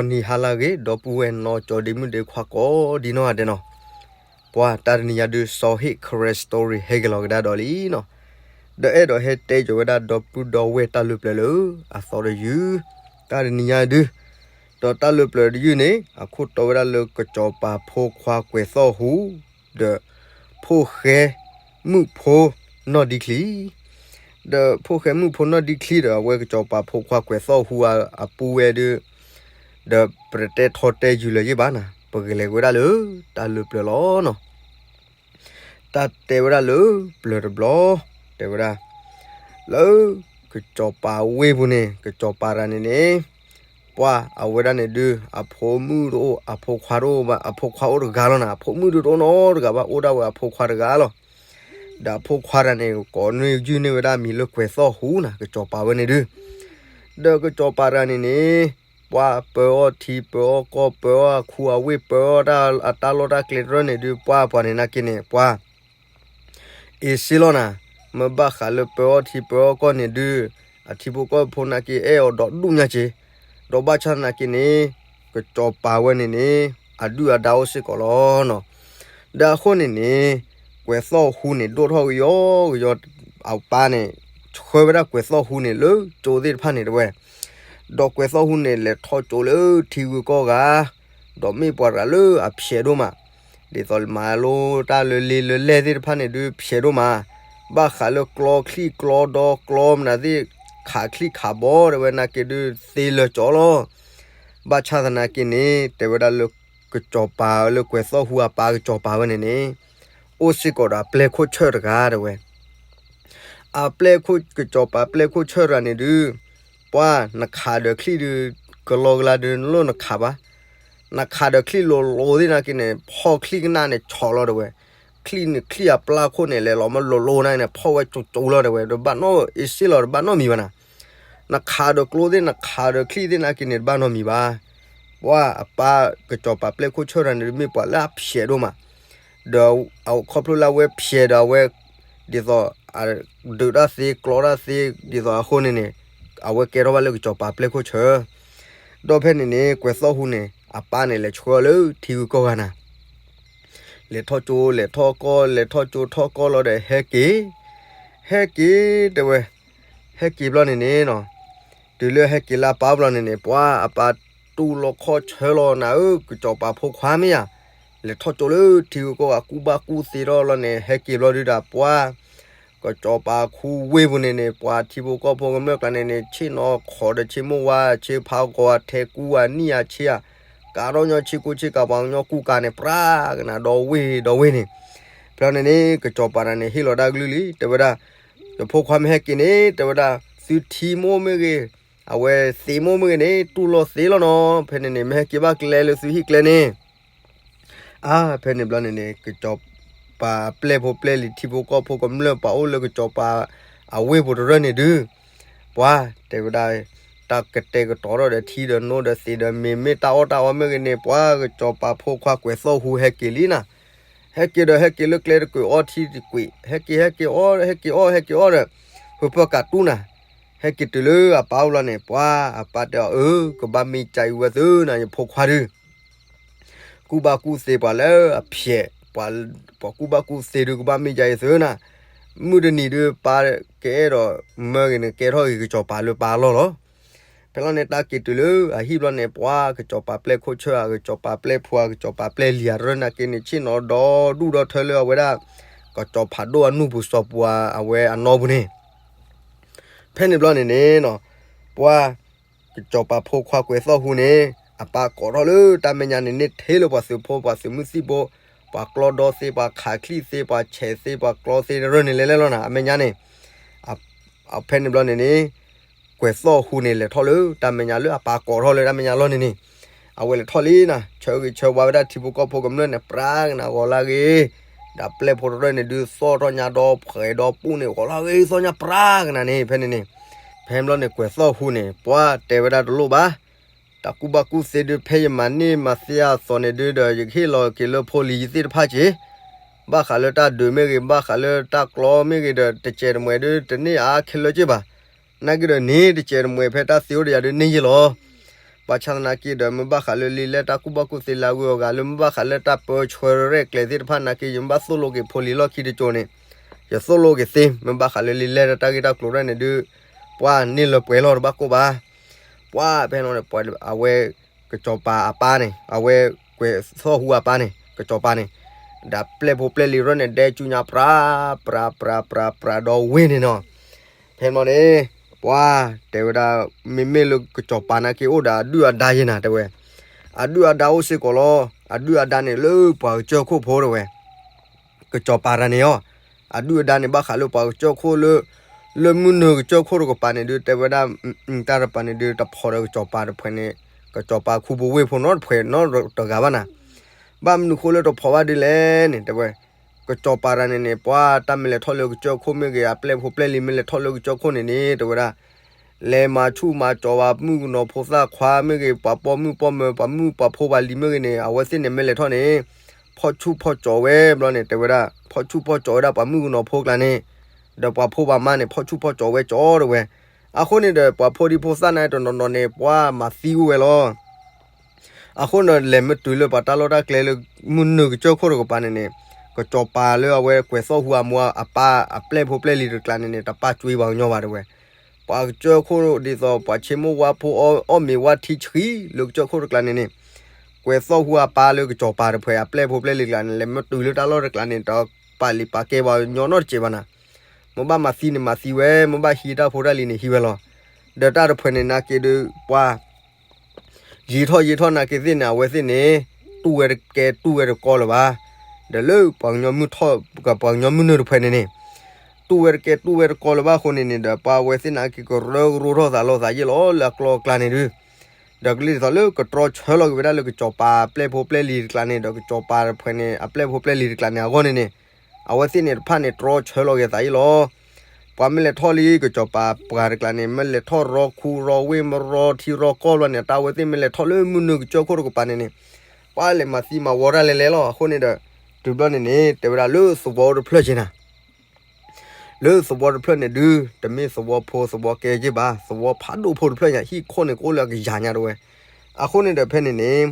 ဂီၤနံၤဟါလၢအဂ့ၤ ဒီပုၢ်ဝဲၢ်နီၢ်ကၠီဒ့မုၣ်ဒ့ခွါကိးဒ်နီၢ်ဂၤဒဲးနီၤ, ပှၤတၢ်တနံၤညါဒုး စီၤဟ့ၣ် Karen Story ဟဲက့ၤလီၤကဒါဒီးလံနီၤ, ဒီးအဲၣ်ဒိးဟဲတဲက့ၤဝဲဒၣ်ဒီပုၢ်ဒီဝဲၢ်တၢ်လၢပျၢၤလၢအသီတယုၢ်, တၢ်တနံၤညါဒုး, ဒီးတၢ်လၢပျၢၤတယုၢ်န့ၣ် အခိၣ်တီဝဲဒၣ်လၢကစီၤပၤဖိခွါကွဲးသီၣ်ဟူ ဒီး ဖိၣ်ဃဲမုၣ်ဖိနီၢ်ဒံချံ, ဒီးဖိၣ်ဃဲမုၣ်ဖိနီၢ်ဒံချံဒီး အဝဲကစီၤပၤဖိခွါကွဲးသီၣ်ဟူအပူဝဲဒုး, ဒီးပတတဲထီတဲယုာ်လၢၤယ့ၢ်ဘၣ်နၤ, ပကလဲၤဝဲဒၣ်လၢတၢ်လၢပျၢၤလီၤနီၤ. တၢ်တဲဝဲဒၣ်လၢပျၢၤတဘျီ, တဲဝဲဒၣ် လၢကစီၤပၤဝ့ၢ်ပူၤန့ၣ် ကစီၤပၤတဂၤန့ၣ်န့ၣ်, ပှၤအဝဲဒၣ်န့ၣ်ဒုး အဖိမုၣ်တအိၣ် အဖိခွါတအိၣ်ဘၣ်, အဖိခွါအိၣ်တဂၤလီၤနၤ, အဖိမုၣ်ဒုးတအိၣ်နီတဂၤဘၣ်, အိၣ်ဒၣ်ဝဲအဖိခွါတဂၤလီၤ. ဒီးအဖိခွါတဂၤန့ၣ် ကိးန့ၢ်ယုၢ်န့ၢ်ဝဲဒၣ်မံၤလၢကွဲးသီၣ်ဟူနၤ, ကစီၤပၤဝဲန့ၣ်ဒုး, ဒီးကစီၤပၤတဂၤန့ၣ်န့ၣ်, ပှၤပၢအီၣ်ထံပၢအီၣ်ကီၢ် ပၢအီၣ်အခူအဝ့ၢ် ပၢအီၣ်တၢ်အတၢ်လီၢ်တၢ်ကျဲတရၢၣ်န့ၣ်ဒုး ပှၤပှၤန့ၣ်နာ်က့န့ၣ် ပှၤ အ့စ့လီၤနၤ, မ့ၢ်ဘၣ်ဃးလၢပၢအီၣ်ထံပၢအီၣ်ကီၢ်န့ၣ်ဒုး, အထံဖိကီၢ်ဖိနာ်က့အဲၣ်အီၤဒီးဒူၣ်ညါက့ၤ, ဒီးဘၣ်ဆၣ်သနာ်က့န့ၣ်, ကစီၤပၤဝဲန့ၣ်န့ၣ်, အဒုၣ်အဒါအိၣ်စ့ၢ်ကီးလီၤနီၤ. ဒီးအဃိန့ၣ်န့ၣ်, ကွဲးသီၣ်ဟူန့ၣ် ဒိၣ်ထီၣ်ကယီကယီ, အပၢ်န့ၣ်, ဆှၢဝဲဒၣ်ကွဲးသီၣ်ဟူန့ၣ်လၢကၠိသ့ၣ်တဖၣ်န့ၣ်တဲဝဲ ဒီးကွဲးသီၣ်ဟူန့ၣ် လဲၤထီၣ်ကၠိလၢထံဂုၤကီၢ်ဂၤ, ဒီးမ့ၢ်ပှၤတဂၤလၢအဖျဲးဒိၣ်မး, ဒ်သိးမၤလိတၢ်လၢလ့လၢလဲၢ်သ့ၣ်တဖၣ်န့ၣ်ဒုးဖျဲးဒိၣ်မး, ဘၣ်ဃးလၢကျီချံကျီဒီကျီမနုၤသ့ၣ်, ခးချံခးဘီတဲဝဲနာ်က့ဒုးသ့လၢာ်ကၠီလီၤ. ဘၣ်ဆၣ်သနာ်က့န့ၣ် တဲဝဲဒၣ်လၢကစီၤပၤလၢကွဲးသီၣ်ဟူအပၢ် ကစီၤပၤဝဲန့ၣ်န့ၣ်, အိၣ်စ့ၢ်ကီးဒီးအပျဲၢ်ခိၣ်ဆၢၣ်တဂၤတဲဝဲ အပျဲၢ်ခိၣ် ကစီၤပၤပျဲၢ်ခိၣ်ဆၢၣ်တဂၤန့ၣ်ဒုး, ပှၤနခးဒီးချံဒုး, ကလီကလါဒုး နလိၣ်နခးဘၣ်, နခးဒီးချံလိၤလိၤသ့ၣ်နာ်က့န့ၣ် ဖီၣ်ချံကနၣ်န့ၣ်ဆီးလီၤတဲဝဲ, ချံန့ၣ်ချံအပျၢ်ခိၣ်န့ၣ် လဲၤလီၤမ့ၢ်လိၤလိၤနာ်က့န့ၣ် ဖီၣ်ဝဲကၠိကၠိလီၤတဲဝဲ, ဒီးဘၣ်နီၣ်အ့စ့လီၤ တဘၣ်နီတမံၤဘၣ်နၤ. နခးဒီးကျိသ့ၣ် နခးဒီးချံသ့ၣ်နာ်က့န့ၣ် တဘၣ်နီတမံၤဘၣ်. ပှၤအပၢ်ကစီၤပၤပျဲၢ်ခိၣ်ဆၢၣ်တဂၤန့ၣ် မ့ၢ်ပှၤလၢအဖျဲးဒိၣ်မး, ဒီးအခီဖျိလၢအဝဲဖျဲးဒီးအဝဲ, ဒ်သိး, ဒုးတၢ်သ့ကျီတၢ်သ့, ဒ်သိးအဃိန့ၣ်န့ၣ်, အဝဲကဲထီၣ်ဘၣ်လၢကစီၤပၤပျဲၢ်ခိၣ်ဆၢၣ်, ဒီးဖဲန့ၣ်န့ၣ် ကွဲးသီၣ်ဟူန့ၣ် အပၢ်န့ၣ်လဲၤဆှၢလၢထံဂုၤကီၢ်ဂၤနၤ လဲၤထီၣ်ကၠိလဲၤထီၣ်ကီၢ် လဲၤထီၣ်ကၠိထီၣ်ကီၢ်လီၤဒီးဟဲက့ၤ, ဟဲက့ၤတဲဝဲ, ဟဲက့ၤဘျီန့ၣ်န့ၣ်, တုၤလၢဟဲက့ၤလၢအပၢ်ဘျီန့ၣ်န့ၣ် ပှၤအပၢ်တူၢ်လိာ်ခီၣ်ဆၢလီၤနၤဧၢ ကစီၤပၤဖိခွါမ့ၢ်ဧါ, လဲၤထီၣ်ကၠိလၢထံဂုၤကီၢ်ဂၤကူၣ်ဘၣ်ကူၣ်သ့ထီၣ်လီၤန့ၣ် ဟဲက့ၤဘျီဒုးဒီးပှၤ ကစီၤပၤခူဝ့ၢ်ပူၤန့ၣ်န့ၣ် ပှၤထံဖိကီၢ်ဖိကမျၢၢ်ကျါန့ၣ်န့ၣ် ဆ့ၣ်နီၤခိးဒီးဆ့မိၢ်ဝါ ဆ့ဖးဂီၤအထဲကူဝၤနံၣ်အဆ့ဧါ, ကးထီၣ်ညီဆ့ကူဆ့ကၤ ပှၤကညီကူကၤန့ၣ် ပြၢကနၤဒီဝ့ၢ်ဒီဝ့ၢ်န့ၣ်, ဖဲန့ၣ်န့ၣ် ကစီၤပၤတဂၤန့ၣ် ဟ့ၣ်လီၤတၢ်ကလုၢ်လံ တဲဝဲဒၣ်, ယဖိခွါမ့ၢ်ဟဲက့ၤန့ၣ် တဲဝဲဒၣ်, သုထံမိၢ်မ့ၢ်ဂ့ၤ, အဝဲသ့မိၢ်မ့ၢ်ဂ့ၤန့ၣ် တူၢ်လိာ်သ့လီၤနီၤ, ဖဲန့ၣ်န့ၣ် မ့ၢ်ဟဲက့ၤဘၣ်ကျဲလၢသုဟံၣ်ကျဲန့ၣ် အါ ဖဲန့ၣ်ဘျီန့ၣ်န့ၣ် ကစီၤပၤပျဲၢ်ဖိပျဲၢ်လံၤ ထံဖိကီၢ်ဖိကမျၢၢ်ပှၤအိၣ်လၢကစီၤပၤအဝ့ၢ်ပူၤတရၢၢ်န့ၣ်ဒုး, ပှၤတဲဝဲဒၣ်, တၢ်ကတဲာ်ကတီၤထီၣ်ဒီးထံဒီးနိဒီးသံးဒီးမ့ၤမ့ၢ်တၢ်အီၣ်တၢ်အီမ့ၢ်ဂ့ၤန့ၣ် ပှၤကစီၤပၤဖိခွါကွဲးသီၣ်ဟူဟဲက့ၤလံနၤ, ဟဲက့ၤဒီးဟဲက့ၤလၢကျဲတကွံာ်အီထံတကွံာ် ဟဲက့ၤဟဲက့ၤအီ ဟဲက့ၤအီ ဟဲက့ၤအီဒီး, ဖုဖၢၣ်ကးတူၢ်နၤ, ဟဲက့ၤတုၤလၢအပၢ်အိၣ်လီၤန့ၣ် ပှၤအပၢ်တဲအီၤ အၢ ကဘၣ်မ့ၢ်ကၢအံၤဝဲသုနၤ ယဖိခွါဒုး ကူၣ်ဘၣ်ကူၣ်သ့ပှၤလၢအဖျဲး, ပှၤကူၣ်ဘၣ်ကူၣ်သ့ဒုး ကဘၣ်မ့ၢ်ယၤအံၤသုနၤ, မုၢ်တနံၤဒုး ပၢ်ကအဲၣ်ဒိးမၢဂ့ၤန့ၣ် ကဲထီၣ်ဂ့ၤကစီၤပၤလၢပၢ်အလီၢ်လီၤ. ဖဲလီၤန့ၣ် တၢ်က့ၤတုၤလၢအဟံၣ်ဘျီန့ၣ် ပှၤကစီၤပၤပျဲၢ်ခိၣ်ဆၢၣ်ဧါ ကစီၤပၤပျဲၢ်ဖိဧါ ကစီၤပၤပျဲၢ်လံၤဧါ တရၢၢ်နာ်က့န့ၣ် ဆ့ၣ်နီၤဒီဒူၣ်ဒီထၢလၢအဝဲဒၣ် ကစီၤဖးဒိၣ်အနူၢ်ပူၤစီၤပူၤဧါ အဝဲအနီၢ်ပူၤန့ၣ် ဖဲန့ၣ်ဘျီန့ၣ်န့ၣ်, ပှၤကစီၤပၤဖိခွါကွဲးသီၣ်ဟူန့ၣ် အပၢ်ကိးထီၣ်လၢတၢ်မဲာ်ညါန့ၣ် န့ၢ်ထဲလၢပှၤသုးဖိ ပှၤသုးမုၢ်သံၣ်ဘိ, ပှၤကျီဒီသ့, ပှၤခးချံသ့, ပှၤဆဲးသ့, ပှၤကျီသ့တရၢၢ်န့ၣ်လဲၤလဲၣ်လီၤနၤ အမဲာ်ညါန့ၣ်, ဖဲန့ၣ်ဘျီန့ၣ်န့ၣ် ကွဲးသီၣ်ဟူန့ၣ် လဲၤထီၣ်လၢတၢ်မဲာ်ညါလၢအပၢ်ကိးထီၣ်လၢတၢ်မဲာ်ညါလီၤန့ၣ်န့ၣ်, အဝဲလဲၤထီၣ်လံနၤ ဆၢဂ့ၤဆၢဝါဝဲဒၣ်ထံဖိကီၢ်ဖိကမျၢၢ်န့ၣ် ပြၢကနၤဂီၤလၢဂ့ၤ, ဒီးပျဲၢ်ဖိတရၢၢ်န့ၣ်ဒုး သီၣ်ထီၣ်ညါဒီးဖှဲးဒီးပူၣ်န့ၣ် ဂီၤလၢဂ့ၤသီၣ်ညါပြၢကနၤန့ၣ် ဖဲန့ၣ်န့ၣ်, ဖဲဘျီန့ၣ် ကွဲးသီၣ်ဟူန့ၣ် ပှၤတဲဝဲဒၣ်တလိၣ်ဘၣ်, တၢ်ကူၣ်ဘၣ်ကူၣ်သ့ဒုး ဖဲယမၤန့ၢ်မၤသ့အသိးန့ၣ်ဒုးဒီး ယကဟ့ၣ်လီၤက့ၤလၢဖိလံၤယသ့ၣ်တဖၣ်က့ၤ ဘၣ်ဃးလၢတၢ်ဒုးမ့ၢ်ဂ့ၤ ဘၣ်ဃးလၢတၢ်ကျီမ့ၢ်ဂ့ၤဒီး တစဲးတမှဲးဒုး တန့ၢ်အါခဲလၢာ်က့ၤဘၣ်. နာ်က့ဒီးန့ၣ် တစဲးတမှဲးဖဲတၢ်သ့အိၣ်ဒီးယၤဒုးန့ၢ်ယ့ၢ်လီၤ. ဘၣ်ဆၣ်သနာ်က့ဒီး မ့ၢ်ဘၣ်ဃးလၢလံာ်လဲၢ်တၢ်ကူၣ်ဘၣ်ကူၣ်သ့လၢအဂုၤအဂၤ လၢမ့ၢ်ဘၣ်ဃးလၢတၢ်ပၢဆှၢရဲၣ်ကျဲၤသ့ၣ်တဖၣ်နာ်က့ ယမ့ၢ်ဘၣ်သိၣ်လိက့ၤဖိလံၤလီၢ်ခံတစိၤန့ၣ် ယသိၣ်လိက့ၤသ့ မ့ၢ်ဘၣ်ဃးလၢလံာ်လဲၢ်တၢ်ဂ့ၢ်တၢ်ကျိၤရဲၣ်န့ၣ်ဒုး ပှၤန့ၢ်လၢပှဲၤလီၤတဘၣ်ကိၢ်ဘၣ်. ပှၤဖဲန့ၣ် အဝဲ ကစီၤပၤအပၢ်န့ၣ် အဝဲကွဲးသီၣ်ဟူအပၢ်န့ၣ် ကစီၤပၤန့ၣ် ဒီးပျဲၢ်ဖိပျဲၢ်လံၤရဲၣ်န့ၣ် ဒဲကၠူညါပြၤ ပြၤ ပြၤ ပြၤ ပြၤဒီးဝ့ၢ်န့ၣ်နီၤ. ဖဲန့ၣ်န့ၣ် ပှၤတဲဝဲဒၣ် မ့မ့ၢ်လၢကစီၤပၤနာ်က့ အိၣ်ဒီးအဒုၣ်အဒါယဲနၤ တဲဝဲ, အဒုၣ်အဒါအိၣ်စ့ၢ်ကီးလီၤ. အဒုၣ်အဒါန့ၣ်လၢပှၤကစၢၢ်ခိၣ်ဖိ တဲဝဲ ကစီၤပၤတဂၤန့ၣ်အီၤ အဒုၣ်အဒါန့ၣ် ဘၣ်ဃးလၢပှၤကစၢၢ်ခိၣ်လၢ လၢမုၢ်နုာ်ကစၢၢ်ခိၣ်တကပၤန့ၣ်ဒုး တဲဝဲဒၣ် တၢ်တပၤန့ၣ်ဒုး တဖိးဒီးကစီၤပၤတဖုန့ၣ် ကစီၤပၤခူပူၤဝ့ၢ်ဖိနီတဖုနီတဂၤဘၣ်နၤ. ဘၣ်မနုၤဃိလၢတဖိးဘၣ်ဒ်လဲၣ်န့ၣ် တဲဝဲ ကစီၤပၤတဂၤန့ၣ်န့ၣ် ပှၤတၢ်မ့ၢ်လဲၤထီၣ်လၢကစၢၢ်ခိၣ်မ့ၢ်ဂ့ၤ အပျဲၢ်ဖိပျဲၢ်လံၤမ့ၢ်လဲၤထီၣ်လၢကစၢၢ်ခိၣ်န့ၣ်န့ၣ် တဲဝဲဒၣ် လဲၤမၤဆူၣ်မၤစီၤ ပှၤမုၣ်ကနီၤဖိသၣ်ခွါမ့ၢ်ဂ့ၤ ပှၤပိာ်မုၣ်ပိာ်မၢၤ ပှၤမုၣ်ပှၤဖိပှၤလံၤမ့ၢ်ဂ့ၤန့ၣ် အဝဲသ့ၣ်န့ၣ်မ့ၢ်လဲၤထီၣ်န့ၣ် ဖီၣ်ဆူၣ်ဖီၣ်စီၤဝဲဘျီန့ၣ် တဲဝဲဒၣ် ဖီၣ်ဆူၣ်ဖီၣ်စီၤဝဲဒၣ်ပှၤမုၣ်ကနီၤဖိကျါန့ၣ် ဒီးပှၤဖိပှၤမါန့ၣ် ဖီၣ်ဆူၣ်ဖီၣ်စီၤဝဲကၠီတဲဝဲ. အဃိန့ၣ်ဒီး ပှၤဖိဒံဖိသၣ်န့ၣ်တနီၤနီၤန့ၣ် ပှၤမၤသံအိၣ်ဝဲလီၤ. အဃိန့ၣ်ဒီး လဲၤမ့ၢ်တုၤလၢပှၤတၢ်လီၢ်တၢ်ကျဲလၢ မုၢ်နုာ်ကစၢၢ်ခိၣ်တကပၤန့ၣ်န့ၣ် ကစီၤပၤလၢအဝဲကွဲးသီၣ်ဟူအမိၢ်အပၢ်အပျဲၢ်ဖိပျဲၢ်လံၤတကျါန့ၣ်န့ၣ် တပၣ်ကွံာ်ပှၤကညီဘၣ်တဲဝဲ. ပှၤကစၢၢ်ခိၣ်ဒ်သိး ပှၤဆ့မိၣ်ဝါဖိ အီၣ်မ့ၤဝါထံဆှံလၢကစၢၢ်ခိၣ်တကျါန့ၣ်န့ၣ် ကွဲးသီၣ်ဟူအပၢ်လၢကစီၤပၤတဖုအပျဲၢ်ဖိပျဲၢ်လံၤတကျါန့ၣ် လဲၤမ့ၢ်တုၤလၢတၢ်လီၢ်တကျါန့ၣ် တပာ်လုၢ်ပာ်ကဲပှၤကညီနီတစဲးဘၣ်နၤ. မ့ၢ်ဘၣ်မၤသံန့ၣ်မၤသံဝဲ မ့ၢ်ဘၣ်ဟံးတၢ်ဖိတၢ်လံၤန့ၣ်ဟံးဝဲလီၤ. ဒီးတၢ်တဖုန့ၣ်နာ်က့ဒုး ပှၤ ယံာ်ထီၣ်ယံာ်ထီၣ်နာ်က့သ့ၣ်န့ၣ် အဝဲသ့ၣ်န့ၣ် တူၢ်ဝဲတကဲတူၢ်ဝဲတကီလၢၤဘၣ်. ဒီးလၢပှၤကညီမုၢ်ထီၣ် ပှၤကညီမုၢ်နုာ်တဖုန့ၣ်န့ၣ် တူၢ်ဝဲတကဲတူၢ်ဝဲတကီလၢၤဘၣ်အဃိန့ၣ်န့ၣ်ဒီး ပှၤအဝဲသ့ၣ်နာ်က့ကရၢကရိထီၣ်သးလီၤသးယ့ၢ်လီၤလၢအကျိၤအကျဲန့ၣ်ဒုး ဒီးကလံၤဒ်သိးလၢကတြီဆၢလီၤက့ၤဝဲဒၣ်လၢကစီၤပၤအပျဲၢ်ဖိပျဲၢ်လံၤတကျါန့ၣ် ဒီးကစီၤပၤတဖုန့ၣ် အပျဲၢ်ဖိပျဲၢ်လံၤတကျါန့ၣ်အဂီၢ်န့ၣ်န့ၣ် အဝဲသ့ၣ်န့ၣ်တဖၣ်န့ၣ် တြီဆၢလီၤက့ၤသးယ့ၢ်လီၤ. ပှၤမ့ၢ်လဲၤထီၣ်လံကစီၤပၤပှၤတကျါန့ၣ် မ့ၢ်လဲၤထီၣ်ရီခူရီဝ့ၢ်မရီထံရီကီၢ်ဘျီန့ၣ် တၢ်အဝဲသ့ၣ်မ့ၢ်လဲၤထီၣ်လၢမုၢ်နုာ်ကစၢၢ်ခိၣ်တကပၤန့ၣ်န့ၣ် ပှၤလဲၤမၤသံမၤဝီတၢ်လဲၤလဲၤလီၤ. အဃိန့ၣ်ဒီး တုၤဘျီန့ၣ်န့ၣ် တဲဝဲဒၣ်လၢသဝီတဖျၢၣ်က့နၤ လၢသဝီတဖျၢၣ်န့ၣ်ဒုး တမ့ၢ်သဝီဖိသဝီကဲက့ဘၣ် သဝီဖးဒိၣ်ဖိတဖျၢၣ်ညါ ဟံၣ်ခိၣ်န့ၣ်ကအိၣ်လၢအကယၤညါတဲဝဲ. အဃိန့ၣ်ဒီးဖဲန့ၣ်န့ၣ်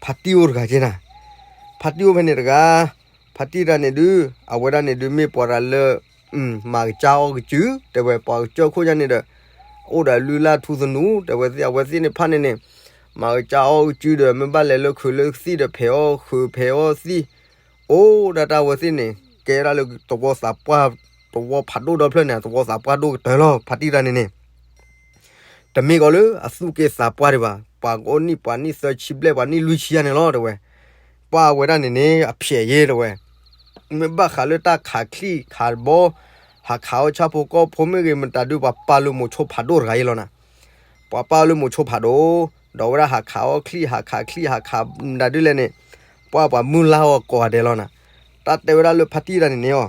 ဖါတံၢ်အိၣ်တဂၤက့နၤ ဖါတံၢ်အိၣ်ဖဲန့ၣ်တဂၤ ဖါတံၢ်တဂၤန့ၣ်ဒုး အဝဲဒၣ်န့ၣ်ဒုးမ့ၢ်ပှၤတဂၤလၢ မၤကစၢ်အီၣ်ကစု တဲဝဲ ပှၤကစၢၢ်ခိၣ်ညါန့ၣ်ဒီး အိၣ်ဒီးလုၢ်လၢ်ထူသနူ တဲဝဲသ့ၣ် အဝဲသ့ၣ်န့ၣ်ဖၣ်န့ၣ်န့ၣ် မၤကစၢ်အီၣ်ကစုဒီး မ့ၢ်ဘၣ်လဲၤလၢခုးလၢသံၣ်ဒီး ဖဲးအီၣ်ခုးဖဲးအီၣ်သံၣ် အိၣ်ဒၣ်တၢ်အဝဲသ့ၣ်န့ၣ် ကဲဒၣ်လၢသဝီသးပှၢ် သဝီဖးဒိၣ်ဒီဖျၢၣ်န့ၣ် သဝီသးပှၢ်ဒိၣ်ကတၢၢ်လီၤ ဖါတံၢ်တဂၤန့ၣ်န့ၣ် တမ့ၢ်ကီးလၢအသူၣ်က့သးပှၢ်ဒံးဘၣ် ပှၤကအိၣ်နံၣ်ပှၤနံၣ်သၢဆံဘျဲၣ် ပှၤနံၣ်လွံၢ်ဆံယါန့ၣ်လီၤ တဲဝဲ. ပှၤအဝဲဒၣ်န့ၣ်န့ၣ် အဖျဲးယဲ တဲဝဲ. မ့ၢ်ဘၣ်ဃးလၢတၢ်ခးချံၣ်ခးဘီ ဟးခးအီၣ်ဆၣ်ဖိကီၢ်ဖိမ့ၢ်ဂ့ၤ မတၤဒုး ပှၤပာ်လၢမိၤဆိဖးဒိၣ်တဂၤအံၤလီၤနၤ. ပှၤပာ်လၢမိၤဆိဖးဒိၣ် ဒီးဝဲဒၣ်ဟးခးအီၣ်ချံၣ် ဟးခးချံၣ် ဟးခးမတၤဒုးလဲၣ်န့ၣ် ပှၤပှၤမုၢ်လၢ်အီၤကိးဂၤဒဲးလီၤနၤ. တၢ်တဲဝဲဒၣ်လၢဖါတံၢ်တဂၤန့ၣ်န့ၣ်အီၤ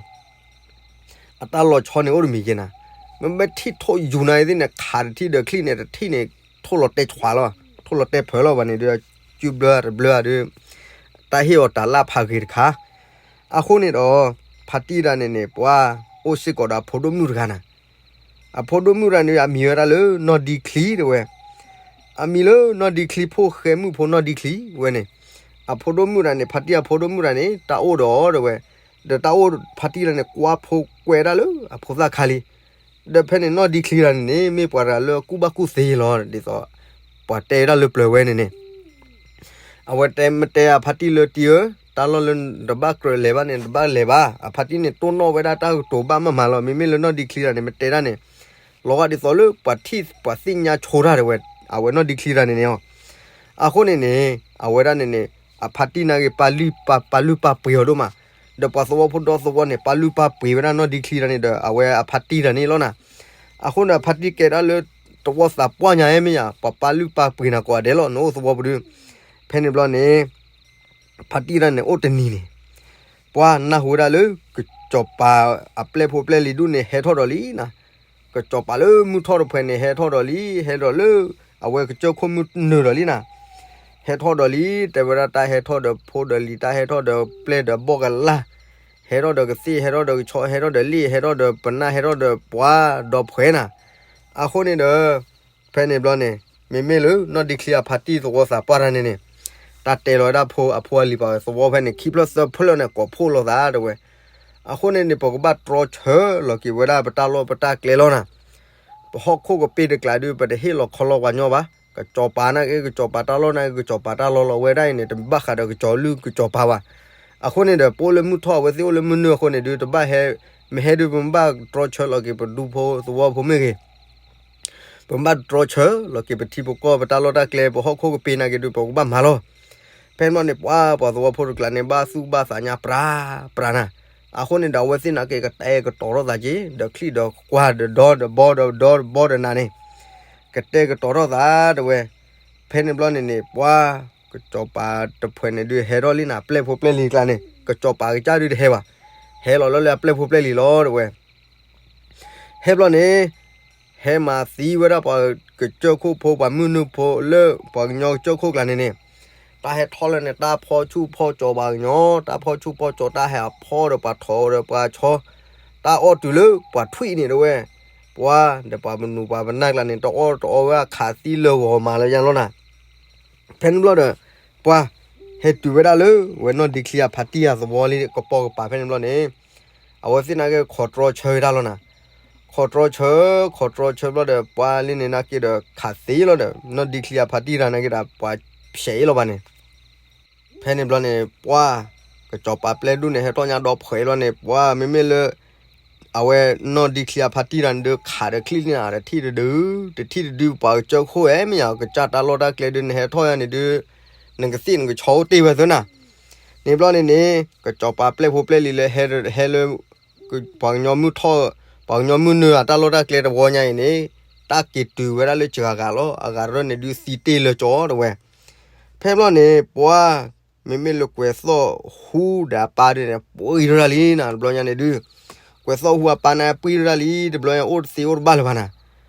အတၢ်လီၤဆီန့ၣ်အိၣ်တမံၤက့နၤ. မ့မ့ၢ်ထံၣ်ထိၣ်ယူၤနၤသ့ၣ်န့ၣ် ခးတထံၣ်ဒီးချံၣ်န့ၣ် တထံၣ်န့ၣ် ထိၣ်လီၤတဲာ်ဆွးလီၤ ထိၣ်လီၤတဲာ်ဖၢလီၤဘၣ်န့ၣ်ဒီး စုဘျၢတဘျၢဒုး တၢ်ဟ့ၣ်အီၤတၢ်လၢဖးဂ့ၤတခါ. အဃိန့ၣ်ဒီး ဖါတံၢ်တဂၤန့ၣ်န့ၣ် ပှၤအိၣ်စ့ၢ်ကီးဒီးအဖိဒိၣ်မုၣ်တဂၤနၤ. အဖိဒိၣ်မုၣ်တဂၤန့ၣ် အမံၤဝဲဒၣ်လၢနီၢ်ဒံချံ တဲဝဲ. အမံၤလၢနီၢ်ဒံချံ ဖိၣ်ဃဲမုၣ်ဖိနီၢ်ဒံချံဝဲန့ၣ် အဖိဒိၣ်မုၣ်တဂၤန့ၣ် ဖါတံၢ်အဖိဒိၣ်မုၣ်တဂၤန့ၣ် တၢ်အိၣ်ဒီးအီၤ တဲဝဲ. ဒီးတၢ်အိၣ်ဖါတံၢ်တဂၤန့ၣ် ကွၢ်ဖိကွဲဒၣ်လၢအဖိသၣ်ခါလံ. ဒီးဖဲန့ၣ်နီၢ်ဒံချံတဂၤန့ၣ်န့ၣ် မ့ၢ်ပှၤတဂၤလၢအကူၣ်ဘၣ်ကူၣ်သ့လီၤ ဒ်သိး ပှၤတဲဝဲဒၣ်လၢပျၢၤဝဲန့ၣ်န့ၣ် အဝဲတဲမ့ၢ်တဲအဖါတံၢ်လၢတံၢ်ဧၢ, တၢ်လီၢ်လၢနတဘၣ်ကြၢးလဲၤဘၣ်န့ၣ် နတဘၣ်လဲၤဘၣ်. အဖါတံၢ်န့ၣ် တိၢ်နီၣ်ဝဲဒၣ်တၢ်ကတိၤဘၣ်မးမးလီၤ. မ့မ့ၢ်လၢနီၢ်ဒံချံတဂၤန့ၣ် မ့ၢ်တဲဒၣ်န့ၣ် လီၤဂာ်ဒ်သိးလၢပှၤထံၣ်ပှၤသ့ၣ်ညါဆိတၢ်တဲဝဲ, အဝဲနီၢ်ဒံချံတဂၤန့ၣ်န့ၣ်လီၤ. အဃိန့ၣ်န့ၣ် အဝဲဒၣ်န့ၣ်န့ၣ် အဖါတံၢ်နာ်က့ ပာ်လုၢ်ပာ်ပှ့ၤအီၤဒိၣ်မး, ဒီးပှၤသဝီဖိဒီသဝီန့ၣ် ပာ်လုၢ်ပာ်ပှ့ၤဝဲဒၣ်နီၢ်ဒံချံတဂၤန့ၣ်ဒီး အဝဲအဖါတံၢ်တဂၤန့ၣ်လီၤနၤ. အဃိန့ၣ် အဖါတံၢ်ကဲဒၣ်လၢ သဝီသးပှၢ်ညါမ့ၢ်ယါ ပှၤပာ်လုၢ်ပာ်ပှ့ၤနၤကိးဂၤဒဲးလီၤ နအိၣ်သဝီပူၤဒီး. ဖဲန့ၣ်ဘျီန့ၣ် ဖါတံၢ်တဂၤန့ၣ် အိၣ်တနံၤန့ၣ် ပှၤနၢ်ဟူဝဲဒၣ်လၢ ကစီၤပၤအပျဲၢ်ဖိပျဲၢ်လံၤဒူၣ်န့ၣ် ဟဲထီၣ်ဒီးလံနၤ. ကစီၤပၤလၢမုၢ်ထီၣ်တဖဲန့ၣ် ဟဲထီၣ်ဒီးလံ, ဟဲဒီးလၢ အဝဲကစၢၢ်ခိၣ်မုၢ်နုာ်ဒီးလံနၤ. ဟဲထီၣ်ဒီးလံ တဲဝဲဒၣ် တၢ်ဟဲထီၣ်ဒီးဖိဒီးလံၤ, တၢ်ဟဲထီၣ်ဒီးပျဲၢ်ဒီးဘီၣ်ကလာ်, ဟဲထီၣ်ဒီးကသ့ၣ်, ဟဲထီၣ်ဒီးကဆီ, ဟဲထီၣ်ဒီးလ့ၣ်, ဟဲထီၣ်ဒီးပနၢ်, ဟဲထီၣ်ဒီးပှၤဒီးဖှဲးနၤ. အဃိန့ၣ်ဒီး ဖဲန့ၣ်ဘျီန့ၣ် မ့မ့ၢ်လၢနီၢ်ဒံချံအဖါတံၢ်သဝီသးပှၢ်တၢ်န့ၣ်န့ၣ်, တၢ်တဲလီၤဝဲဒၣ်ဖိအဖိအလံၤပာ်ဝဲသဝီဖဲန့ၣ် ခံဖျၢၣ်သၢဖျၢၣ်န့ၣ် ကိးဖှိၣ်လိာ်သးတဲဝဲ. အဃိန့ၣ်န့ၣ် ပကဘၣ်တြီဆၢလီၤက့ၤဝဲဒၣ်ပတၢ်လီၢ်ပတၢ်ကျဲလီၤနၤ. ပဟီၣ်ခိၣ်ကပ့ၢ်တကျးဒုး ပတဟ့ၣ်လီၤခီလီၤပှၤညီဘၣ်. ကစီၤပၤနာ်က့ ကစီၤပၤတၢ်လီၢ်နာ်က့ ကစီၤပၤတၢ်လီၢ်လီၤဝဲဒၣ်အံၤန့ၣ် တဘၣ်ဃးဒီးကစီၤလုၢ်ကစီၤပၤဘၣ်. အဃိန့ၣ်ဒီး ပအိၣ်လၢမုၢ်ထီၣ် အဝဲသ့ၣ်အိၣ်လၢမုၢ်နုာ်အဃိန့ၣ်ဒုး တဘၣ်ဟဲ, မ့ၢ်ဟဲဒုး ပမ့ၢ်ဘၣ်တြီဆၢလီၤက့ၤပဒူဖိသဝီဖိမ့ၢ်ဂ့ၤ, ပမ့ၢ်ဘၣ်တြီဆၢလီၤက့ၤပထံပကီၢ် ပတၢ်လီၢ်တၢ်ကျဲ ပဟီၣ်ခိၣ်ကပ့ၢ်နာ်က့ဒုး ပကဘၣ်မၤလီၤ. ဖဲန့ၣ်ဘျီန့ၣ် ပှၤပှၤသဝီဖိတကျးန့ၣ် ဘၣ်သူၣ်ဘၣ်သးညါပြၤပြၤနၤ. အဃိန့ၣ်ဒီး အဝဲသ့ၣ်နာ်က့ကတဲာ်ကတီၤထီၣ်သးက့ၤ ဒီးချံၣ်ဒီးကွၢ်ဒီးဒီဒီဒီဒီဒီဒီနၤန့ၣ်, ကတဲာ်ကတီၤထီၣ်သးတဲဝဲ. ဖဲန့ၣ်ဘျီန့ၣ်န့ၣ် ပှၤကစီၤပၤတဖုန့ၣ်ဒုး ဟဲထီၣ်လံနၤ ပျဲၢ်ဖိပျဲၢ်လံၤကျါန့ၣ် ကစီၤပၤကစၢ်ဒုးတဟဲဘၣ်, ဟဲလီၤလၢလၢအပျဲၢ်ဖိပျဲၢ်လံၤလီၤတဲဝဲ. ဟဲဘျီန့ၣ် ဟဲမၤသံဝဲဒၣ်ပှၤကစၢၢ်ခိၣ်ဖိ ပှၤမုၢ်နုာ်ဖိလၢပှၤကညီကစၢၢ်ခိၣ်ကျါန့ၣ်န့ၣ်, တၢ်ဟဲထီၣ်လၢန့ၣ် တၢ်ဖီၣ်ဆူၣ်ဖီၣ်ကၠီၤပှၤကညီ, တၢ်ဖီၣ်ဆူၣ်ဖီၣ်ကၠီၤ တၢ်ဟဲအဖီၣ်ဒီးပှၤထိးဒီးပှၤဆီ, တၢ်အီၣ်တုၤလၢပှၤထွံၣ်န့ၣ်တဲဝဲ. ပှၤဒီးပှၤမနုၤပှၤပနၢ်ကျါန့ၣ် တအီၣ်တအီဝဲအခးသံလၢဂီၤမးလၢညါလီၤနၤ. ဖဲန့ၣ်ဘျီဒီး ပှၤ ဟဲတုၤဝဲဒၣ်လၢဝဲနီၢ်ဒံချံအဖါတံၢ်အသဝီလံကပိာ်ကပၤဖဲန့ၣ်ဘျီန့ၣ်, အဝဲသ့ၣ်နာ်က့ခိးတြီဆၢဝဲဒၣ်လီၤနၤ. ခိးတြီဆၢ, ခိးတြီဆၢဘျီဒီး ပှၤလံန့ၣ်နာ်က့ဒီး ခးသ့လီၤဒီး နီၢ်ဒံချံအဖါတံၢ်တၢ်နာ်က့ဒီး ပှၤဖျဲးအ့ၣ်လီၤဘၣ်န့ၣ်. ဖဲန့ၣ်ဘျီန့ၣ် ပှၤ ကစီၤပၤပျဲၢ်ဒူၣ်န့ၣ် ဟဲထီၣ်ညါဒီးဖှဲးလီၤန့ၣ် ပှၤမ့မ့ၢ်လၢ အဝဲနီၢ်ဒံချံအဖါတံၢ်တၢ်န့ၣ်ဒုး ခးဒီးချံၣ်န့ၣ် တထံၣ်တဒု, တထံၣ်တဒု ပှၤကစၢၢ်ခိၣ်ဧဲ မ့ၢ်ယၤ ကစၢ်တၢ်လီၢ်တၢ်ကျဲဒုး နဟဲထီၣ်ယါန့ၣ်ဒုး နကသ့ၣ်နကဆီအိၣ်တ့ၢ်ဝဲသၢနၤ. န့ၣ်ဘျီန့ၣ်န့ၣ် ကစီၤပၤပျဲၢ်ဖိပျဲၢ်လံၤလၢ ဟဲလၢ ပှၤကညီမုၢ်ထီၣ်, ပှၤကညီမုၢ်နုာ်အတၢ်လီၢ်တၢ်ကျဲတဝီညါအံၤန့ၣ်, တၢ်က့ၤတုၤဝဲဒၣ်လၢစှၤဂၤလီၤ. အဂၤရၢၢ်န့ၣ်ဒုးသံတ့ၢ်လၢကၠီတဲဝဲ. ဖဲဘျီန့ၣ် ပှၤ မ့မ့ၢ်လၢကွဲၤသီၣ်ဟူဒီးအပၢ်ဒုးန့ၣ် ပှံၤထီၣ်တၢ်လံနၤ တဘျီညါန့ၣ်ဒုး, ကွဲၤသီၣ်ဟူအပၢ်န့ၣ် ပှံၤထီၣ်တၢ်လံ တဘျီညါအိၣ်တသ့အိၣ်တဘၣ်လၢၤဘၣ်နၤ.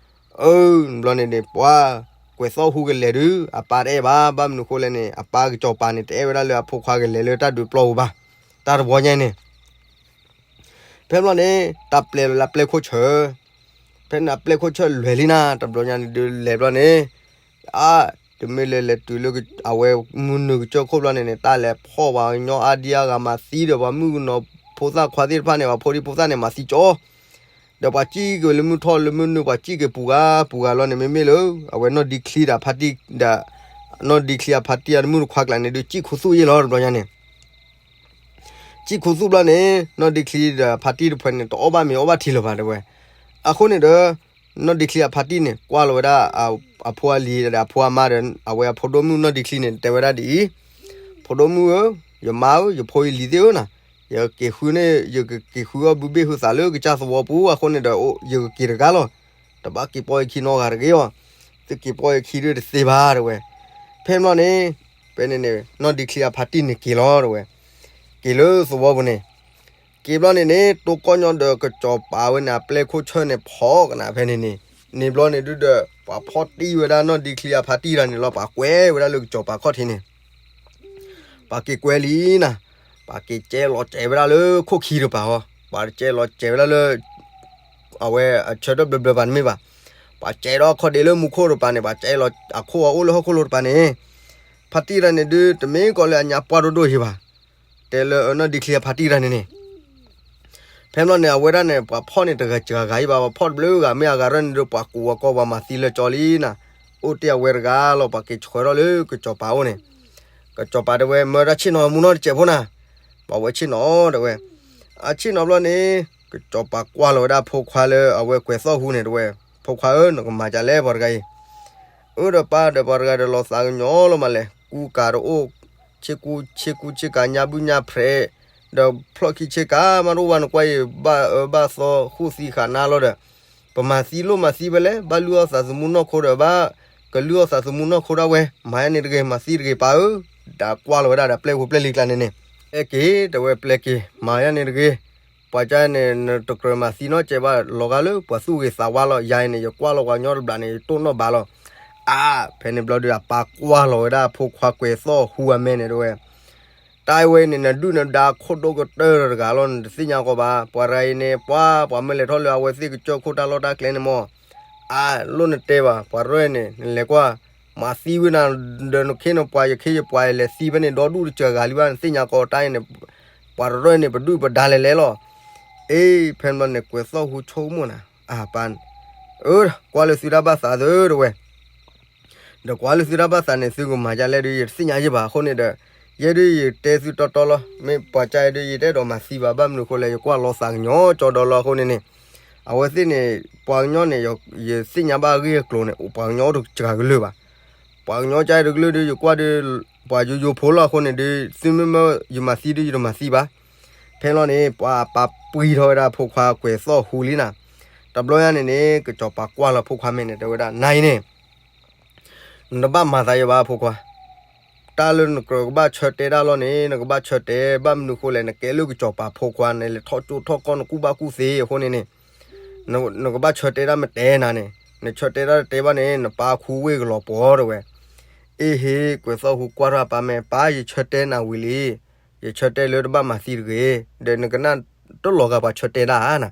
အၢ တဘျီန့ၣ်န့ၣ် ပှၤ ကွဲၤသီၣ်ဟူကလဲၤဒုး အပၢ်တအဲၣ်ဘၣ်, ဘၣ်မနုၤဃိလဲၣ်န့ၣ် အပၢ်ကစီၤပၤန့ၣ် တအဲၣ်ဝဲဒၣ်လၢအဖိခွါကလဲၤလၢတၢ်ဒုးပျီပူၤဘၣ်, တၢ်တဘျီညါန့ၣ် ဖဲဘျီန့ၣ် တၢ်ပျဲလီၤလၢအပျဲၢ်ခိၣ်ဆၢ, ဖဲန့ၣ်အပျဲၢ်ခိၣ်ဆၢလဲၤလံနၤ တဘျီညါန့ၣ်ဒုး လဲၤဘျီန့ၣ်, အါ, တမ့ၢ်လၢလဲၤတုၤလၢအဝဲမုၢ်နုာ်ကစၢၢ်ခိၣ်ဘျီန့ၣ်န့ၣ် တၢ်လဲၤဖီၣ်ပှၤကညီအါဒံအါဂၤမၤသံဒီး ပှၤမုၣ်ကနီၤဖိသၣ်ခွါသ့ၣ်တဖၣ်န့ၣ် ပှၤဖိဒံဖိသၣ်န့ၣ် မၤသံကၠီ ဒီးပှၤစံၣ်က့ၤလၢမုၢ်ထီၣ်လၢမုၢ်နုာ် ပှၤစံၣ်က့ၤပူၤဂၤပူၤဂၤလီၤန့ၣ် မ့မ့ၢ်လၢ အဝဲနီၢ်ဒံချံဒီးဖါတံၢ်ဒီး နီၢ်ဒံချံအဖါတံၢ်အတမုၣ်တခွါကျါန့ၣ်ဒုး စံၣ်ခူသူၣ်ယ့ၢ်လီၤ တဘျီညါန့ၣ် စံၣ်ခူသူၣ်ဘျီန့ၣ် နီၢ်ဒံချံဒီးဖါတံၢ်တဖုန့ၣ် တအီၣ်ဘၣ်မ့ၤအီၣ်ဘၣ်ထံလၢၤဘၣ်တဲဝဲ. အဃိန့ၣ်ဒီး နီၢ်ဒံချံအဖါတံၢ်န့ၣ် ကွၢ်လီၤဝဲဒၣ် အဖိအလံၤဒီးအဖိအမါဒီး အဝဲအဖိဒိၣ်မုၣ်နီၢ်ဒံချံန့ၣ် တဲဝဲဒၣ်ဒ်အံၤ, ဖိဒိၣ်မုၣ်ဧၢ, ယမါဧၢ, ယဖိယလံၤသ့ၣ်ဧၢနၤ, ယက့ၤဃုန့ၣ် ယကက့ၤဃုအီၣ်ဘုဘ့ၣ်ဟုသးလၢကစၢ်သဝီပူၤ အဃိန့ၣ်ဒီး ယကက့ၤတဂၤလီၤ. တဘၣ်က့ၤပီၢ်ယခံနီတဂၤတဂ့ၤအီၤ, သုက့ၤပီၢ်ယခံဒုးတသ့ဘၣ်တဲဝဲ. ဖဲန့ၣ်ဘျီန့ၣ် ဖဲန့ၣ်န့ၣ် နီၢ်ဒံချံအဖါတံၢ်န့ၣ်က့ၤလီၤတဲဝဲ. က့ၤလၢသဝီပူၤန့ၣ် က့ၤဘျီန့ၣ်န့ၣ် တိၢ်ကီၢ်ညီဒီးကစီၤပၤဝဲန့ၣ် အပျဲၢ်ခိၣ်ဆၢန့ၣ် ဖီၣ်ကနၣ်ဖဲန့ၣ်န့ၣ်, န့ၣ်ဘျီန့ၣ်ဒုးဒီး ပှၤဖီၣ်တံၢ်ဝဲဒၣ်နီၢ်ဒံချံအဖါတံၢ်တၢ်န့ၣ်လီၤ ပှၤကွဲးဝဲဒၣ်လၢကစီၤပၤခီၣ်ထံးန့ၣ် ပှၤက့ၤကွဲးလံနၤ, ပှၤက့ၤကဲလီၤစဲးဝဲဒၣ်လၢခိၣ်ခံတပၤဃီ, ပှၤကဲလီၤစဲးဝဲဒၣ်လၢ အဝဲအဆၢထၢၣ်ဘျၢဘျၢပၤတမ့ၢ်ဘၣ်, ပှၤကဲဒီးခီၣ်ဒ့လၢမူခိၣ်တပၤန့ၣ် ပှၤကဲလီၤအခိၣ်အအိၣ်လၢဟီၣ်ခိၣ်လိၤတပၤန့ၣ်, ဖါတံၢ်တၢ်န့ၣ်ဒုး တမ့ၢ်ကီးလၢအညါပှၢ်ဒိၣ်ဒိၣ်ယံၤဘၣ်, တဲလၢနီၢ်ဒံချံအဖါတံၢ်တၢ်န့ၣ်န့ၣ် ဖဲဘျီန့ၣ် အဝဲဒၣ်န့ၣ် ပှၤဖီၣ်န့ၣ်တဂၤစှၤဂၤအံၤဘၣ်, ပှၤဖီၣ်တဘျုးဂၤ မ့ၢ်အဂၤရၢၢ်န့ၣ်ဒီး ပှၤကူးပှၤကီၢ်ပှၤမၤသံလၢကၠီလံနၤ, အိၣ်တ့ၢ်အဝဲတဂၤလီၤ ပှၤက့ၤဆှၢထီၣ်လၢကစီၤပၤအိၣ်န့ၣ်, ကစီၤပၤတဲဝဲ မၢတၢ်ဆ့ၣ်နီၤမူနီၢ်တစဲးဖိနၤ, ပှၤဝဲဆ့ၣ်နီၤတဲဝဲ, အဆ့ၣ်နီၤဘျီန့ၣ် ကစီၤပၤကွၢ်လီၤဝဲဒၣ်ဖိခွါလၢအဝဲကွဲးသီၣ်ဟူန့ၣ်တဲဝဲ, ဖိခွါဧၢ နကမၤဒ်လဲၣ်ပှၤတဂၤအံၤ အၢဒီးပၢ်ဒီးပှၤတဂၤဒီးလီၤသးကညီၤလီၤမးလဲၣ်, ကူကၤတအိၣ်, ဆ့ကူ, ဆ့ကူဆ့ကၤညါဘုၣ်ညါဖျဲး, ဒီးဖျီၣ်ခံဆ့ကၤမးတအိၣ်ဘၣ်, နကွၢ်အံၤ ဘၣ်အၢဘၣ်သီဃိၣ်သံဃာ်နါလီၤဒီး, ပမၤသံလိၣ်မၤသံဖဲလဲၣ်, ဘၣ်လုၢ်အီၣ်သးသမူနီၢ်ခိဒီး ဘၣ်ကလုၢ်အီၣ်သးသမူနီၢ်ခိဒၣ်ဝဲ, မၤယါန့ၣ်တဂ့ၤ, မၤသံတဂ့ၤပၢ်ဧၢ, ဒီးကွၢ်လီၤဝဲဒၣ်ဒီးပျဲၢ်ဖိပျဲၢ်လံၤကျါန့ၣ်န့ၣ်, အဲၣ်က့ၤ တဲဝဲပျဲၢ်က့ၤ မၤယါန့ၣ်တဂ့ၤ, ပှၤကန့ၣ် နတကြၢးမၤသံနီတစဲးဘၣ်, လီၤဂာ်လၢပှၤသူၣ်ဂ့ၤသးဝါလီၤ, ယၤအံၤန့ၣ် ယကွၢ်လီၤပှၤကညီတဘျီန့ၣ် ယတိၢ်နီၣ်ဘၣ်လီၤ. အါ, ဖဲန့ၣ်ဘျီဒီး အပၢ်ကွၢ်လီၤဝဲဒၣ်အဖိခွါကွဲးသီၣ်ဟူအမဲာ်န့ၣ်တဲဝဲ, တၢ်အဝဲန့ၣ် နဒုၣ်နဒါခိၣ်ဒိၣ်ကတၢၢ်တဂၤလီၤ, နတသ့ၣ်ညါကီးဘၣ်, ပှၤတဂၤအံၤန့ၣ် ပှၤ ပှၤမၢလဲၤထီၣ်လၢအဝဲသ့ၣ်ကစၢၢ်ခိၣ်တၢ်လီၢ်တၢ်ကျဲန့ၣ်မး, အါ, လိၣ်နတဲဘၣ်, ပှၤရဲၣ်န့ၣ် နလဲၤကွၢ် မၤသံဝဲနၤ ဒီးနခ့နပှၤ ယခ့ယပှၤလဲၤသံဖဲန့ၣ် ဒီဒူၣ်တစှၤဂၤလံဘၣ် နသ့ၣ်ညါကီးတၢ်အံၤန့ၣ် ပှၤတရၢၢ်န့ၣ် ပဒုၣ်ပဒါလဲၤလဲၤလီၤ. အ့ ဖဲန့ၣ်ဘျီန့ၣ် ကွဲးသီၣ်ဟူဆိကမိၣ်နၤ အပၢ် အၢ ကွၢ်လၢသုတၢ်ဘၣ်သးသုတဝဲ ဒီးကွၢ်လၢသုတၢ်ဘၣ်သးန့ၣ် သုကမၤဒ်လဲၣ်ဒီး ယတသ့ၣ်ညါယဲဘၣ်အဃိန့ၣ်ဒီး ယဲဒုးယတဲသုတီတီလီၤ. မ့ၢ်ပှၤကါအံၤဒုး ယတအဲၣ်ဒိးမၤသံဘၣ် ဘၣ်မနုၤအဃိလဲၣ် ယကွၢ်လီၤသးကညီၤကၠီဒီလီၤအဃိန့ၣ်န့ၣ် အဝဲသ့ၣ်န့ၣ် ပှၤကညီန့ၣ် ယသ့ၣ်ညါဘၣ်အဂ့ၢ်အကျိၤန့ၣ် ပှၤကညီအိၣ်တစှၤကလုာ်ဘၣ်. ပှၤကညီကါအံၤတကလုာ်ဒုး ယကွၢ်ဒုး ပှၤယိယိဖိလီၤအဃိန့ၣ်ဒုး သုမ့ၢ်မၢယမၤသံဒုး ယတမၤသံဘၣ်. ဖဲလီၤန့ၣ် ပှၤအပၢ်ပှံၤထီၣ်ဝဲဒၣ်ဖိခွါကွဲးသီၣ်ဟူလံနၤ. တဘျီညါန့ၣ်န့ၣ် ကစီၤပၤကွၢ်လီၤဖိခွါမဲာ်န့ၣ် တဲဝဲဒၣ် နၤအံၤန့ၣ် နတဘၣ်မၤသးယဲဘၣ်ဖိခွါ တၢ်လၢနကဘၣ်ဆၢတဲဒၣ်လီၤန့ၣ် နကဘၣ်ဆၢတဲ ဘၣ်မနုၤအဃိလဲၣ် နကဲလၢကစီၤပၤဖိခွါ နလဲၤထီၣ်ကၠိထီၣ်ကီၢ် နကူၣ်ဘၣ်ကူၣ်သ့အဃိန့ၣ်န့ၣ် နကဘၣ်ဆၢတဲဒၣ်မ့ၢ်တဲနၤန့ၣ် နဆၢတဲဒၣ်တတဲဘၣ်န့ၣ် နပၢ်ခူဝ့ၢ်ကလီၤပှီၤတဲဝဲ. အ့ဟ့ ကွဲးသီၣ်ဟူကွၢ်ထီၣ်အပၢ်မဲာ် ပၢ်ယဆၢတဲနၤဝံၤလံ ယဆၢတဲလၢတဘၣ်မၤသံတဂ့ၤ ဒီးနကနၣ်တလီၤဂာ်ပှၤဆၢတဲဒၣ်ဧါနၤ.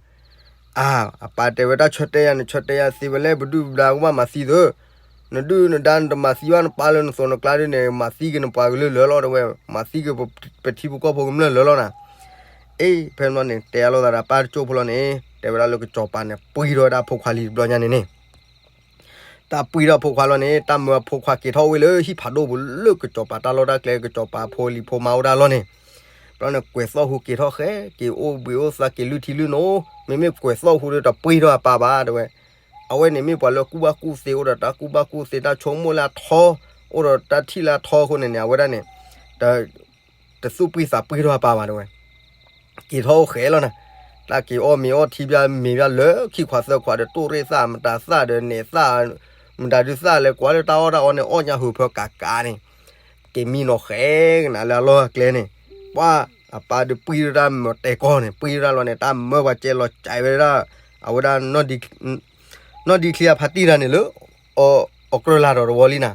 အါ အပၢ်တဲဝဲတၢ်ဆၢတဲယၤ နဆၢတဲယၤသ့ဝဲလဲၣ် ပဒုၣ်ပဒါကဘၣ်မၤသံသု နဒုၣ်နဒါနတမၤသံဘၣ် နပၢ်လၢနသိးနကျါဒ်န့ၣ် မၤသံက့ၤနပှၤကလုာ်လၢာ်လီၤတဲဝဲ မၤသံက့ၤပထံပကီၢ်ဖိကမျၢၢ်လၢာ်လီၤနၤ. အ့ ဖဲန့ၣ်န့ၣ် တဲအလိာ်သးဒီးပၢ်တကၠိၢ်ဖိလီၤန့ၣ် တဲဝဲဒၣ်လၢကစီၤပၤန့ၣ် ပှံၤထီၣ်ဝဲဒၣ်ဖိခွါလံတဘျီညါန့ၣ်န့ၣ် တၢ်ပှံၤထီၣ်ဖိခွါလီၤန့ၣ် တၢ်မၢအဖိခွါက့ၤထီၣ်ဝဲလၢဟံၣ်ဖးဒိၣ်ပူၤလၢကစီၤပၤတၢ်လီၢ်တၢ်ကျဲ ကစီၤပၤဖိလံၤဖိမါအိၣ်ဒၣ်လီၤန့ၣ် ဘျီန့ၣ် ကွဲးသီၣ်ဟူက့ၤထီၣ်ဃဲ က့ၤအိၣ်ဘှံးအိၣ်သါက့ၤလုၢ်ထံလုၢ်နိ မ့မ့ၢ်ကွဲးသီၣ်ဟူဒီးတပှံၤထီၣ်အပၢ်ဘၣ်တဲဝဲ. အဝဲန့ၣ်မ့ၢ်ပှၤလၢကူၣ်ဘၣ်ကူၣ်သ့ အိၣ်ဒီးတၢ်ကူၣ်ဘၣ်ကူၣ်သ့ တၢ်ဆိကမိၣ်လၢအထီ အိၣ်ဒီးတၢ်ထံၣ်လၢအထီအဃိန့ၣ်န့ၣ် အဝဲဒၣ်န့ၣ် တသူၣ်ပှံၤသးပှံၤထီၣ်အပၢ်ဘၣ်တဲဝဲ က့ၤထီၣ်အိၣ်ဃဲလီၤနၤ. တၢ်က့ၤအီၣ်မ့ၤအီထံဘၣ်မ့ၤဘၣ်လၢခံခွးသၢခွးဒီး တိၢ်ရ့ၣ်သၣ် မတၤသၣ်ဒီးနဲၣ်သၣ် မတၤဒုးသၣ်လဲၤကွၢ်လၢတၢ်အီၣ်တၢ်အီန့ၣ် အီၣ်ညါဟုးဖၢကးကးန့ၣ် က့ၤမံနီၤဃဲကနၤလၢအလီၢ်အကျဲန့ၣ် ပှၤအပၢ်ဒုးပှံၤထီၣ်တၢ်မၢတဲာ်ကီၢ်န့ၣ် ပှံၤထီၣ်တၢ်လီၤန့ၣ် တၢ်မၢပှၤကဲလီၤကဲဝဲဒၣ် အဝဲဒၣ် နီၢ်ဒံချံအဖါတံၢ်တၢ်န့ၣ်လၢ အီၤကြၢးလၢ်ဒီးတဝီလံနၤ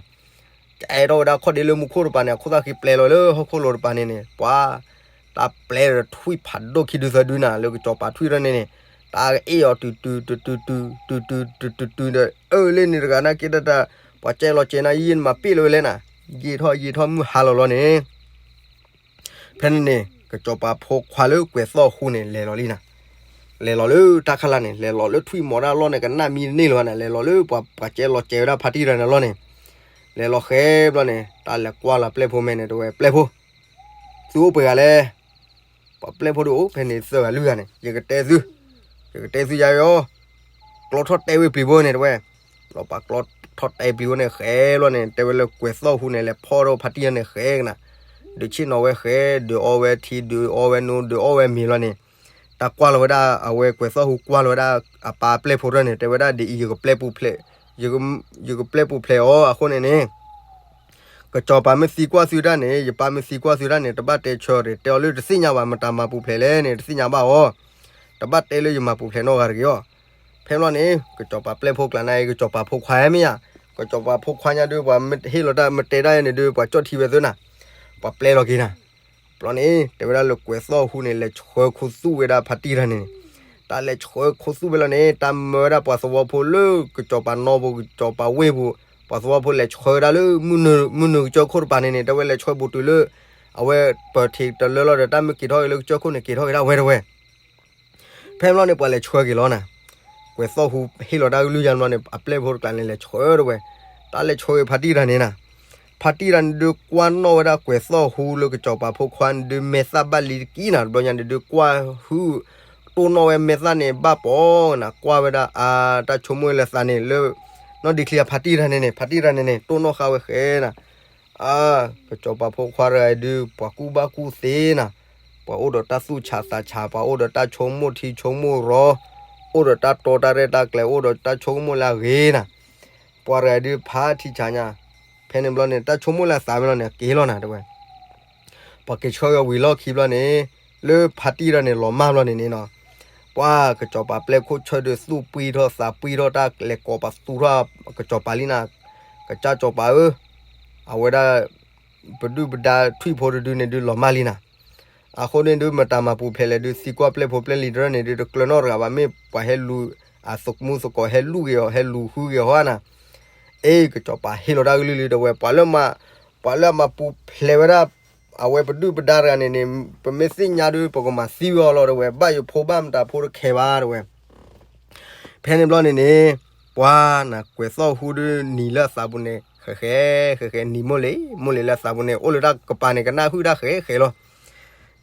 ကဲထီၣ်ဝဲဒၣ်ခီၣ်ဒ့လၢမူခိၣ်တပၤန့ၣ် အခိၣ်သၣ်ဃံပျဲလီၤလၢဟီၣ်ခိၣ်လိၤတပၤန့ၣ်န့ၣ် ပှၤ တၢ်ပျဲဒီးထွံၣ်ဖးဒိၣ်ခံဒုသၢဒုနၤ လၢကစီၤပၤထွံၣ်ထီၣ်န့ၣ်န့ၣ် တၢ်ကအ့ၣ်အီၤတုၤတုၤ တုၤတုၤ တုၤတုၤ တုၤတုၤ တုၤတုၤဒီး အၢလၢန့ၣ်တဂၤနာ်က့တၢ်တၢ် ပှၤကဲလီၤကဲနၤ ယံာ်နမၤပ့ၣ်လီၤဝဲလဲၣ်နၤ ယံာ်ထီၣ်ယံာ်ထီၣ်မုၢ်ဟါလီၤလီၤန့ၣ် ဖဲန့ၣ်န့ၣ် ကစီၤပၤဖိခွါလၢကွဲးသီၣ်ဟူန့ၣ် လဲၤလီၤလံနၤ လဲၤလီၤလၢတၢ်ခါလၢ်န့ၣ် လဲၤလီၤလၢထွံၣ်မီၤတၢ်လီၢ်န့ၣ် ကနၣ်မံတန့ၢ်လၢၤဘၣ်န့ၣ် လဲၤလီၤလၢပှၤပှၤကဲလီၤကဲဝဲဒၣ်ဖါတံၢ်တၢ်န့ၣ်လီၢ်န့ၣ် လဲၤလီၤဃဲဘျီန့ၣ် တၢ်လဲၤကွၢ်လီၤပျဲၢ်ဖိမဲာ်န့ၣ် တဲဝဲပျဲၢ်ဖိ သုအိၣ်ပှဲၤဂၤလဲၣ် ပှၤပျဲၢ်ဖိဒုးအိၣ်ဖဲန့ၣ်သၢဂၤလွံၢ်ဂၤန့ၣ် ယကတဲသု ယကတဲသုယၤအီၤ ကျီထီၣ်တဲဝဲပျံၤဖိန့ၣ်တဲဝဲ လီၤပှၤကျီထီၣ်တဲပျံၤဖိန့ၣ်ဃဲလီၤန့ၣ် တဲဝဲလၢကွဲးသီၣ်ဟူန့ၣ် လဲၤဖီၣ်ဒီးဖါတံၢ်တၢ်န့ၣ်ဃဲကနၤ ဒုးဆ့ၣ်နီၤဝဲဃဲ ဒုးအီဝဲထံ ဒုးအီဝဲနိ ဒုးအီဝဲမ့ၤလီၤန့ၣ် တၢ်ကွၢ်လီၤဝဲဒၣ် အဝဲကွဲးသီၣ်ဟူကွၢ်လီၤဝဲဒၣ် အပၢ်ပျဲၢ်ဖိတၢ်န့ၣ် တဲဝဲဒၣ်ဒ်အံၤ ယကပျဲပူၤဖျဲး ယကပျဲပူၤဖျဲးအီၤအဃိန့ၣ်န့ၣ် ကစီၤပၤမ့ၢ်သံကွၢ်သုတၢ်န့ၣ် ယပၢ်မ့ၢ်သံကွၢ်သုတၢ်န့ၣ် တဘၣ်တဲဆၢတဂ့ၤ တဲအီၤလၢတသ့ၣ်ညါဘၣ် မတၤမၤပူၤဖျဲးလဲၣ်န့ၣ် တသ့ၣ်ညါဘၣ်အီၤ တဘၣ်တဲလၢယမၤပူၤဖျဲးနီတဂၤတဂ့ၤအီၤ ဖဲဘျီန့ၣ် ကစီၤပၤပျဲၢ်ဖိကျါန့ၣ် ကစီၤပၤဖိခွါမ့ၢ်ဧါ ကစီၤပၤဖိခွါညါဒုး ပှၤမ့ၢ်ဟ့ၣ်လီၤတၢ်မ့ၢ်တဲဒၣ်ယဲန့ၣ်ဒုး ပှၤကၠီၣ်ထံဝဲသုနၤ ပှၤပျဲလီၤက့ၤနၤ ဘျီန့ၣ် တဲဝဲဒၣ်လၢကွဲးသီၣ်ဟူန့ၣ် လဲၤဆှၢခူသူၣ်ဝဲဒၣ်ဖါတံၢ်တၢ်န့ၣ်န့ၣ် တၢ်လဲၤဆှၢခူသူၣ်ဝဲလီၤန့ၣ် တၢ်မၢဝဲဒၣ်ပှၤသဝီဖိလၢကစီၤပၤနီၢ်ပူၤ ကစီၤပၤဝ့ၢ်ပူၤ ပှၤသဝီဖိလဲၤဆှၢဝဲဒၣ်လၢ မုၢ်နုာ်ကစၢၢ်ခိၣ်တပၤန့ၣ်န့ၣ် တဲဝဲလဲၤဆှၢဘူးတုၤလၢ အဝဲပၢၢ်ထံးတလၢလီၤဒီး တၢ်မ့ၢ်က့ၤထီၣ်က့ၤလၢကစၢၢ်ခိၣ်န့ၣ် က့ၤထီၣ်က့ၤဒၣ်ဝဲတဝဲ ဖဲဘျီန့ၣ် ပှၤလဲၤဆှၢက့ၤလီၤနၤ ကွဲးသီၣ်ဟူဟ့ၣ်လီၤတၢ်ကလုၢ်ယါဘျီန့ၣ် အပျဲၢ်ဖိတကျါန့ၣ် လဲၤဆှၢတဝဲ တၢ်လဲၤဆှၢက့ၤဖါတံၢ်တၢ်န့ၣ်နၤ ဖါတံၢ်တၢ်န့ၣ်ဒုးကွၢ်နီၣ်ဝဲဒၣ်ကွဲးသီၣ်ဟူလၢကစီၤပၤဖိခွါန့ၣ်ဒုး မဲာ်သၣ်ဘၣ်လံတကံနၤ တဘျီညါန့ၣ်ဒုးကွၢ်ဟု တိၢ်နီၣ်ဝဲမဲာ်သၣ်န့ၣ်ဘၣ်ပီၤနၤ ကွၢ်ဝဲဒၣ်အတၢ်ဆိကမိၣ်လၢသးန့ၣ်လၢ နီၢ်ဒံချံအဖါတံၢ်တၢ်န့ၣ်န့ၣ် ဖါတံၢ်တၢ်န့ၣ်န့ၣ် တိၢ်နီၣ်ဃာ်ဝဲဃဲနၤ အါ ကစီၤပၤဖိခွါတဂၤအံၤဒုး ပှၤကူၣ်ဘၣ်ကူၣ်သ့နၤ, ပှၤအိၣ်ဒီးတၢ်သူၣ်ဆးသးဆး, ပှၤအိၣ်ဒီးတၢ်ဆိကမိၣ်ထံဆိကမိၣ်ရီ, အိၣ်ဒီးတၢ်တီတၢ်ရဲၣ်တၢ်ကျဲၤ, အိၣ်ဒီးတၢ်ဆိကမိၣ်လၢအဂ့ၤနၤ, ပှၤတဂၤဒုးဖးထံဆးညါ, ဖဲန့ၣ်ဘျီန့ၣ် တၢ်ဆိကမိၣ်လၢအသးဝဲလီၤန့ၣ် အက့ၤလီၤနၤတဲဝဲ ပှၤက့ၤဆှၢက့ၤဝံၤလီၢ်ခံဘျီန့ၣ်, လၢဖါတံၢ်တၢ်န့ၣ် လီၤမၢ်ဘျီန့ၣ်န့ၣ်နီၤ, ပှၤကစီၤပၤပျဲၢ်ခိၣ်ဆၢဒုးသူၣ်ပှံထီၣ်သးပှံထီၣ်တၢ်လဲၤကိးပသူထီၣ်ကစီၤပၤလံနၤ, ကစၢ်စီၤပၤဧၢ, အဝဲဒၣ် ပဒုၣ်ပဒါထွံၣ်ဖိတဒုန့ၣ်ဒုးလီၤမၢ်လံနၤ, အဃိန့ၣ်ဒုး မတၤမၤပူၤဖျဲးလဲၣ်ဒုး သံကွၢ်ပျဲၢ်ဖိပျဲၢ်လံၤတရၢၢ်န့ၣ်ဒုး တကျၢၤနီတဂၤဘၣ် မ့ၢ်ပှၤဟဲလူၤ အသမူသကိးဟဲလူၤဂ့ၤအီၤ ဟဲလူၤဃုဂ့ၤအီၤဧါနၤ, အ့ ကစီၤပၤဟ့ၣ်လီၤတၢ်ကလုၢ်လံ တဲဝဲ, ပှၤလၢ ပှၤလၢအမၤပူၤဖျဲးဝဲဒၣ် အဝဲပဒုၣ်ပဒါတဂၤန့ၣ်န့ၣ် ပမ့ၢ်သ့ၣ်ညါဒီး ပကမၤသံဝဲအီၤလီၤ တဲဝဲ, ဘၣ်ယဖိဘၣ်မတၤဖိတခဲဘၣ် တဲဝဲ. ဖဲန့ၣ်ဘျီန့ၣ်န့ၣ် ပှၤနကွဲးသီၣ်ဟူဒုးနံၤလၢအသးပူၤန့ၣ် ဃဲးဃဲး ဃဲးဃဲး နံၤမိၢ်လ့ၤ မိၢ်လ့ၤလၢအသးပူၤန့ၣ် အိၣ်လၢတၢ်ကပၤန့ၣ် ကနၣ်ဟုၣ်တၢ်ဃဲးဃဲးလီၤ.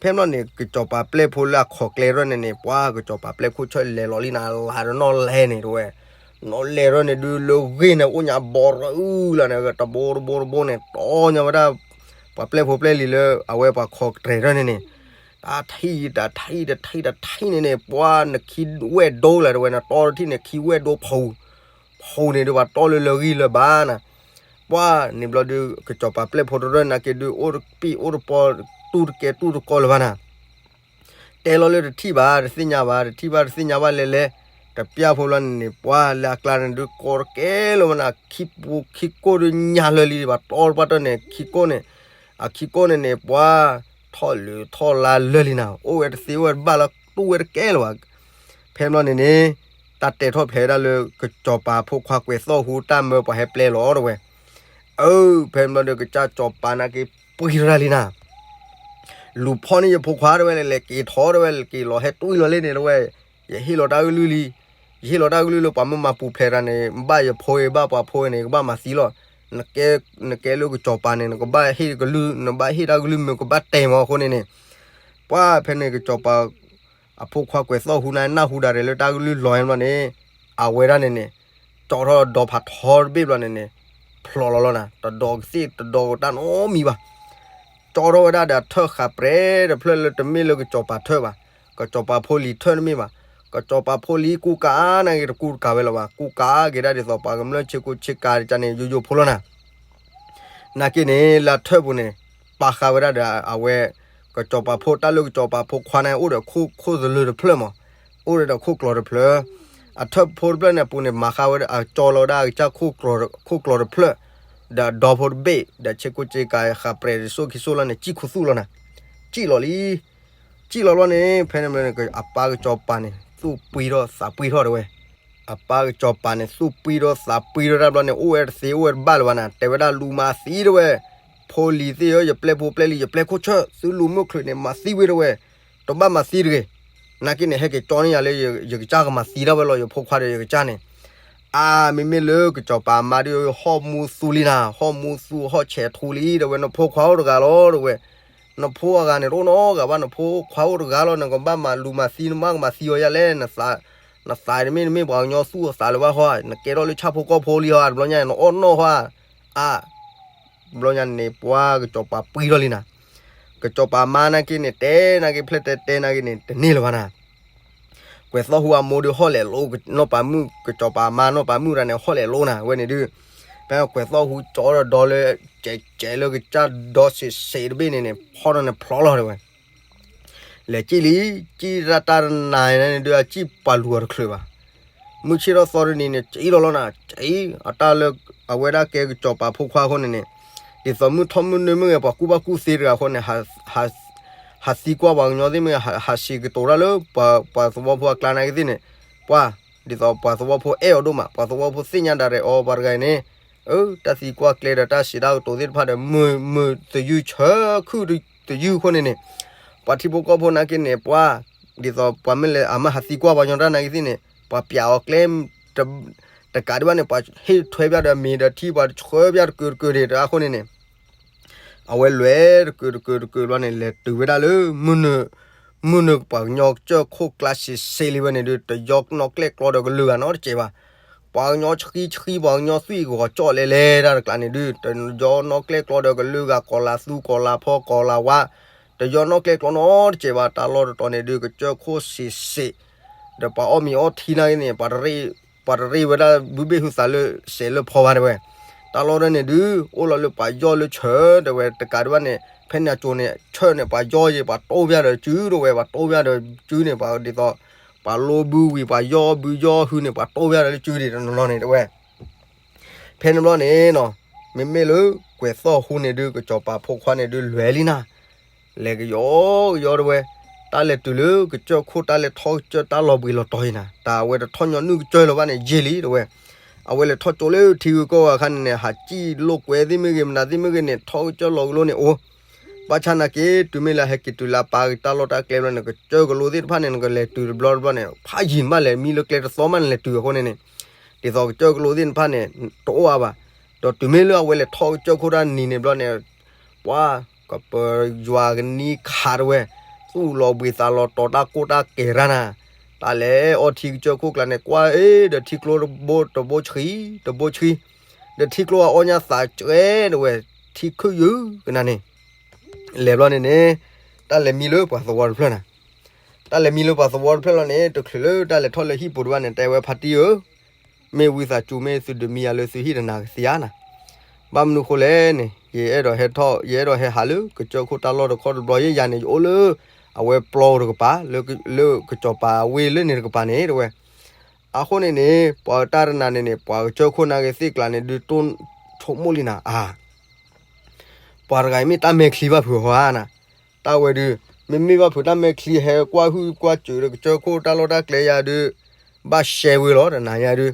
ဖဲန့ၣ်ဘျီန့ၣ် ကစီၤပၤပျဲၢ်ဖိလၢအခီၣ်ကျဲထီၣ်န့ၣ်န့ၣ် ပှၤကစီၤပၤပျဲၢ်ခိၣ်ဆၢၣ်လဲၤလီၤလံနၤ လါဒီးနီၣ်လဲၢ်န့ၣ် တဲဝဲ, နီၣ်လဲၢ်ထီၣ်န့ၣ်ဒုး လၢဂ့ၢ်န့ၣ် အိၣ်ညါဘီရအုၣ်လီၤန့ၣ် တဘိတဘိတဘိန့ၣ် တီညါဝဲဒၣ် ပှၤပျဲၢ်ဖိပျဲၢ်လံၤလၢ အဝဲပှၤခီၣ်ကျဲထီၣ်န့ၣ်န့ၣ် တၢ်ထံၣ်တၢ်ထံၣ်တၢ်ထံၣ်တၢ်ထံၣ်န့ၣ်န့ၣ် ပှၤနခံဝဲၢ်ဒိလၢ တဲဝဲ နတီတထံၣ်န့ၣ် ခံဝဲၢ်ဒိဖီ ဖီန့ၣ်ဒုး ပှၤတီလၢလၢဂံၢ်လၢဘါနၤ. ပှၤန့ၣ်ဘျီဒုး ကစီၤပၤပျဲၢ်ဖိတရၢၢ်နာ်က့ဒုး အိၣ်တပံၣ်အိၣ်တပီ တူၢ်တကဲတူၢ်တကီလၢၤဘၣ်နၤ. တဲလီၤလၢတထံၣ်ဘၣ် တသ့ၣ်ညါဘၣ် တထံၣ်ဘၣ်တသ့ၣ်ညါဘၣ်လဲၤလဲၤ တပျၢ်ဖိလီၤန့ၣ်န့ၣ် ပှၤလၢအကျါန့ၣ်ဒုး ကီတကဲလၢၤဘၣ်နၤ ခံပူခံကိၢ်ဒုးညါလၢာ်လံ ပှၤတီတပှၢ်တၢၢ်န့ၣ် ခံကိၢ်န့ၣ် အခံကိၢ်န့ၣ်န့ၣ် ပှၤထီၣ်လုၢ်ထီၣ်လါလၢာ်လံနၤ အိၣ်ဝဲတသ့ဝဲတဘၣ်လၢတူၢ်ဝဲတကဲလၢၤဘၣ်. ဖဲန့ၣ်ဘျီန့ၣ်န့ၣ် တၢ်တဲထီၣ်ဖျဲးဝဲဒၣ်လၢ ကစီၤပၤဖိခွါကွဲးသီၣ်ဟူတၢ်မၢပှၤဟဲပျဲလီၤ တဲဝဲ. အၢ ဖဲန့ၣ်ဘျီဒီး ကစၢ်စီၤပၤနာ်က့ပှံၤထီၣ်တၢ်လံနၤ လူၤဖီၣ်န့ၢ်ယဖိခွါ တဲဝဲ, လဲၤက့ၤထီၣ် တဲဝဲ, လဲၤက့ၤလီၤဟဲတွံၢ်လီၤလံန့ၣ် တဲဝဲ, ယဟ့ၣ်လီၤတၢ်ကလုၢ်လံ, ယဟ့ၣ်လီၤတၢ်ကလုၢ်လၢပှၤမ့ၢ်မၤပူၤဖျဲးတၢ်န့ၣ် ဘၣ်ယဖိအံၤ ဘၣ်ပှၤဖိအံၤန့ၣ် ကဘၣ်မၤသံလီၤ. နကဲလၢကစီၤပၤန့ၣ် နကဘၣ်ဟ့ၣ်ကလုၢ် နဘၣ်ဟ့ၣ်တၢ်ကလုၢ်မ့ၢ်ကဘၣ်တဲမးအဃိန့ၣ်န့ၣ်, ပှၤဖဲန့ၣ်ကစီၤပၤ အဖိခွါကွဲးသီၣ်ဟူန့ၣ် နၢ်ဟူဒၣ်ရဲၣ်လၢတၢ်ကလုၢ်လီၤဟဲဘျီန့ၣ်, အဝဲဒၣ်န့ၣ်န့ၣ် ကၠီထီၣ်ဒီဖးထီတဘ့ၣ်ဘျီန့ၣ်န့ၣ်, ဖျိးလီၤလီၤနၤ, တဒီကသ့ၣ်တဒီကတၢ်နီတမံၤဘၣ်. ကၠီထီၣ်ဝဲဒၣ်ဒီးထၢၣ်ဃာ်ပြဲးတဖျၢၣ်လၢတမ့ၢ်လၢကစီၤပၤထၢၣ်ဘၣ်, ကစီၤပၤဖိလံၤထၢၣ်တမ့ၢ်ဘၣ်, ကစီၤပၤဖိလံၤကူကၤနာ်က့တကူတကၤဝဲလၢၤဘၣ်, ကူကၤက့ၤဒၣ်ဒ်သိးပှၤကမျၢၢ်ဆ့ကူဆ့ကၤတကန့ၣ် ယိယိဖိလီၤနၤ. နာ်က့န့ၣ် လၢထၢၣ်ပူၤန့ၣ် ပာ်ဃာ်ဝဲဒၣ်ဒီးအဝဲ ကစီၤပၤဖိ တၢ်လၢကစီၤပၤဖိခွါန့ၣ် အိၣ်ဒီးခိၣ်သလုးတဖျၢၣ်မး, အိၣ်ဒီးခိၣ်ကျီၤတဖျၢၣ်, အထၢၣ်ဖိတဖျၢၣ်န့ၣ်အပူၤန့ၣ် မၤဃာ်ဝဲဒၣ်အကၠီလီၤဝဲဒၣ်အကစၢ်ခိၣ်ကျီၤတဖျၢၣ်, ဒီးအဒီဖိတဘ့ၣ်, ဒီးဆ့ကူဆ့ကၤဃာ်ပြဲးတစိၢ်ခံစိၢ်လီၤန့ၣ် စံၣ်ခူသူၣ်လီၤနၤ, စံၣ်လီၤလံ စံၣ်လီၤဘျီန့ၣ် ဖဲန့ၣ်အပၢ်ကစီၤပၤန့ၣ် သူၣ်ပှံထီၣ်သးပှံထီၣ်တဲဝဲ, အပၢ်ကစီၤပၤန့ၣ် သူၣ်ပှံထီၣ်သးပှံထီၣ်တၢ်ဘျီန့ၣ် အိၣ်ဝဲတသ့အိၣ်ဝဲတဘၣ်လၢၤဘၣ်နၤ, တဲဝဲဒၣ်လူၤမၤသံတဲဝဲ, ဖိလံၤသ့ၣ်ဧၢ ယပျဲၢ်ဖိပျဲၢ်လံၤ ယပျဲၢ်ခိၣ်ဆၢၣ် သုလူၤမုၢ်ချုးန့ၣ် မၤသံဝဲတဲဝဲ, တဘၣ်မၤသံတဂ့ၤ, နာ်က့န့ၣ် ဟဲက့ၤကၠီန့ၢ်ယၤလၢ ယကစၢ်ကမၤသံဒၣ်ဝဲလီၤ ယဖိခွါဒီးယကစၢ်န့ၣ်, အါ မ့မ့ၢ်လၢကစီၤပၤမါဒုး ဟီၣ်မူသူလံနၤ, ဟီၣ်မူသူဟီၣ်ဆဲးထူလံ တဲဝဲ, နဖိခွါအိၣ်တဂၤလီၤ တဲဝဲ, နဖိအဂၤန့ၣ် တအိၣ်နီတဂၤဘၣ်, နဖိခွါအိၣ်တဂၤလီၤ, နကဘၣ်မၤလူၤမၤသံ နမါကမၤသံအီၤယၤလဲၣ်, နသးန့ၣ်မ့ၢ် နမ့ၢ်ပှၤကညီသူၣ်အသးလၢၤဘၣ်ဟီ, နကဲထီၣ်လၢဆၣ်ဖိကီၢ်ဖိလံဟီ, တဘျီညါန့ၣ် နအီၣ်နီၣ်ဟီ, အါ တဘျီညါန့ၣ် ပှၤကစီၤပၤပှံထီၣ်လံနၤ, ကစီၤပၤမါနာ်က့န့ၣ် တဲနာ်က့ဖျဲၣ်တဲတဲနာ်က့န့ၣ် တန့ၢ်လၢၤဘၣ်နၤ, ကွဲးသီၣ်ဟူအမိၢ်ဒုးဟီၣ်လဲၣ်လိ နီၢ်ပၤမုၣ် ကစီၤပၤမါနီၢ်ပၤမုၣ်တဂၤန့ၣ် ဟီၣ်လဲၣ်လိနၤ, ဝဲန့ၣ်ဒုး ဖဲကွဲးသီၣ်ဟူကၠီဒီးဒီလၢ ကဲးကဲးလၢကစၢ်ဒီစံးစ့းတဘ့ၣ်န့ၣ်န့ၣ် ဖီၣ်ထီၣ်န့ၣ်ဖျိးလီၤတဲဝဲ လဲၤစံၣ်လံ, စံၣ်တၢ်တၢ်တနၤန့ၣ်ဒုး အစံၣ်ပှၤလူၤအီၤတချုးဘၣ်, မုၢ်ဆ့ၣ်ထီၣ်သီတနံၤန့ၣ် စံၣ်လီၤလီၤနၤ, စံၣ် အတၢ်လၢ အဝဲဒၣ်ကဲကစီၤပၤဖိခွါအဃိန့ၣ်န့ၣ်, ဒ်သိးမုၢ်ထီၣ်မုၢ်နုာ်မ့ၢ်ဂ့ၤ ပှၤကူၣ်ဘၣ်ကူၣ်သ့တဂၤအဃိန့ၣ် ဟးသံကွၢ်ပှၤကညီသ့ၣ်မ့ၢ်ဂ့ၤ ဟးစံးကတိၤတၢ်လၢ ပှၤသဝီဖိအကျါနာ်က့သ့ၣ်န့ၣ်, ပှၤ ဒ်သိးပှၤသဝီဖိအဲၣ်အီၤဒိၣ်မး ပှၤသဝီဖိသ့ၣ်ညါဒၣ်ရဲၣ်အီၤပှၤတဂၤအံၤန့ၣ်, အၢ တၢ်သံကွၢ်ကျဲဒီးတၢ်စံးတၢ်ကတိၤသ့ၣ်တဖၣ်ဒီး မုာ်မုာ်သယုၢ်ဆၢခုၣ်တယုၢ်အဃိန့ၣ်န့ၣ်, ပှၤထံဖိကီၢ်ဖိနာ်က့န့ၣ် ပှၤ ဒ်သိးပှၤမ့ၢ်လဲၤအမ့ၢ်ဟးသံကွၢ်ပှၤကညီတၢ်နာ်က့သ့ၣ်န့ၣ် ပှၤပျးအီၤကျဲ တကးဒံးဘၣ်န့ၣ် ပှၤဟ့ၣ်ထွဲပျၢ်ဒီးမ့ၤဒီးထံ ပှၤဆှၢပျၢ်တကုာ်တကုာ်ဒံးတၢ်အဃိန့ၣ်န့ၣ် အဝဲလဲၤတကုာ်တကုာ်တကုာ်ဘျီန့ၣ် လဲၤတုၤဝဲဒၣ်လၢ မုၢ်နုာ်ပှၤကညီကစၢၢ်ခိၣ်ကျါစံးစ့းလံဝဲန့ၣ်ဒုး တယီနီၣ်ကျဲၣ်ကျီဒီးကလုာ်ဂၤနီတစဲးဘၣ်. ပှၤကညီဆှံဆှံ ပှၤကညီသွံၣ်ဂီၤကၠီၣ်လဲၤလဲၤတၢ်တကျါန့ၣ်ဒုး တယီနီၣ်ကျဲၣ်ကျီဒီးကလုာ်ဂၤ ကီၤလၤသူကီၤလၤဝါ တယီနီၣ်ကျဲၣ်ကျီနီတစဲးဘၣ်. တၢ်လီၢ်တတီၤန့ၣ်ဒုး ကစၢၢ်ခိၣ်စံးစ့း ဒီးပှၤအီၣ်မ့ၤအီထံနာ်က့န့ၣ် ပှၤတရ့ဝဲဒၣ်ဘုဘ့ၣ်ဟုသးလၢ စဲးလၢဖီဘၣ်တဲဝဲ. တၢ်လီၢ်ဒၣ်န့ၣ်ဒုး အိၣ်လီၤလၢပှၤယီၢ်လၢဆၢတဲဝဲ တကးဒံးဘၣ်န့ၣ် ဖဲန့ၣ်အစိၤန့ၣ် ဆၢန့ၣ် ပှၤယီၢ်ယဲ ပှၤတိၢ်ပျၢ်ဒီးစုတဲဝဲ ပှၤတိၢ်ပျၢ်ဒီးစုန့ၣ် ပှၤဒ်သိး ပှၤလိဘုဝံၤ ပှၤယီၢ်ဘုယီၢ်ဟုန့ၣ် ပှၤတိၢ်ပျၢ်ဒီးလၢစုဒံးတနီၤနီၤန့ၣ်တဲဝဲ. ဖဲန့ၣ်ဘျီန့ၣ်နီၤ မ့မ့ၢ်လၢကွဲးသီၣ်ဟူန့ၣ်ဒုး ကစီၤပၤဖိခွါန့ၣ်ဒုး လဲၤလံနၤ လဲၤကယီကယီတဲဝဲ, တၢ်လဲၤတုၤလၢကစၢၢ်ခိၣ် တၢ်လဲၤထီၣ်ကစၢၢ် တၢ်လီၤဘှံးလီၤတီၤအံၤနၤ တၢ်အဝဲတထီၣ်ညီနုၢ်ကစၢၢ်လၢၤဘၣ်န့ၣ် ယံာ်လံတဲဝဲ. အဝဲလဲၤထီၣ်ကၠိလၢထံဂုၤကီၢ်ဂၤအခါန့ၣ်န့ၣ် ဟးစံၣ်လိာ်ကွဲသ့ၣ်မ့ၢ်ဂ့ၤ မနုၤသ့ၣ်မ့ၢ်ဂ့ၤန့ၣ် ထီၣ်ကစၢၢ်လီၤကလိန့ၣ်အိၣ်, ဘၣ်ဆၣ်နာ်က့ တုၤမ့ၢ်လၢဟဲက့ၤတုၤလၢအပၢ်တၢ်လီၢ်တၢ်ကျဲဘျီန့ၣ် ကစၢၢ်ကလိသ့ၣ်တဖၣ်န့ၣ် နကလဲၤတုၤတဘျီတဘျီန့ၣ် ဖးယံာ်မးလဲၣ် မံလၢကျဲတသီမးနလဲၤတုၤအဃိန့ၣ်န့ၣ်, ဒ်သိးကစၢၢ်ကလိသ့ၣ်တဖၣ်န့ၣ် တအိၣ်အါဘၣ်. ဒီးတုၤမ့ၢ်လၢအဝဲလဲၤထီၣ်ကစၢၢ်ခိၣ်တၢ်နံၤန့ၣ်ဘျီန့ၣ် ပှၤ ကပၢၤယွၤကနံၤခးတဝဲ, သူၣ်လီၤဘှံးသးလီၤတီၤ တၢ်ကိၢ်တၢ်ကဲၤတၢ်နၤ, တၢ်လဲၤအီထံကစၢၢ်ခိၣ်ကျါန့ၣ် ကွၢ်အ့ၣ် ဒီးထံကျိတဘိတဘိဆှံ, တဘိဆှံ, ဒီးထံကျိအီၣ်ညၣ်သးကဲတဝဲ, ထံခုၣ်ယုၢ်ကနၤန့ၣ်, လဲၤဘျီန့ၣ်န့ၣ်, တၢ်လဲၤမံလၢပှၤသဝီတဖျၢၣ်နၤ, တၢ်လဲၤမံလၢပှၤသဝီတဖျၢၣ်လီၤန့ၣ် တချုးလၢတၢ်လဲၤထီၣ်လၢဟံၣ်ပူၤတဘၣ်န့ၣ် တဲဝဲဖါတံၢ်ဧၢ မ့ၢ်ဝံသးစူၤမ့ၢ်သုဒုးမံယၤလၢသုဟံၣ်တနၤကသ့ဧါနၤ, ဘၣ်မနုၤဃိလဲၣ်န့ၣ် ယအဲၣ်ဒိးဟဲထီၣ် ယအဲၣ်ဒိးဟဲဟးလၢကစၢၢ်ခိၣ်တၢ်လီၢ်တခီတဘျီ ယဲယၤန့ၣ် ယအိၣ်လၢ အဝဲပျီတကပၤ လၢကစီၤပၤအဝ့ၢ်လၢန့ၣ်တကပၤန့ၣ် တဲဝဲ, အဃိန့ၣ်န့ၣ် ပှၤတၢ်တနၤန့ၣ်န့ၣ် ပှၤကစၢၢ်ခိၣ်နာ်က့သ့ၣ်ကျါန့ၣ် ဒုးတိၢ်ဆိကမိၣ်လံနၤ အါ ပှၤတဂၤအံၤမ့ၢ်တၢ်မဲာ်ချံဘၣ်ဖုးဟီဧါနၤ, တၢ်ဝဲဒုး မ့မ့ၢ်ဘၣ်ဖုးတၢ်မဲာ်ချံဟဲကွၢ်ဟုၣ်ကွၢ်စၢၤဒီးကစၢၢ်ခိၣ်တၢ်လီၢ်တၢ်ကျဲယၤဒုး ဘၣ်ရှဲဝဲလီၤတနၤယၤဒုး,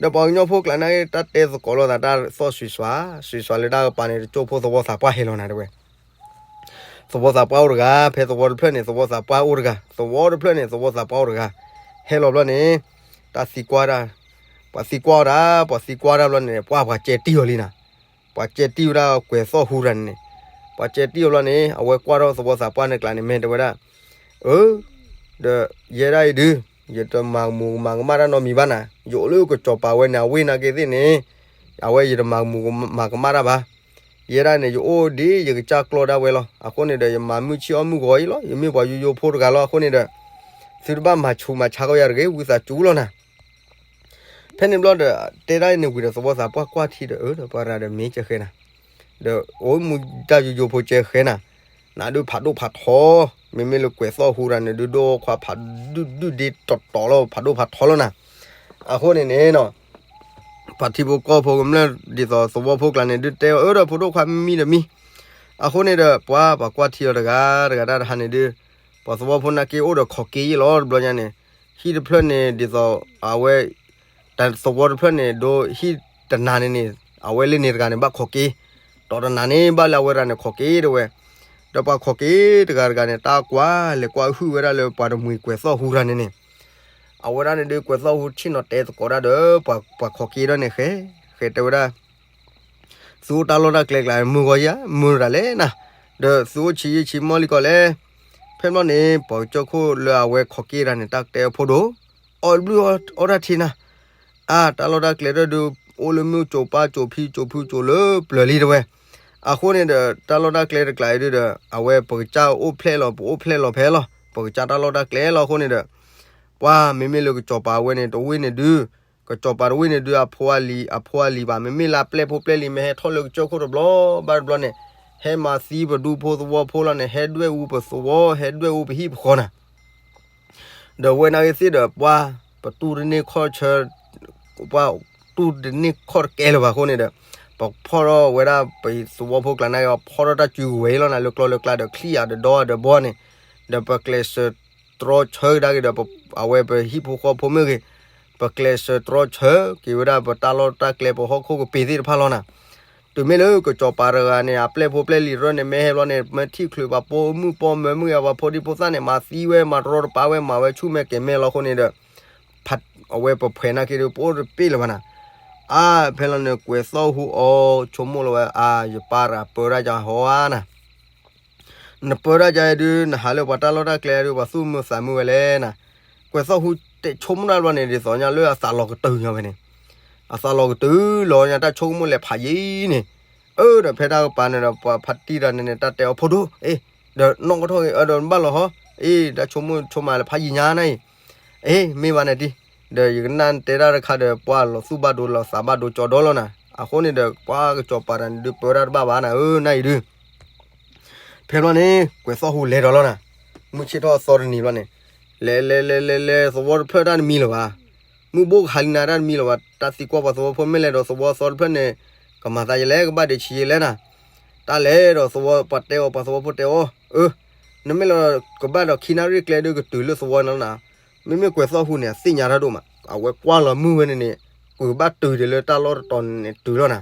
ဒီးပှၤကညီဖိကျါနာ်က့ တၢ်တဲသကိးလိာ်သးတၢ်သီၣ်စွံစွါ, စွံစွါလၢတၢ်ကပၤန့ၣ် တကၠိဖိသဝီသးပှၢ်ဟဲလီၤနၤတဲဝဲ သဝီသးပှၢ်အိၣ်တဂၤ, ဖဲသဝီတဖျၢၣ်န့ၣ် သဝီသးပှၢ်အိၣ်တဂၤ, သဝီတဖျၢၣ်န့ၣ် သဝီသးပှၢ်အိၣ်တဂၤ, ဟဲလီၤဘျီန့ၣ်, တၢ်သံကွၢ်တၢ်, ပှၤသံကွၢ်အီၤတၢ်, ပှၤသံကွၢ်တၢ်ဘျီန့ၣ် ပှၤပှၤကဲတံၢ်အီၤလံနၤ, ပှၤကဲတံၢ်ဝဲဒၣ်ကွဲၤသီၣ်ဟူတဂၤန့ၣ်န့ၣ်, ပှၤကဲတံၢ်အီၤဘျီန့ၣ် အဝဲကွၢ်ထီၣ်သဝီသးပှၢ်န့ၣ်ကျါန့ၣ် မ့ၢ်တဲဝဲဒၣ်, အၢ ဒီးယဲဒၣ်အံၤဒုး, ယတမၤမူးမၤကမၣ်တၢ်နီတမံၤဘၣ်နၤ, ယအိၣ်လၢကစီၤပၤဝဲန့ၣ် အဝ့ၢ်နာ်က့သ့ၣ်န့ၣ်, အဝဲယတမၤမူးမၤကမၣ်တၢ်ဘၣ်, ယဲဒၣ်န့ၣ် ယအိၣ်ဒ်ယကစၢ်ကျီၢ်ဒၣ်ဝဲလီၤ, အဃိန့ၣ်ဒီး ယမၤမုၢ်ဆ့ၣ်အီၣ်မုၢ်ဂီၤအံၤလီၤ, ယမ့ၢ်ပှၤယိယိဖိတဂၤလီၤ, အဃိန့ၣ်ဒီး, သုတဘၣ်မၤဆူးမၤဆါကီးယၤတဂ့ၤ, ဝံသးစူၤလီၤနၤ ဖဲန့ၣ်ဘျီဒီး တဲဒၣ်န့ၣ်ဝံၤဒီးသဝီသးပှၢ်ကွၢ်ထံဒီး အၢ ဒီးပှၤရၤဒီးမ့ၢ်ကဲဃဲနၤ, ဒီးအိၣ်မူတၢ်ယိယိဖိကဲဃဲနၤ, နဒုးဖးဒိၣ်ဖးထီ, မ့မ့ၢ်လၢကွဲၤသီၣ်ဟူတဂၤန့ၣ် ဒုးဒိၣ်ခွါဖးဒုၣ်ဒုၣ်ဒ့တီၤတီၤလီၤ, ဖးဒိၣ်ဖးထီလီၤနၤ, အဃိန့ၣ်န့ၣ်နီၤ ပှၤထံဖိကီၢ်ဖိကမျၢၢ်ဒ်သိးသဝီဖိကျါန့ၣ် ဒုးတဲအီၤ အၢ ဒီးဖိဒိၣ်ခွါမံတမံၤ, အဃိန့ၣ်ဒီး ပှၤပှၤကွၢ်ထံအီၤတဂၤတဂၤတၢ်တဟါန့ၣ်ဒုး, ပှၤသဝီဖိနာ်က့အိၣ်ဒီးခီးက့ယ့ၣ်လီၤ တဘျီညါန့ၣ်, ဟံၣ်တဖျၢၣ်န့ၣ် ဒ်သိး အဝဲ တၢ်သဝီတဖျၢၣ်န့ၣ် ဒိဟံၣ်တနၤန့ၣ်န့ၣ်, အဝဲလၢန့ၣ်တဂၤန့ၣ် ဘၣ်ခီးက့, တီၤတနၤန့ၣ် ဘၣ်လၢအဝဲတဂၤန့ၣ်ခီးက့တဲဝဲ, ဒီးပှၤခီးက့တဂၤတဂၤန့ၣ် တၢ်ကွၢ်လဲၤကွၢ်ဟုၣ်ဝဲဒၣ်လၢပှၤတမှံၤကွဲၤသီၣ်ဟူတဂၤန့ၣ်န့ၣ်, အဝဲဒၣ်န့ၣ်ဒုးကွဲၤသီၣ်ဟူဆ့ၣ်နီၤတဲသကိးတၢ်ဒီး ပှၤခီးက့ဒီးန့ၣ်ဃဲ, ဃဲတဲဝဲဒၣ် သုအိၣ်တၢ်လီၢ်တၢ်ကျဲကျါ မုၢ်ဂီၤယၤ မုၢ်တၢ်လဲၣ်နၤ, ဒီးသုအိၣ်ဆံးယံာ်ဆံးမီၢ်လံကီးလဲၣ်, ဖဲဘျီန့ၣ် ပှၤကစၢၢ်ခိၣ်လၢအဝဲခီးက့တဂၤန့ၣ် တၢ်တဲအီၤဖိဒိၣ်, အီၣ်ဘျုၣ်အီၣ်တၢ်ထံနၤ, အါ တၢ်လီၢ်တၢ်ကျဲတဒုး အိၣ်လၢမုၢ်ကၠိၤပၢ်ကၠိၤဖံကၠိၤဖုကၠိၤလၢပျၢၤလံတဲဝဲ, အဃိန့ၣ်ဒီး တၢ်လီၢ်တၢ်ကျဲတကျါအံၤဒုးဒီး အဝဲပကစၢ်အိၣ်ဖျဲၣ်လီၤ ပအိၣ်ဖျဲၣ်လီၤဖဲလီၤ ပကစၢ်တၢ်လီၢ်တၢ်ကျဲလီၤအဃိန့ၣ်ဒီး, ပှၤမ့မ့ၢ်လၢကစီၤပၤဝဲန့ၣ် တဝ့ၢ်န့ၣ်ဒုး ကစီၤပၤတဝ့ၢ်န့ၣ်ဒုး အဖိအလံၤ အဖိအလံၤဘၣ် မ့မ့ၢ်လၢအပျဲၢ်ဖိပျဲၢ်လံၤ မ့ၢ်ဟဲထီၣ်လၢကစၢၢ်ခိၣ်တဘျီဘၣ်တဘျီန့ၣ်, ဟဲမၤသံပဒူဖိသဝီဖိလီၤန့ၣ် ဟဲဒွဲၣ်အူပသဝီ ဟဲဒွဲၣ်အူပဟံၣ်ပဃီနၤ, ဒီးဝဲနာ်က့သ့ၣ်ဒီးပှၤ, ပတူၢ်တန့ၢ်ခီၣ်ဆၢ, ပှၤတူၢ်တန့ၢ်ခီၣ်တကဲလၢၤဘၣ်အဃိန့ၣ်ဒီး, ပဖီၣ်ထီၣ်ဝဲဒၣ်ပသဝီဖိကျါနာ်က့ ဖီၣ်ထီၣ်တၢ်စုကဝဲၤအံၤလီၤနၤ လၢကျီလၢကျါဒီးချံၣ်ယၤဒီးဒီဒီးဘီန့ၣ်, ဒီးပကျဲးစၢးတြီဆၢကဒါက့ၤဒီး အဝဲပဟံၣ်ဖိဃီဖိမ့ၢ်ဂ့ၤ, ပကျဲးစၢးတြီဆၢက့ၤဝဲဒၣ်ပတၢ်လီၢ်တၢ်ကျဲပဟီၣ်ခိၣ်ကပ့ၤသ့ၣ်တဖၣ်လီၤနၤ, တုၤမ့ၢ်လၢကစီၤပၤတဂၤန့ၣ် အပျဲၢ်ဖိပျဲၢ်လံၤရၢန့ၣ် မ့ၢ်ဟဲဘျီန့ၣ် မ့ၢ်ထံၣ်ချုးပှၤပိာ်မုၣ်ပိာ်မၢၤမ့ၢ်ဂ့ၤ ပှၤဖိဒံဖိသၣ်န့ၣ် မၤသံဝဲ မၤတရီတပါဝဲ မၤဝဲဆူၣ်မဲာ်ကဲၤမဲာ်လီၤအဃိန့ၣ်ဒီး, အဝဲပဖှဲးနာ်က့ဒီး ပအိၣ်တပ့ၢ်လၢၤဘၣ်နၤ, အါ ဖဲလီၤန့ၣ် ကွဲးသီၣ်ဟူအီၤ ဆိကမိၣ်လီၤဝဲ အါ ယပၢ်တဂၤပၢတၢ်ယၤဟီဧါနၤ နပၢတၢ်ယၤဒုး နဟးလၢပှၤတၢ်လီၢ်တၢ်ကျဲဒုး ပှၤသူၣ်မုာ်သးမုာ်ဝဲလဲၣ်နၤ, ကွဲးသီၣ်ဟူတဲဆိကမိၣ်တၢ်ဘျီန့ၣ် ဒ်သိးညါလၢအသးလီၤကတုၤညါဝဲန့ၣ်, အသးလီၤကတုၤလီၤညါတၢ်ဆိကမိၣ်လဲၤဖးယံၤန့ၣ်, အၢ ဒီးဖဲတၢ်ကပၤန့ၣ်ဒီး ပှၤဖါတံၢ်တဂၤန့ၣ်န့ၣ် တၢ်တဲအီၤဖိဒိၣ် အ့ ဒီးနီၣ်ကထီၣ်ဂ့ၤ အၢ ဒီးနဘၣ်လီၤဟီ အ့ တၢ်ဆိကမိၣ်ဆိကမးလဲၤဖးယံၤညါနၤအံၤ, အ့ မ့ၢ်ဘၣ်န့ၣ်တံၢ်, ဒီးယကနၣ်တဲတၢ်တခါဒီး ပှၤလီၤသူၣ်ဘၣ်ဒိလီၤသးဘၣ်ဒိကၠီဒီလီၤနၤ, အဃိန့ၣ်ဒီး ပှၤကစီၤပၤတဂၤန့ၣ်ဒုးပၢတၢ်တဘၣ်ဘၣ်နၤဧၢ နၤအံၤဒုး ဖဲဘျီန့ၣ် ကွဲးသီၣ်ဟူလဲၤဒီးလီၤနၤ, မုၢ်ဆ့ၣ်ထီၣ်အသီတနံၤဘျီန့ၣ်, လဲၤလဲၤလဲၤလဲၤလဲၤ သဝီတဖျၢၣ်တၢ်တမံၤလၢၤဘၣ်, မုၢ်ဘိကဟးလံနၤတၢ်တမံၤလၢၤဘၣ်, တၢ်သံကွၢ်ပှၤသဝီဖိမ့ၢ်လဲၤဒီးသဝီသီတဖျၢၣ်န့ၣ်, ကမၤသးယလဲၣ် ကဘၣ်ဒံးဆံးယလဲၣ်နၤ, တၢ်လဲၤဒီးသဝီပှၤတဲအီၤ ပှၤသဝီဖိတဲအီၤ, အၢ, နမ့ၢ်လီၤကဘၣ်ဒီးခံနၣ်ရံၣ်ကျဲဒုးကတုၤလၢသဝီန့ၣ်လီၤနၤ, မ့မ့ၢ်ကွဲးသီၣ်ဟူန့ၣ် အသ့ၣ်ညါတၢ်ဒိၣ်မး, အဝဲကွၢ်လီၤမုၢ်ဝဲန့ၣ်န့ၣ် ပကဘၣ်တုၤဒံးလၢတၢ်လီၢ်တတီၤန့ၣ်တုၤလီၤနၤ.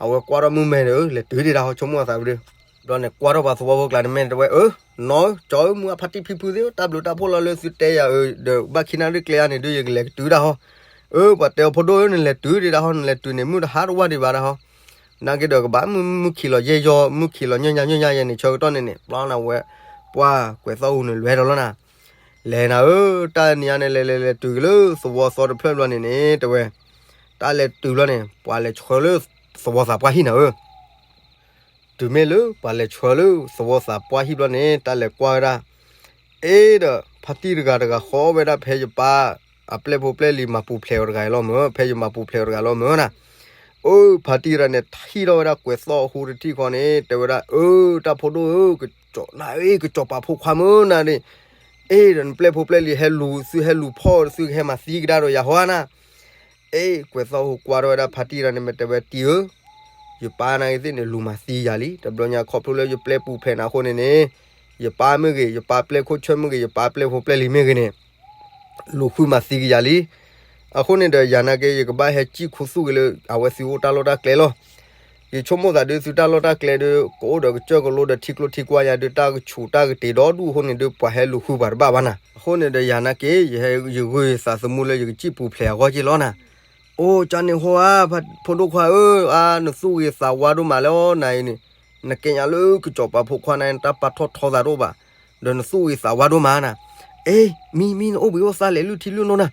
အဝဲကွၢ်ထီၣ်မုၢ်မဲာ်ဒီး လဲၤတုၤဒံးတၢ်ဟီ ဆိကမိၣ်အသးဝံၤဒီး, ဘျီန့ၣ် ကွၢ်ထီၣ်ပှၤသဝီဖိကျါန့ၣ် မ့ၢ်တဲဝဲ, နီၢ်ဧၢ, ကၠီဧၢ, မုၢ်အဖါတံၢ်ဖံဖုသ့ၣ်ဧၢ, တၢ်ဘျုးတၢ်ဖှိၣ်လီၤလၢသုတဲယၤဧၢ, ဒီးဘၣ်ခံနၣ်ရံၣ်ကျဲဧါန့ၣ်ဒီး ယကလဲၤကတုၤတၢ်ဟီ. အၢ ပှၤတဲအီၤ ဖိဒိၣ်ဧၢ, နလဲၤတုၤဒံးတၢ်ဟီ, နလဲၤတုၤန့ၣ် မုၢ်တဟါတဝၢ်ဒံးဘၣ်တၢ်ဟီ. နာ်က့ဒီးကဘၣ်မုၢ်မုၢ်ခံးလီၤယဲၢ်ယီၢ်, မုၢ်ခံးလီၤညၣ်ညါညၣ်ညါယဲၢ်န့ၣ် ဆၢကတီၢ်န့ၣ်န့ၣ် ဘျီန့ၣ်ဝဲ ပှၤကွဲးသီၣ်ဟူန့ၣ် လဲၤဒီးလီၤနၤ. လဲၤနၤဧၢ, တၢ်နံၤညါန့ၣ် လဲၤလဲၤလဲၤတုၤက့ၤလၢသဝီသီတဖျၢၣ်ဘျီန့ၣ်န့ၣ် တဲဝဲ, တၢ်လဲၤတုၤဘျီန့ၣ် ပှၤလဲၤဆှၢလၢသဝီသးပှၢ်ဟံၣ်နၤဧၢ. တုၤမ့ၢ်လၢပှၤလဲၤဆှၢလၢသဝီသးပှၢ်ဟံၣ်ဘျီန့ၣ် တၢ်လဲၤကွၢ်ဝဲဒၣ်, အ့ဒီး ဖါတံၢ်တဂၤတဂၤဃီဝဲဒၣ် ဖဲယပၢ်အပျဲၢ်ဖိပျဲၢ်လံၤမၤပူၤဖျဲးအီၤတဂၤအံၤလီၤမၢ်, ဖဲယမၤပူၤဖျဲးအီၤတဂၤလီၤမၢ်နၤ. အိ ဖါတံၢ်တဂၤန့ၣ် ထံၣ်ထီၣ်ဝဲဒၣ်ကွဲးသီၣ်ဟူတထံၣ်ဃီန့ၣ် တဲဝဲဒၣ်, အၢ တၢ်ဖိဒိၣ်ဧၢ, ကၠီနၤဧၢ, ကစီၤပၤဖိခွါမၢ်နၤန့ၣ်, အ့ဒီးနပျဲၢ်ဖိပျဲၢ်လံၤဟဲလူၤ, သုဟဲလူၤဖီၣ်ဒီး သုကဟဲမၤသံကဒါဒီးယၤဟီဧါနၤ. အ့ ကွဲးသီၣ်ဟူကွၢ်ထီၣ်ဝဲဒၣ်ဖါတံၢ်တဂၤန့ၣ် မ့ၢ်တဲဝဲ တံၢ်ဧၢ, ယပၢ်နၤဂ့ၤသ့ၣ်န့ၣ် လူၤမၤသံယၤလံ, တဘျီညါခီဖျိလၢယပျဲၢ်ပူၤဖျဲးနၤအဃိန့ၣ်န့ၣ်, ယပၢ်မ့ၢ်ဂ့ၤ, ယပၢ်ပျဲၢ်ခိၣ်ဆၢၣ်မ့ၢ်ဂ့ၤ, ယပၢ်ပျဲၢ်ဖိပျဲၢ်လံၤမ့ၢ်ဂ့ၤန့ၣ် လူၤဃုမၤသံကယၤလံ. အဃိန့ၣ်ဒီး ယၤနာ်က့ ယကဘၣ်ဟဲစံၣ်ခူသူၣ်က့ၤလၢ အဝဲသုအိၣ်တၢ်လီၢ်တၢ်ကျဲလီၤ. ယဆိကမိၣ်သးဒီးသုတၢ်လီၢ်တၢ်ကျဲဒီး ကအိၣ်ဒီးကစၢၢ်ကလိဒီးထံကျိထံကွၢ်ညါဒီး တၢ်ကဆူးတၢ်ကတ့ၤဒီဒူၣ်အဃိန့ၣ်ဒီး ပှၤဟဲလူၤဃုပှၤတဘၣ်ဘၣ်နၤ. အဃိန့ၣ်ဒီး ယၤနာ်က့ ယဟဲ ယဂုာ်ယသးသမူလၢယကစံၣ်ပူၤဖျဲးအဂီၢ်က့လီၤနၤ. အိ ကၠီန့ၣ်ဟီဧါ, ဖိဒိၣ်ခွါဧၢ, အါ နသူၣ်ဂ့ၤသးဝါဒိၣ်မးလီၤနၤအံၤန့ၣ်, နကဲညါလၢကစီၤပၤဖိခွါနၤ တၢ်ပာ်ထီၣ်ထီသးတအိၣ်ဘၣ်, ဒီးနသူၣ်ဂ့ၤသးဝါဒိၣ်မးနၤ. အ့ မံမံ နအိၣ်ဘှံးအိၣ်သါလဲၤလုၢ်ထံလုၢ်နိနၤ.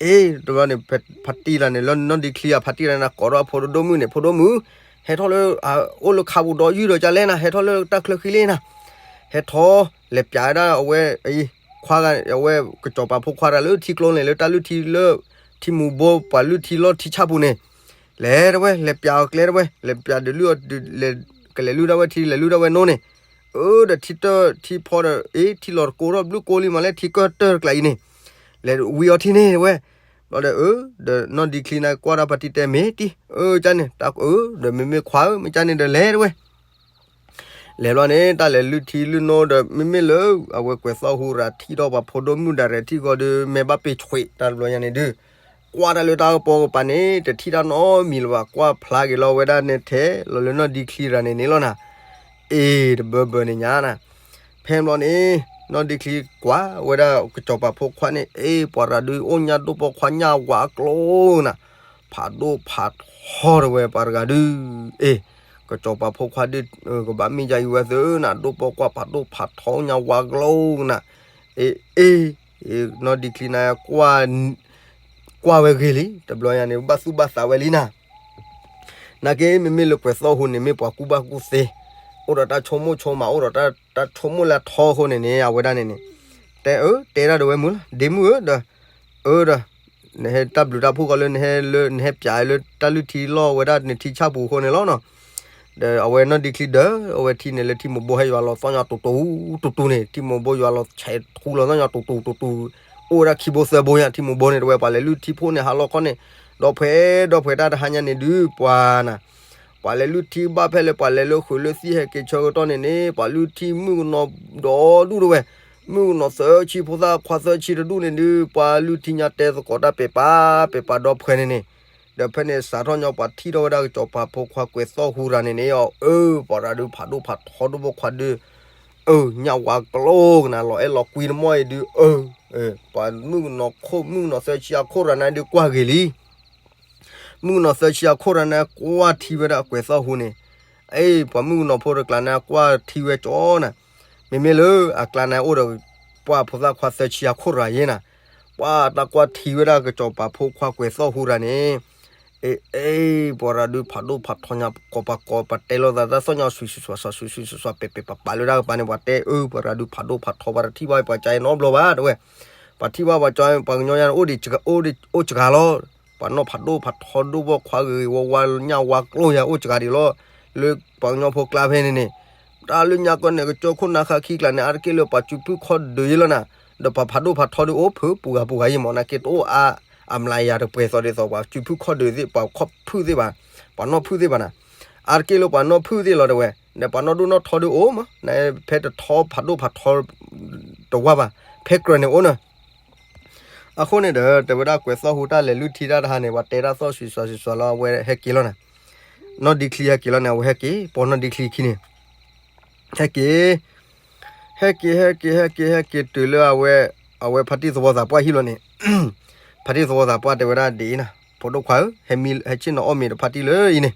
အ့ တဘျီန့ၣ် ဖါတံၢ်တဂၤန့ၣ် လၢနီၢ်ဒံချံအဖါတံၢ်တဂၤန့ၣ် ကိးထီၣ်အဖိဒိၣ်မုၣ်န့ၣ်, ဖိဒိၣ်မုၣ်, ဟဲထီၣ်လၢ အိၣ်လၢခါပူၤဒီးယုၢ်ဒီးကလဲၣ်နၤ, ဟဲထီၣ်လၢတၢ်ချၢဃံလ့နၤ, ဟဲထီၣ် လဲၤပျးဝဲဒၣ်အဝဲ ခွါဂၤ အဝဲကစီၤပၤဖိခွါတဂၤလၢထံကျိန့ၣ် လၢတၢ်လုၢ်ထံလၢ ထံမူၤဘိ ပှၤလုၢ်ထံလီၢ်ထံဆၣ်ပူၤန့ၣ်, လဲၤတဝဲ လဲၤပျးအီၤကျဲတဝဲ လဲၤပျးဒီးလုၢ်အီၤ လဲၤကလဲၤလုၢ်ဒၣ်ဝဲထံ လဲၤလုၢ်ဒၣ်ဝဲနိန့ၣ်, အၢ ဒီးထံတၢၢ်ထံဖီဒီး အ့ ထံလီၤတကိးထီၣ်ဘျုးကိးလံမးလဲၣ် ထံကၢၢ်တၢၢ်တကျးအံၤန့ၣ်, လဲၤဝံအီၤထံန့ၣ်တဝဲ, ဘျီဒီး အၢ ဒီးနီၢ်ဒံချံန့ၣ်ကွၢ်ဒၣ်ဖါတံၢ်တဲမ့ၢ်တံၢ်, အၢ ကန့ၣ် တၢ်အၢ ဒီးမ့မ့ၢ်ခွါဧၢ မ့ၢ်ကန့ၣ်ဒီးလဲၤတဝဲ လဲၤဘျီန့ၣ် တၢ်လဲၤလုၢ်ထံလုၢ်နိဒီး မ့မ့ၢ်လၢ အဝဲကွဲးသီၣ်ဟူရၤထံၣ်ထီၣ်ပှၤဖိဒိၣ်မုၣ်ဒၣ်ရဲၣ်ထံၣ်ဃီဒီး မဲာ်ဘၣ်ပ့ၤဆွံးတၢ်တဘျီညါန့ၣ်ဒုး, ကွၢ်တၢ်လၢတၢ်ကပီၤကပၤန့ၣ် တထံၣ်တၢ်နီတမံၤလၢၤဘၣ် ကွၢ်ဖျါက့ၤလီၤဝဲဒၣ်န့ၣ်ထဲ လီၤလၢနီၢ်ဒံချံရၤန့ၣ်န့ၣ်လီၤနၤ, အ့ တဘၢဘၢန့ၣ်ညါနၤ, ဖဲဘျီန့ၣ် နီၢ်ဒံချံကွၢ်ဝဲဒၣ်ကစီၤပၤဖိခွါန့ၣ် အ့ ပှၤရၤဒုးအိၣ်ညါဒိၣ်ပိာ်ခွါညၣ်ဝါကျိနၤ, ဖးဒိၣ်ဖးထီတဝဲပှၤတဂၤဒုး, အ့ ကစီၤပၤဖိခွါဒုး ကဘၣ်မ့ၢ်ယၤအံၤဝဲသ့ၣ်နၤ ဒိၣ်ပိာ်ခွါဖးဒိၣ်ဖးထီညါဝါကျိနၤ, အ့ အ့ နီၢ်ဒံချံနၤ ကွၢ်ဝဲဂ့ၤလံ တဘျီညါန့ၣ် ဘၣ်သူၣ်ဘၣ်သးဝဲလံနၤ, နာ်က့ မ့မ့ၢ်လၢကွဲးသီၣ်ဟူန့ၣ် မ့ၢ်ပှၤကူၣ်ဘၣ်ကူၣ်သ့, အိၣ်ဒီးတၢ်ဆိကမိၣ်ဆိကမး အိၣ်ဒီးတၢ်ဆိကမိၣ်လၢအထီအဃိန့ၣ်န့ၣ် အဝဲဒၣ်န့ၣ်န့ၣ်, တဲအၢ တဲဒၣ်ဒီးဝဲမုၢ်လီၤ ဒ့မုၣ်ဧၢဒီး, အၢဒီး, နဟဲတၢ်ဘျုးတၢ်ဖှိၣ်ဃီလၢနဟဲလၢ နဟဲပျးလၢတၢ်လုၢ်ထံလီၢ်ဝဲဒၣ်နထံဆၣ်ပူၤအဃိန့ၣ်လီၤနီၤ, ဒီးအဝဲနီၢ်ဒံချံဒီး အဝဲထံၣ်န့ၣ်လၢထံမိၢ်ဘိဟဲယွၤလီၤသီၣ်ညီတူတူ တူတူန့ၣ် ထံမိၢ်ဘိယွၤလီၤဆဲးထူလီၤသီၣ်ညီတူတူတူတူ, အိၣ်ဝဲဒၣ်ခံဘိသၢဘိညါ ထံမိၢ်ဘိန့ၣ်တဝဲ ပှၤလဲၤလုၢ်ထံဖိန့ၣ်ဟးလီၤခီန့ၣ်, ဒီးဖဲ ဒီးဖဲတၢ်တဟါညါန့ၣ်ဒုး ပှၤနၤ ပှၤလဲၤလုၢ်ထံဘၣ်ဖဲလဲၣ် ပှၤလဲၤလၢဃုာ်လၢသံဟဲက့ၤဆၢကတီၢ်န့ၣ်န့ၣ် ပှၤလုၢ်ထံမုၣ်ကနီၤဒီဒူၣ်တဝဲ, မုၣ်ကနီၤသၢဆံ ဖိသၣ်ခွါသၢဆံတဒူၣ်န့ၣ်ဒုး ပှၤလုၢ်ထံညါတဲသကိးတၢ်ပဲာ်ပာ် ပဲာ်ပာ်ဒီဖှဲန့ၣ်န့ၣ်, ဒီးဖဲန့ၣ်စးထီၣ်ညီ ပှၤထံၣ်ထီၣ်ဝဲဒၣ်ကစီၤပၤဖိခွါကွဲးသီၣ်ဟူရၤန့ၣ်န့ၣ် အၢ ပှၤရၤဒုးဖးဒိၣ်ဖးထီဒိၣ်ဖိခွါဒုး, အၢ ညၣ်ဝါကျိကနၤ လီၤအဲၣ်လီၤကွံတမီၢ်အံၤဒုး အၢ ပှၤမုၣ်ကနီၤခိၣ် မုၣ်ကနီၤသၢဆံအခိၣ်ရၤန့ၣ်ဒုးကွၢ်ဂ့ၤလံ မုၣ်ကနီၤသၢဆံအခိၣ်ရၤန့ၣ် ကွၢ်ထံဝဲဒၣ်ကွဲးသီၣ်ဟူန့ၣ်, အ့ ပှၤမုၣ်ကနီၤဖိတကျါန့ၣ် ကွၢ်ထံဝဲကၠီနၤ, မ့မ့ၢ်လၢအကျါန့ၣ်အိၣ်ဒီး ပှၤဖိသၣ်ခွါသၢဆံအခိၣ်ရၤယဲနၤ, ပှၤတၢ်ကွၢ်ထံဝဲဒၣ်ကစီၤပၤဖိခွါကွဲးသီၣ်ဟူရၤန့ၣ်, အ့ အ့ ပှၤရၤဒုးဖးဒိၣ်ဖးထီညါ ကိးပၤကိးပၤတဲလိာ်သး တၢ်သီၣ်ညီဆူၣ်ဆူၣ်ဆူၣ်ဆူၣ်ဆူၣ်ဆူၣ်ဆူၣ် ပဲာ်ပဲာ်ပာ်ပာ်လၢတၢ်ကပၤန့ၣ် ပှၤတဲအၢ ပှၤရၤဒုးဖးဒိၣ်ဖးထီ ပှၤတထံၣ်ဘၣ်ပှၤကၠီနီတဘျီဘၣ်တဝဲ, ပှၤထံၣ်ဘၣ်ပှၤကၠီ ပှၤကညီယါန့ၣ် အိၣ်ဒံး အိၣ်ဒံး အိၣ်စှၤလီၤ, ပှၤနီၢ်ဖးဒိၣ်ဖးထီဒိၣ်ဘီခွါဂ့ၤဂ့ၤဝါဝါ ညၣ်ဝါကျိယါ အိၣ်စှၤဒံးလီၤ, လၢပှၤကညီဖိကျါဖဲန့ၣ်န့ၣ်, တၢ်လၢညါကီၢ်န့ၣ် ကစၢၢ်ခိၣ်နါဃါခံကျါန့ၣ် အါတက့ၢ်လၢပှၤစုဖုၣ်ခီၣ်ဒုးယဲလီၤနၤ, ဒီးပှၤဖးဒိၣ်ဖးထီဒုးအိၣ်ဖုးပူၤဂၤပူၤဂၤယဲမး နာ်က့တအိၣ်အါ အမျးယၤတပှဲၤသိးဒ်သိး ပှၤစုဖုၣ်ခီၣ်ဒုးသ့ၣ် ပှၤခီၣ်ဖုၣ်သ့ၣ်ဘၣ်, ပှၤနီၢ်ဖုၣ်သ့ၣ်ဘၣ်နၤ, အါတက့ၢ်လၢပှၤနီၢ်ဖုၣ်သ့ၣ်လီၤ တဝဲ, ဒီးပှၤနီၢ်ဒိၣ်နီၢ်ထီဒုးအိၣ်မး နဖဲတထီဖးဒိၣ်ဖးထီ တဝါဘၣ်, ဖဲကြၢးန့ၣ်အိၣ်နၤ, အဃိန့ၣ်ဒီး တဲဝဲဒၣ်ကွဲးသီၣ်ဟူတၢ်လဲၤလုၢ်ထံတၢ်တဟါန့ၣ် ပှၤတဲတၢ်သီၣ်ဆံးစွးဆံးစွးလီၤ အဝဲဟဲက့ၤလီၤနၤ, နီၢ်ဒံချံဟဲက့ၤလီၤန့ၣ် အဝဲဟဲက့ၤ ပိာ်နီၢ်ဒံချံခံန့ၣ် ဟဲက့ၤ ဟဲက့ၤ ဟဲက့ၤ ဟဲက့ၤ ဟဲက့ၤတုၤလၢအဝဲ အဝဲဖါတံၢ်သဝီသးပှၢ်ဟံၣ်လီၤန့ၣ်, ဖါတံၢ်သဝီသးပှၢ်တဲဝဲဒၣ်ဒ်အံၤနၤ, ဖိဒိၣ်ခွါဧၢ, ဟဲဆ့ၣ်နီၤအီၣ်မ့ၤဒီးဖါတံၢ်လၢအံၤန့ၣ်,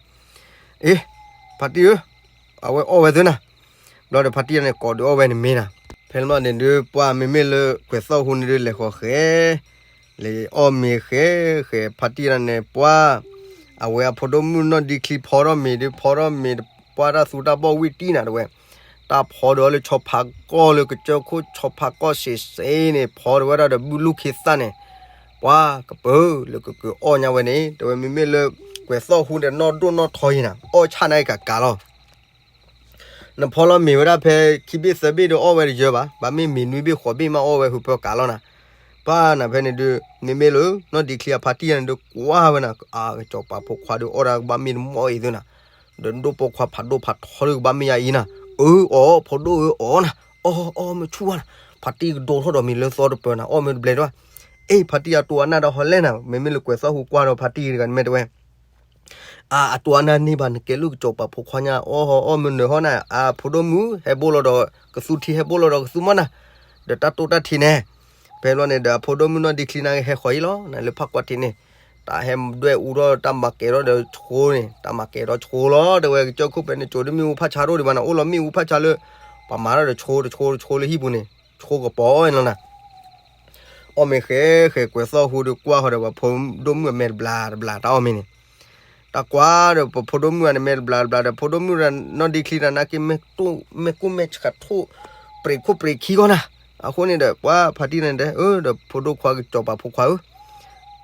အ့ ဖါတံၢ်ဧၢ, အဝဲအီၣ်ဝဲသုနၤ, ဘျီဒီးဖါတံၢ်န့ၣ် ကိးဒုးအီၣ်ဝဲန့ၣ်မ့ၢ်နၤ, ဖဲန့ၣ်ဘျီန့ၣ်ဒုး ပှၢ်မ့မ့ၢ်လၢကွဲးသီၣ်ဟူန့ၣ်ဒုး လဲၤဃီၤဃဲ လဲၤအီၣ်မ့ၤဃဲ ဃဲ ဖါတံၢ်န့ၣ် ပှၢ် အဝဲအဖိဒိၣ်မုၣ်နီၢ်ဒံချံဖီထီၣ်မ့ၤဒုး ဖီထီၣ်မ့ၤ ပှၢ်တၢ်သူတၢ်ဘီၣ်ဝံၣ်တံၢ်နၤတဝဲ, တၢ်ဖီဒီးလၢဆီဖါကီၢ်လၢကစၢၢ်ခိၣ်ဆီဖါကီၢ်စ့းစ့န့ၣ် ဖီဒီးဝဲဒၣ်ဒီးဘုလူၢ်ခ့သၣ်န့ၣ်, ပှၢ်ကပၢၤလၢကကအီၣ်ညါဝဲန့ၣ် တဝဲမ့မ့ၢ်လၢကွဲးသီၣ်ဟူဒီးနီၢ်ဒိၣ်နီၢ်ထီယံၤနၤ အီၣ်ဆၣ်န့ၣ်ကကးလီၤ နဖီလီၤမ့ၤဝဲဒၣ်ဖဲခံဘ့ၣ်သၢဘ့ၣ်ဒီးအီၣ်ဝဲတယၢဘၣ်, ဘၣ်မ့ၢ်မ့ၤနွံဘ့ၣ်ဃိးဘ့ၣ်မးအီၣ်ဝဲဟူးဖၢကးလီၤနၤ, ပှၢ်နၤဖဲန့ၣ်ဒုး မ့မ့ၢ်လၢနီၢ်ဒံချံအဖါတံၢ်န့ၣ်ဒုးကွၢ်ဝဲနၤ, အကစီၤပၤဖိခွါဒုးအီၣ်ဒၣ်ကဘၣ်မ့ၢ်တမီၢ်အံၤသုနၤ, ဒီးဒိၣ်ပိာ်ခွါဖးဒိၣ်ဖးထီဒုးကဘၣ်မ့ၢ်ယၤအံၤနၤ, အၢအီၣ် ဖိဒိၣ်ဧၢအီၣ်နၤ, အီၣ်အီၣ်မ့ၢ်ဆူၣ်ဝဲနၤ, ဖါတံၢ်ကဒိးထီၣ်ဒီးမ့ၤလၢသီတပၢၤနၤ အီၣ်မ့ၢ်တဘျဲးဒွၣ်, အ့ၣ် ဖါတံၢ်အတိၢ်အနၢ်ဒီးဟီလဲၣ်နၤ မ့မ့ၢ်လၢကွဲးသီၣ်ဟူကွၢ်ဒီးဖါတံၢ်တဂၤန့ၣ်မ့ၢ်တဝဲ အါ အတိၢ်အနၢ်န့ၢ်ဘၣ် နကဲလၢကစီၤပၤဖိခွါညါ အီၣ်ဟီအီၣ်မ့ၢ်နၢၤဟီနၤ အဖိဒိၣ်မုၣ်ဟဲဘိလီၤဒီးကသူထံ ဟဲဘိလီၤဒီးကသူမီၢ်နၤ, ဒီးတၢ်တိၢ်တၢ်ထံးန့ၣ်, ဖဲဘျီန့ၣ်ဒီး အဖိဒိၣ်မုၣ်နီၢ်ဒံချံနၤက့ၤဟဲဃီၤအံၤလီၤ နၤလၢဖးကွၢ်ထံးန့ၣ်, တၢ်ဟဲဒွဲၣ်အူထီၣ်တၢ်မၤကဲၤထီၣ်ဒီးဆိန့ၣ် တၢ်မၤကဲၤထီၣ်ဆိလီၤ တဲဝဲကစၢၢ်ခိၣ်ဖဲန့ၣ် ကိးဒုးမ့ၣ်အူဖးဆါတအိၣ်ဒံးဘၣ်နၤ အိၣ်လီၤမ့ၣ်အူဖးဆါလၢ ပှၤမၤထီၣ်ဒီးဆိတဆိတဆိလၢဟံၣ်ပူၤန့ၣ် ဆိကပီၤအီၣ်လီၤနၤ အီၣ်မ့ၤဃဲဃဲ ကွဲးသီၣ်ဟူဒီးကွၢ်ဃီၤဒီး ပှၤဖိဒိၣ်မုၣ်အမဲာ်တဘျးတဘျး တၢ်အီၣ်မ့ၤန့ၣ်, တၢ်ကွၢ်ဒီး ပှၤဖိဒိၣ်မုၣ်အမဲာ်တဘျးတဘျးဒီး ဖိဒိၣ်မုၣ်နီၢ်ဒံချံတၢ်နာ်က့ မဲာ်ကိၢ်မဲာ်ဆှးထိၣ် ပရံးခိၣ်ပရံးခံဂီၢ်နၤ, အဃိန့ၣ်ဒီး ပှၤဖါတံၢ်န့ၣ်တဲ အၢ ဒီးဖိဒိၣ်ခွါကစီၤပၤဖိခွါဧၢ,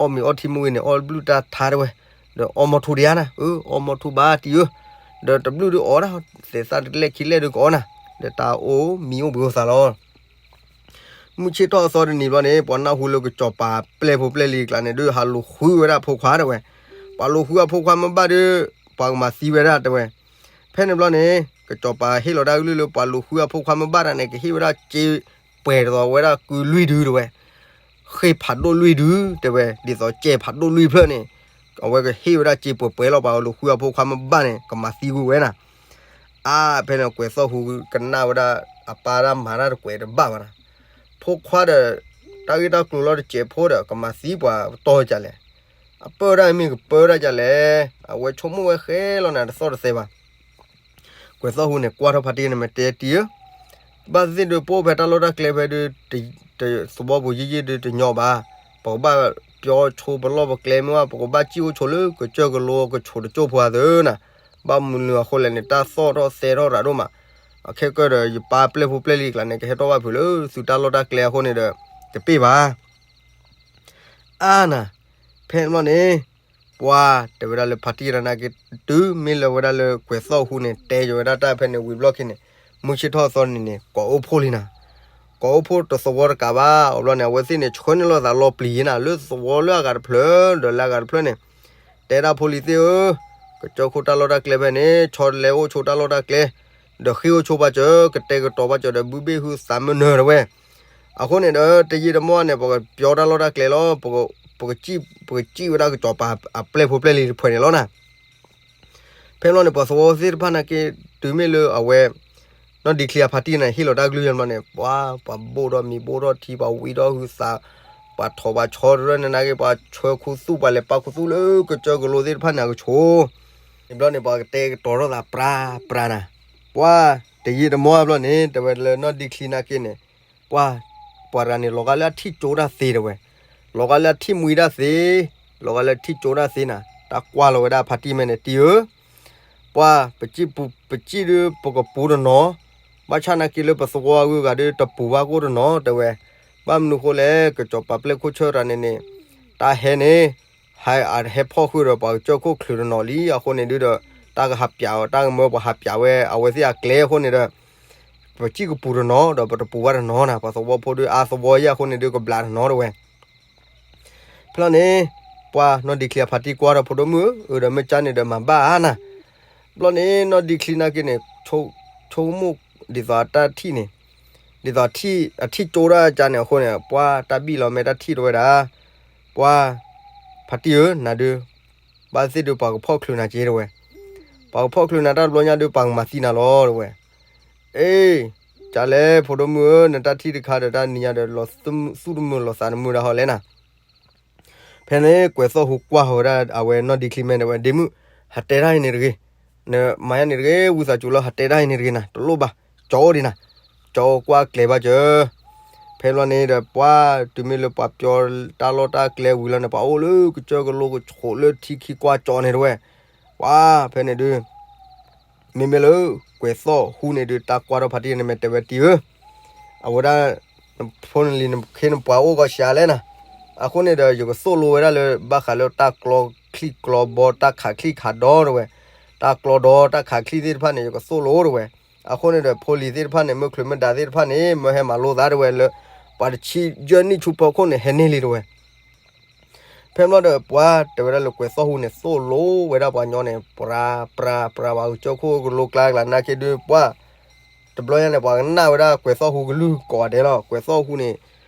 အီၣ်မ့ၤအီထံမုၢ်ဂ့ၤန့ၣ် အီၣ်ဘျုၣ်တၢ်ထါတဝဲ, ဒီးအီၣ်မီထိတယါနၤ, အၢ အီၣ်မီထိဘၣ်တံၢ်ဧၢ, ဒီးတဘျုၣ်ဒုးအီၣ်ဒၣ် သဲးသၣ်တလဲၣ်ခံလဲၣ်ဒုးကအီၣ်နၤ, ဒီးတၢ်အိၣ်မံအိၣ်ဘှံးအိၣ်သးလီၤ မုၢ်ဆ့ၣ်ထီၣ်အသီတနံၤဘျီန့ၣ် ပှၤနၢ်ဟူလၢကစီၤပၤပျဲၢ်ဖိပျဲၢ်လံၤအကျါန့ၣ် ဒုးဟးလူၤဃုဝဲဒၣ်ဖိခွါတဝဲ, ပှၤလူၤဃုအဖိခွါမ့ၢ်ဘၣ်ဒီး ပှၤကမၤသံဝဲဒၣ်တဝဲ, ဖဲန့ၣ်ဘျီန့ၣ် ကစီၤပၤဟ့ၣ်လီၤတၢ်ကလုၢ်လၢပှၤလူၤဃုအဖိခွါမ့ၢ်ဘၣ်တၢ်န့ၣ် ကဟ့ၣ်ဝဲဒၣ်စ့ပှဲၤဒ်သိးဝဲဒၣ်ကုလွံၢ်ဒုတဝဲ ဃ့ၢ်ဖးဒိၣ်လွံၢ်ဒု တဲဝဲ ဒ်သိးစဲးဖးဒိၣ်လွံၢ်ဖျၢၣ်န့ၣ်, အဝဲကဟ့ၣ်ဝဲဒၣ်စ့ပှဲၤပှဲၤလီၤ ပှၤလူၤဃုအဖိခွါမ့ၢ်ဘၣ်န့ၣ် ကမၤသံကွံာ်ဝဲနၤ, အါ ဖဲန့ၣ် ကွဲးသီၣ်ဟူကနၣ်ဝဲဒၣ် အပၢ်တၢ်မၤတၢ်တကွဲးတဘၣ်ဘၣ်နၤ, ဖိခွါဒီး တၢ်ဂ့ၢ်တၢ်ကျိၤလီၤတစဲးဖိဒီး ကမၤသံပှၤတီၢ်ကလဲၣ်, အပၢ်တၢ်မ့ၢ်ကပၢတၢ်ကလဲၣ်, အဝဲဆိကမိၣ်ဝဲဃဲလီၤနၤ တသီၣ်တသဲဘၣ် ကွဲးသီၣ်ဟူန့ၣ် ကွၢ်ထီၣ်ဖါတံၢ်န့ၣ် မ့ၢ်တဲတံၢ်ဧၢ, ဘၣ်သ့ၣ်ဒုးပအိၣ်ဖဲတၢ်လီၢ်တၢ်ကျဲဖဲဒုး သဝီပူၤယံာ်ယံာ်ဒုးတညီဘၣ်, ပကဘၣ်ပျီဆိပလီၢ်ပကျဲမ့ၢ်ဘၣ် ပကဘၣ်စံၣ်အိၣ်ဆိလၢကစၢၢ်ကလိကဆိးတကၠိၢ်ဖိအသိးနၤ, ဘၣ်မနုၤအဃိလဲၣ်န့ၣ် တၢ်သီၣ်ထီၣ်သဲထီၣ်ရၤဒိၣ်မး, အခဲကၢၢ်ဒီး ယပၢ်ပျဲၢ်ဖိပျဲၢ်လံၤအကျါန့ၣ် ကဟဲထီၣ်ဘၣ်ဖုးလၢသုတၢ်လီၢ်တၢ်ကျဲအဃိန့ၣ်ဒီး တပ့ၢ်ဘၣ် အါနၤ, ဖဲန့ၣ်ဘျီန့ၣ် ပှၤတဲဝဲဒၣ်လၢဖါတံၢ်တၢ်နာ်က့ တုၤမ့ၢ်လၢဝဲဒၣ်လၢကွဲးသီၣ်ဟူန့ၣ် တဲယိာ်ဝဲဒၣ်တၢ်ဖဲန့ၣ်ဝံၤဘျီၣ်ခံန့ၣ်, မုၢ်ဆ့ၣ်ထီၣ်အသီန့ၣ်န့ၣ် ကိးအိၣ်ဖှိၣ်လံနၤ, ကိးအိၣ်ဖှိၣ်တသဝီတကးဘၣ် အဘျီန့ၣ် အဝဲသ့ၣ်န့ၣ် ဆှၢန့ၢ်လိာ်သးလီၤပျံၤနၤ လၢသဝီလၢအဂၤတဖျၢၣ် ဒီးလၢအဂၤတဖျၢၣ်န့ၣ်, တဲဒၣ်ဖိလံၤသ့ၣ်ဧၢ, ကစၢၢ်ခိၣ်တၢ်လီၢ်တၢ်ကျဲဖဲန့ၣ် ဆီတလဲအိၣ်ဆိတၢ်လီၢ်တၢ်ကျဲ, ဒီးဃ့ၢ်အိၣ်ဆိဘၣ်စၢၤ ကတဲာ်ကတီၤဘၣ်စၢၤဒီး ဘုဘ့ၣ်ဟုသးမုၢ်နၢၤတဝဲ အဃိန့ၣ်ဒီး တယံာ်တမီၢ်န့ၣ် ပကပျီတၢ်လီၢ်တၢ်ကျဲလီၤ, ပကစံၣ်ဝဲဒၣ်ကစီၤပၤအပျဲၢ်ဖိပျဲၢ်လံၤတဖုန့ၣ်လီၤနၤ. ဖဲန့ၣ်ဘျီန့ၣ် ပှၤသဝီသ့ၣ်တဖၣ်နာ်က့ တုၤမ့ၢ်လၢအဝဲ နီၢ်ဒံချံအဖါတံၢ်န့ၣ် ဟ့ၣ်လီၤတၢ်ကလုၢ်ယဲၢ်ဘျီန့ၣ် ပှၤ ပှၤဘိၣ်ဒီးမံၤဘိၣ်ဒီးထံ ပှၤဝံဒီးဟုသး, ပှၤထိးပှၤဆီတရၢၢ်န့ၣ်နာ်က့ ပှၤဆှၢခူသူၣ် ပှၤလဲၤပာ်ခူသူၣ်လၢကစၢၢ်ကလိသ့ၣ်တဖၣ်န့ၣ် အကဆိး န့ၣ်ဘျီန့ၣ် ပှၤကတဲာ်ကတီၤထီၣ်သးပြးပြးနၤ, ပှၤ တယံာ်တမီၢ်ဘျီန့ၣ် တဲဝဲလၢနီၢ်ဒံချံနာ်က့န့ၣ်, ပှၤ ပှၤတဂၤန့ၣ် လီၤဂာ်လၢအထံၣ်ကၠိတၢ်သ့တဲဝဲ, လီၤဂာ်လၢအထံၣ်မှံတၢ်သ့, လီၤဂာ်လၢထံၣ်ကၠိတၢ်သ့နၤ, တၢ်ကွၢ်လီၤဝဲဒၣ်ဖါတံၢ်မဲာ်န့ၣ် တံၢ်ဧၢ, ပှၤ ပစံၣ်ပူၤ ပစံၣ်ဒုး ပကပူၤတနီၤ, ဘၣ်ဆၣ်နာ်က့လၢပသဝီအဂုၤအဂၤဒုး တပူၤဘၣ်ကိၣ်တနီၤ တဲဝဲ, ဘၣ်မနုၤဃိလဲၣ် ကစီၤပၤပျဲၢ်ခိၣ်ဆၢတဂၤန့ၣ်န့ၣ်, တၢ်ဟဲန့ၣ် ဟဲ အဟဲဖီၣ်ဃုာ်ဒီးပှၤကစၢၢ်ခိၣ်ချုးတနီၤလံ အဃိန့ၣ်ဒုးဒီး တၢ်ကဟးပၠးအီၤ တၢ်ကမၢပှၤဟးပၠးဝဲအဝဲသ့ၣ်အကျဲအဃိန့ၣ်ဒီး ပစံၣ်ကပူၤတနီၤ ဒီးပတပူၤဘၣ်တနီၤနၤ, ပှၤသဝီဖိဒုးအါသဝီယဲၢ်အဃိန့ၣ်ဒုးကဘျးတနီၤတဝဲ ဖဲလီၤန့ၣ် ပှၤနီၢ်ဒံချံအဖါတံၢ်ကွၢ်ဒီးဖိဒိၣ်မုၣ်ဧၢ, အၢဒီးမ့ၢ်ကၢ်န့ၣ်ဒီးမၤဘၣ်နၤ, ဘျီန့ၣ် နီၢ်ဒံချံနာ်က့န့ၣ် ဆိကမိၣ်ဒ်သိးအတၢ်ထံၣ်န့ၣ်, ဒ်သိးအထံၣ်ကၠိဒၣ်ကန့ၣ်အဃိန့ၣ် ပှၢ်တၢ်ဘံၣ်လီၤမဲာ်တၢ်ထံၣ်တဝဲဒၣ်, ပှၢ်ဖါတံၢ်ဧၢ နၤဒုး ဘၣ်သ့ၣ်ဒုးပှၤကဖီၣ်ချုးနၤက့တဝဲ, ပှၤကဖီၣ်ချုးနၤတၢ်တဘျီညါဒုး ပှၤကမၤသံနၤလီၤတဝဲ. အ့ ကလဲၣ် ဖိဒိၣ်မုၣ်ဧၢ နတၢ်ထံၣ်တခါဒီးတၢ်နံၤညါဒီး လီၤသူၣ်တမုာ်လီၤသးတမုာ်ဒၣ်ဟီလဲၣ်နၤ. ဖဲန့ၣ် ကွဲးသီၣ်ဟူကွၢ်ဃီၤဝဲဒၣ်အဝဲနီၢ်ဒံချံမဲာ်တဝဲ, ဒ့မုၣ် ဟးတဲတၢ်အံၤန့ၣ်တဂ့ၤ, နမၤယါန့ၣ်တဂ့ၤ ဝံသးစူၤလီၤ ဟးတဲတၢ်အံၤန့ၣ်တဂ့ၤနၤ တလိၣ်ဘၣ်, ကၠီအိၣ်ဒံးနၤ, ကၠီကွၢ်ကျဲၤဘၣ်စၢၤ. ဖဲဘျီန့ၣ်ဒီး ပှၢ်တုၤမ့ၢ်လၢပှၤပျီတၢ်လီၢ်တၢ်ကျဲဝံၤလီၤန့ၣ် ပှၤအိၣ်လၢကစၢၢ်ကလိကဆိးလၢထံခံကွၢ်ကၠီန့ၣ်တဝဲ, ပှၢ်ဖဲန့ၣ်ဒုး မ့မ့ၢ်လၢ ကွဲးသီၣ်ဟူန့ၣ်ဒုး တၢ်ကွၢ်ထီၣ်ဖါတံၢ်န့ၣ် မ့ၢ်တဲဝဲတံၢ်ဧၢ, အဝဲဒၣ် နဖိနလံၤနခ့နပှၤအိၣ်ဂီၢ်စှၤလဲၣ်နၤ, အဃိန့ၣ်ဒီး ယကသိၣ်လိဝဲဒၣ်လၢ ဘၣ်ဃးလၢတၢ်ကျီချံကျီဘီ တၢ်ခးချံခးဒီတဝဲ, တၢ်ကျီဒီတၢ်ခးချံသ့ၣ်တဖၣ်န့ၣ် ယကသိၣ်လိတဝဲ. အဃိန့ၣ်ဒီး ဖိလံၤသ့ၣ်တဖၣ်န့ၣ် မ့ၢ်ချုးမ့ၢ်ဒးသ့ၣ်တဖၣ်န့ၣ် မၢဟဲမၤလိသးတဝဲလၢ ပှၤတဆံယဲၢ်နံၣ်ဆူဖီခိၣ်န့ၣ် ဟဲန့ၢ်လံတဝဲ. ဖဲဘျီဒီး ပှၤတဲဝဲဒၣ်လၢကွဲးသီၣ်ဟူန့ၣ် သိၣ်လိဝဲဒၣ်ပှၤကညီန့ၣ် ပြၤပြၤပြၤ ပှၤကစၢၢ်ခိၣ်ကလိကျါကျါနာ်က့ဒုး ပှၢ် တဘျီညါန့ၣ် ပှၤကနၣ်ဝဲဒၣ်ကွဲးသီၣ်ဟူကလုၢ်ကိးဂၤဒဲးလီၤ. ကွဲးသီၣ်ဟူန့ၣ်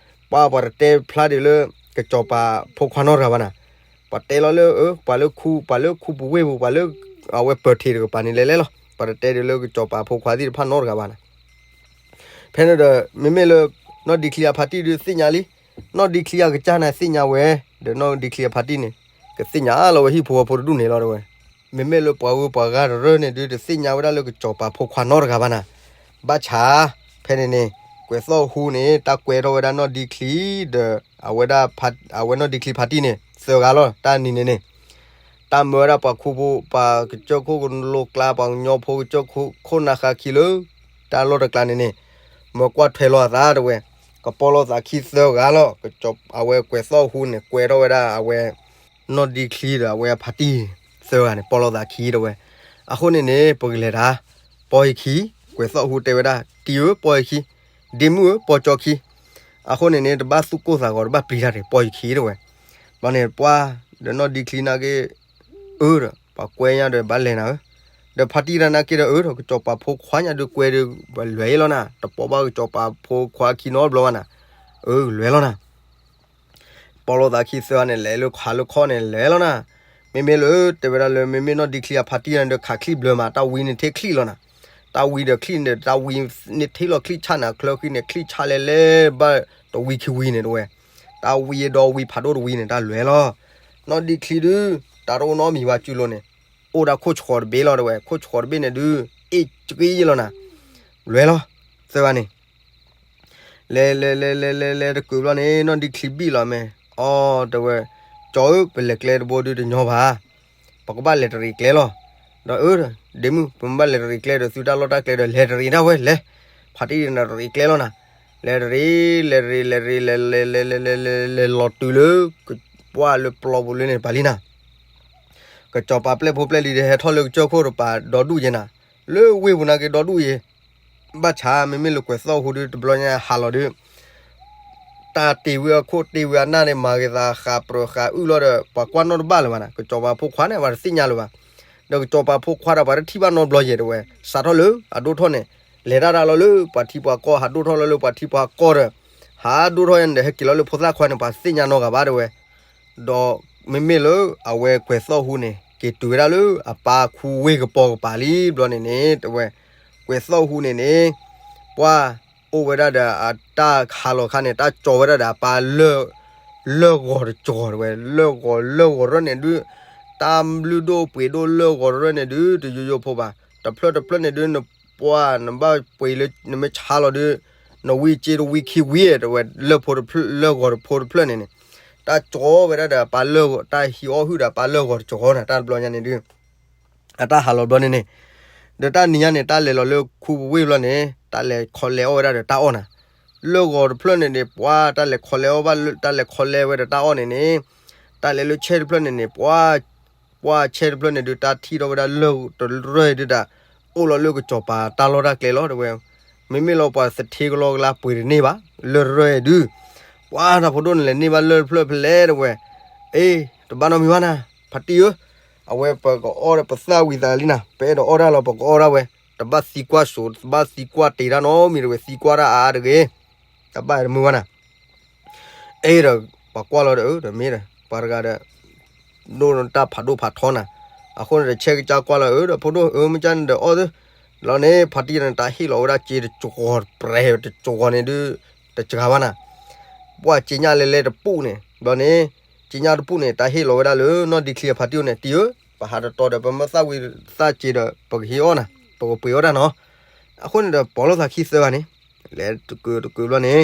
ပှၤ ပှၤတတဲဖျါဒံးလၢ ကစီၤပၤဖိခွါနီတဂၤဘၣ်နၤ, ပှၤတဲလီၤလၢ ပှၤလၢခူ ပှၤလၢခူပဝ့ၢ်ပူၤ ပှၤလၢ အဝဲပၢၤထံးတကပၤန့ၣ်လဲၤလဲၤလီၤ. ပှၤတတဲဒံးလၢကစီၤပၤဖိခွါသ့ၣ်တဖၣ်နီတဂၤဘၣ်နၤ. ဖဲန့ၣ်ဒီး မ့မ့ၢ်လၢ နီၢ်ဒံချံအဖါတံၢ်ဒုးသ့ၣ်ညါလံ, နီၢ်ဒံချံအကစၢ်န့ၣ်သ့ၣ်ညါဝဲ, ဒီးနီၢ်ဒံချံအဖါတံၢ်န့ၣ် ကသ့ၣ်ညါလီၤဝဲဟံၣ်ဖိဃီဖိတဒူၣ်န့ၣ်လီၤတဝဲ. မ့မ့ၢ်လၢပှၤဂုၤပှၤဂၤတရၢၢ်န့ၣ်ဒုး တသ့ၣ်ညါဝဲဒၣ်လၢကစီၤပၤဖိခွါနီတဂၤဘၣ်နၤ. ဘၣ်ဆၣ် ဖဲန့ၣ်န့ၣ် ကွဲးသီၣ်ဟူန့ၣ် တၢ်ကွဲးထီၣ်ဝဲဒၣ်နီၢ်ဒံချံ ဒီး အဝဲဒၣ် အဝဲနီၢ်ဒံချံဖါတံၢ်န့ၣ် သၢဂၤလီၤ တၢ်နံၤန့ၣ်န့ၣ် တၢ်မၢဝဲဒၣ်ပှၤခူဖိ ပှၤကစၢၢ်ခိၣ်ကလိကျါ ပှၤကညီဖိကစၢၢ်ခိၣ်ခိၣ်နၢ်ဃါခံလၢ တၢ်လီၢ်တကျါန့ၣ်န့ၣ် မၢကွၢ်ထွဲလီၤအသးတဝဲ, ကပီၢ်လိာ်သးခံသၢဂၤလီၤ. အဝဲကွဲးသီၣ်ဟူန့ၣ် ကွဲးထီၣ်ဝဲဒၣ်အဝဲ နီၢ်ဒံချံဒီးအဝဲအဖါတံၢ် သၢဂၤန့ၣ် ပီၢ်လိာ်သးခံတဝဲ. အဃိန့ၣ်န့ၣ် ပကလဲၤတၢ် ပီၢ်ယခံ, ကွဲးသီၣ်ဟူတဲဝဲဒၣ် တံၢ်ဧၢ ပီၢ်ယခံ, ဒ့မုၣ်ဧၢ ပီၢ်ကၠီခံ, အဃိန့ၣ်န့ၣ် တဘၣ်သူၣ်ကိၢ်သးဂီၤ တဘၣ်ပျံၤတၢ်တဂ့ၤ ပီၢ်ယခံတဝဲ. ဘျီန့ၣ် ပှၢ် ဒီးနီၢ်ဒံချံနာ်က့ အၢဒီး ပှၤကွဲညါဒီးဘၣ်လဲၤနၤဧၢ, ဒီးဖါတံၢ်တၢ်နာ်က့ဒီး အၢဒီး ကစီၤပၤဖိခွါညါဒုးကွဲဒီး လွဲၤလီၤနၤ, တပိာ်ဘၣ်ကစီၤပၤဖိခွါခံနီတဘျီဘၣ်နၤ, အၢ လွဲၤလီၤနၤ. ပီၢ်လိာ်သးခံသၢဂၤန့ၣ် လဲၤလၢခးလၢခီၣ်န့ၣ် လဲၤလီၤနၤ. မ့မ့ၢ်လၢ တဲဝဲဒၣ်လၢ မ့မ့ၢ်နီၢ်ဒံချံအဖါတံၢ်န့ၣ်ဒီး ခးချံဘျၢမး တၢ်ဝံန့ၣ်ထံၣ်ချံလီၤနၤ. တၢ်ဝံဒီးချံန့ၣ် တၢ်ဝံန့ၣ်ထံၣ်လီၤချံဆၣ်နၤ ချၢဃံန့ၣ် ချံဆၣ်လဲၤလဲၤဘၣ်တဝံခံဝံန့ၣ်တဝဲ, တၢ်ဝံဒီဝံဖးဒိၣ်တဝံန့ၣ် တၢ်လွဲၤလီၤ. နီၢ်ဒံချံဒုး တၢ်တအိၣ်နီတမံၤဘၣ် စုလိၤန့ၣ် အိၣ်ဒၣ်ခိၣ်ဆှီးတဘ့ၣ်လီၤတဝဲ, ခိၣ်ဆှီးတဘ့ၣ်န့ၣ်ဒုး အ့ၣ်က့ယ့ၢ်လီၤနၤ, လွဲၤလီၤ သၢဂၤန့ၣ် လဲၤလဲၤလဲၤလဲၤလဲၤလဲၤတကုာ်ဘျီန့ၣ် နီၢ်ဒံချံဘံၣ်လီၤမ့ၢ်, အီ တဲဝဲ, ကၠီဧၢ ပလဲၤကျဲတဘိဒုးတညီဘၣ်, ပကဘၣ်လဲၤတရံးကျဲလီၤ. ဒီး အၢ ဒ့မုၣ် ပမ့ၢ်ဘၣ်လဲၤတရံးကျဲဒီး သုတၢ်လီၢ်တၢ်ကျဲဒီး လဲၤတရံးဒၣ်ဝဲလဲၤ, ဖါတံၢ်န့ၣ်တရံးကျဲလီၤနၤ. လဲၤတရံး လဲၤတရံး လဲၤတရံး လဲၤလဲၤလဲၤလဲၤလဲၤလဲၤလဲၤလီၤတုၤလၢ ပှၢ်လၢပျီပူၤလၢန့ၣ်တပၤလံနၤ. ကစီၤပၤပျဲၢ်ဖိပျဲၢ်လံၤဒီး ဟဲထီၣ်လၢကစၢၢ်ခိၣ်တပၤ ဒီဒူၣ်ယဲနၤ, လၢဝ့ၢ်ပူၤနာ်က့ဒီဒူၣ်ယဲ, ဘၣ်ဆၣ် မ့မ့ၢ်လၢကွဲးသီၣ်ဟူဒုး တဘျီညါဟးလီၤဒုး တၢ်တ့ၢ်ဝံအခိၣ်တ့ၢ်ဝံအနၢ်န့ၣ် မၤဂ့ၤသးဃးပြၢၤဃးအုၣ်လီၤဒီး ပှၤကွၢ်နီတဘၣ်လၢၤဘၣ်နၤ, ကစီၤပၤဖိခွါန့ၣ် ပှၤတသ့ၣ်ညါလၢၤဘၣ်. ဒီးကစီၤပၤဖိခွါဒီး ပှၤတထံၣ်ဘၣ်နီတဘျီယဲတဝဲ, စးထီၣ်လၢအဒိၣ်ထီၣ်န့ၣ် လဲၤတၢ်တၢ်လီၤလၢပှၤထံပှၤကီၢ်, ဟးဒိၣ်ထီၣ်လီၤလၢပှၤထံပှၤကီၢ်ဒီး ဟးဒိၣ်ထီၣ်ယဲန့ၣ်ဒီး ဟဲက့ၤလီၤလၢဖိသၣ်ခွါန့ၣ် ပှၤတသ့ၣ်ညါနီတဂၤဘၣ်တဝဲ. ဒီးမ့မ့ၢ်လၢအဝဲကွဲးသီၣ်ဟူန့ၣ် က့ၤတုၤဝဲဒၣ်လၢအပၢ်ခူဝ့ၢ်ကပီၤကပၤလံဘျီန့ၣ်န့ၣ် တဝဲ ကွဲးသီၣ်ဟူန့ၣ်န့ၣ် ပှၢ်အိၣ်ဝဲဒၣ်ဒီးအတၢ်ဟးလီၤခါန့ၣ် တၢ်ကၠီၤဝဲဒၣ်ဒီးအပၢ်လၢၢ်ဂီၤတကၠီၤတဝဲ, လၢၢ်ဂီၤလၢၢ်ဂီၤရၢၢ်န့ၣ်ဒုး တၢ်ဘျုးဒိၣ်ပှ့ၤဒိၣ်လၢၢ်ဂီၤရၢၢ်န့ၣ်ဒုး တယိယိဖိဘၣ်, တဖျၢၣ်တဖျၢၣ်န့ၣ်ဒုး နပှၢ်နဘၣ်ပှ့ၤလၢနမ့ၢ်ဆါလီၤဒုး နဝံက့တဝံခံဝံတဝဲ လၢၢ်ဖိတဖျၢၣ် လၢၢ်ဂီၤတဖိတဖျၢၣ်န့ၣ်န့ၣ် တၢ်ကၠီၤဝဲဒၣ်ဒီးအပၢ်လၢၢ်ဂီၤ တၢ်ဟံးအီၣ်ဟုၣ်ဒီးအပၢ်လၢၢ်ဂီၤတကၠီၤနၤ တၢ်တဘျီညါန့ၣ်ဒုး အတၢ်ဟးလီၤဘျီန့ၣ်န့ၣ် ဒီးတၢ်နံၤညါန့ၣ် တၢ်လဲၤလီၤလၢခူပဝ့ၢ်ဘျီန့ၣ် တၢ်လဲၤခီလဲၤအီၣ်ဝဲဒၣ်ဒီးတၢ်အီၣ်နၤ, လၢၢ်ဂီၤတဖျၢၣ်န့ၣ်န့ၣ် ပှၢ်တၢ်လဲၤခီလဲၤအီၣ်ဘၣ် တၢ်လဲၤခီလဲၤဝဲဒီးတၢ်အီၣ်န့ၣ်န့ၣ် တၢ်လဲၤလၢဆဲတဖျၢၣ်န့ၣ်န့ၣ် ပှၢ် ပှၢ်ဆဲတဖျၢၣ်န့ၣ်ဒုး တၢ်ထံၣ်ထီၣ်ဝဲဒၣ်လၢၢ်တရၢၢ်ဒုးတၢ် အိၣ်လီၤလၢကစီၤပၤတၢ်လီၢ်တၢ်ကျဲလီၤတဝဲ, မ့မ့ၢ်လီၤပှၤသထ့ကလီကလါပှ့ၤတန့ၢ်ဘၣ် လၢၢ်တရၢၢ်ဒုး ပှၢ်တၢ်ဖိဒိၣ်န့ၣ် လဲၤန့ၢ်ဘၣ်လၢၢ်တဖျၢၣ်ဖဲလဲၣ်တဝဲ, အ့ တဘၣ်နီတမံၤဘၣ်နၤ ဖါတံၢ်ဧၢ, အဝဲပကအီၣ်ဒီးပသၣ်ဝံၤသးလံနၤ ပအဲၣ်ဒိးအီၣ်တၢ်လီၤ ပကအီၣ်ဒၣ်ဝဲ တဘၣ်သံကွၢ်စိၤ တဘၣ်သံကွၢ်တ့ၢ်တၢ်နီတမံၤတဝဲ သံကွၢ်တၢ်အါအါတဂ့ၤ, တဘၣ်တမုာ်ဘၣ်နၤ. အဲၣ်ဒီး ပှၤကွၢ်လီၤဒီး အၢ ဒီးမ့ၢ်ဒီး ပှၤတဂၤဒီး ဒိၣ်တၢ်ဖးဒိၣ်ဖးထီနၤ. အဃိန့ၣ်ဒီး ဆဲးကစၢ်ကွၢ်လီၤ အၢ ဒီးဖိဒိၣ် အၢ မ့ၢ်ကန့ၣ်ဒီးအီၣ်သု, လီၤန့ၣ် ဖါတံၢ်န့ၣ် တၢ်ဟ့ၣ်လီၤဝဲဒၣ်စ့တကီၤပြဲၤတကီၤန့ၣ်ဒုး တစှၤဘၣ်နၤ. ပှၢ်စ့ညၣ်လဲၤလဲၤတပူၤန့ၣ် ဘျီန့ၣ် စ့ညၣ်တပူၤန့ၣ် တၢ်ဟ့ၣ်လီၤဝဲဒၣ်လၢနီၢ်ဒံချံအဖါတံၢ်အအိၣ်န့ၣ် တံၢ်ဧၢ, ပဟးတတီၤဒီး ပမ့ၢ်သၣ်ဝံၤသၣ်စ့ဒီး ပကဟ့ၣ်အီၣ်နၤ, ပကပှ့ၤအီၣ်တၢ်နီၤ. အဃိန့ၣ်ဒီး ပိာ်လိာ်သးခံသၢဂၤန့ၣ် လဲၤတကုာ်တကုာ်ဘျီန့ၣ်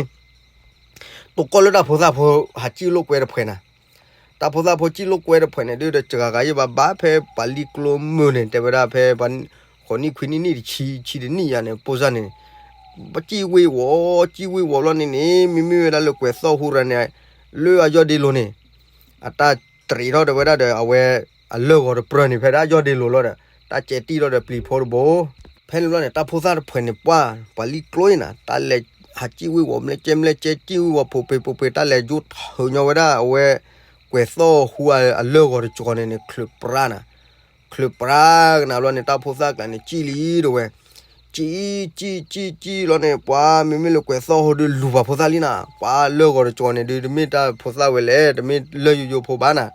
တိာ်ကီၢ်လၢတၢ်ဖိသၣ်ဖိဟးစံၣ်လိာ်ကွဲတဖှဲးနၤ. တၢ်ဖိသၣ်ဖိစံၣ်လိာ်ကွဲတဖှဲးန့ၣ် ဒုးတစှၤဂၤယံၢ်ဘၣ် ဘၣ်ဖဲပှၤလံၤကျိမုၢ်န့ၣ် တဲဝဲဒၣ်ဖဲပှၤ ဃိးနံၣ်ခွံနံၣ်နံၣ်တဆံဆံတနံၣ်ယၤန့ၣ် ပိၢ်စၢ်န့ၣ် ပစံၣ်ဝ့ၤဝီၤ စံၣ်ဝ့ၤဝီၤဘျီန့ၣ်န့ၣ် မ့မ့ၢ်ဝဲဒၣ်လၢကွဲးသီၣ်ဟူရၤန့ၣ် လၢအယီၢ်ဒ့လိၤန့ၣ် အတၢ်တရံးထီၣ်ဒီးဝဲဒၣ်ဒီး အဝဲ အလၢၢ်ဂီၤတပြၢၢ်န့ၣ် ဖဲဒၣ်ယီၢ်ဒ့လိၤလီၤဒီး တၢ်ကဲတံၢ်ထီၣ်ဒီးပျံၤဖိတဘိ ဖဲန့ၣ်ဘျီန့ၣ် တၢ်ဖိသၣ်တဖှဲးန့ၣ် ပှၢ် ပှၤလံၤကျိအံၤနၤ တၢ်လဲၤဟးစံၣ်ဝ့ၤဝီၤ မလဲကဲမလဲကဲ စံၣ်ဝ့ၤဝီၤ ဖိးပ့ၤဖိးပ့ၤ တၢ်လဲၤယိထၢညီဝဲဒၣ်အဝဲ ကွဲးသီၣ်ဟူအလၢၢ်ဂီၤတကီၤန့ၣ်န့ၣ် ချုးပြါနၤ. ချုးပြါကနၤဘျီန့ၣ် တၢ်ဖိသၣ်ကျါန့ၣ် စံၣ်လံတဝဲ စံၣ် စံၣ် စံၣ် စံၣ်လီၤန့ၣ် ပှၤမ့မ့ၢ်လၢကွဲးသီၣ်ဟူဒုး လူၤပှၤဖိသၣ်လံနၤ. ပှၤလၢၢ်ဂီၤတကီၤန့ၣ်ဒုး တမ့ၢ်တၢ်ဖိသၣ်ဝဲလဲၣ် တမ့ၢ်လၢၢ်ယိယိဖိဘၣ်နၤ.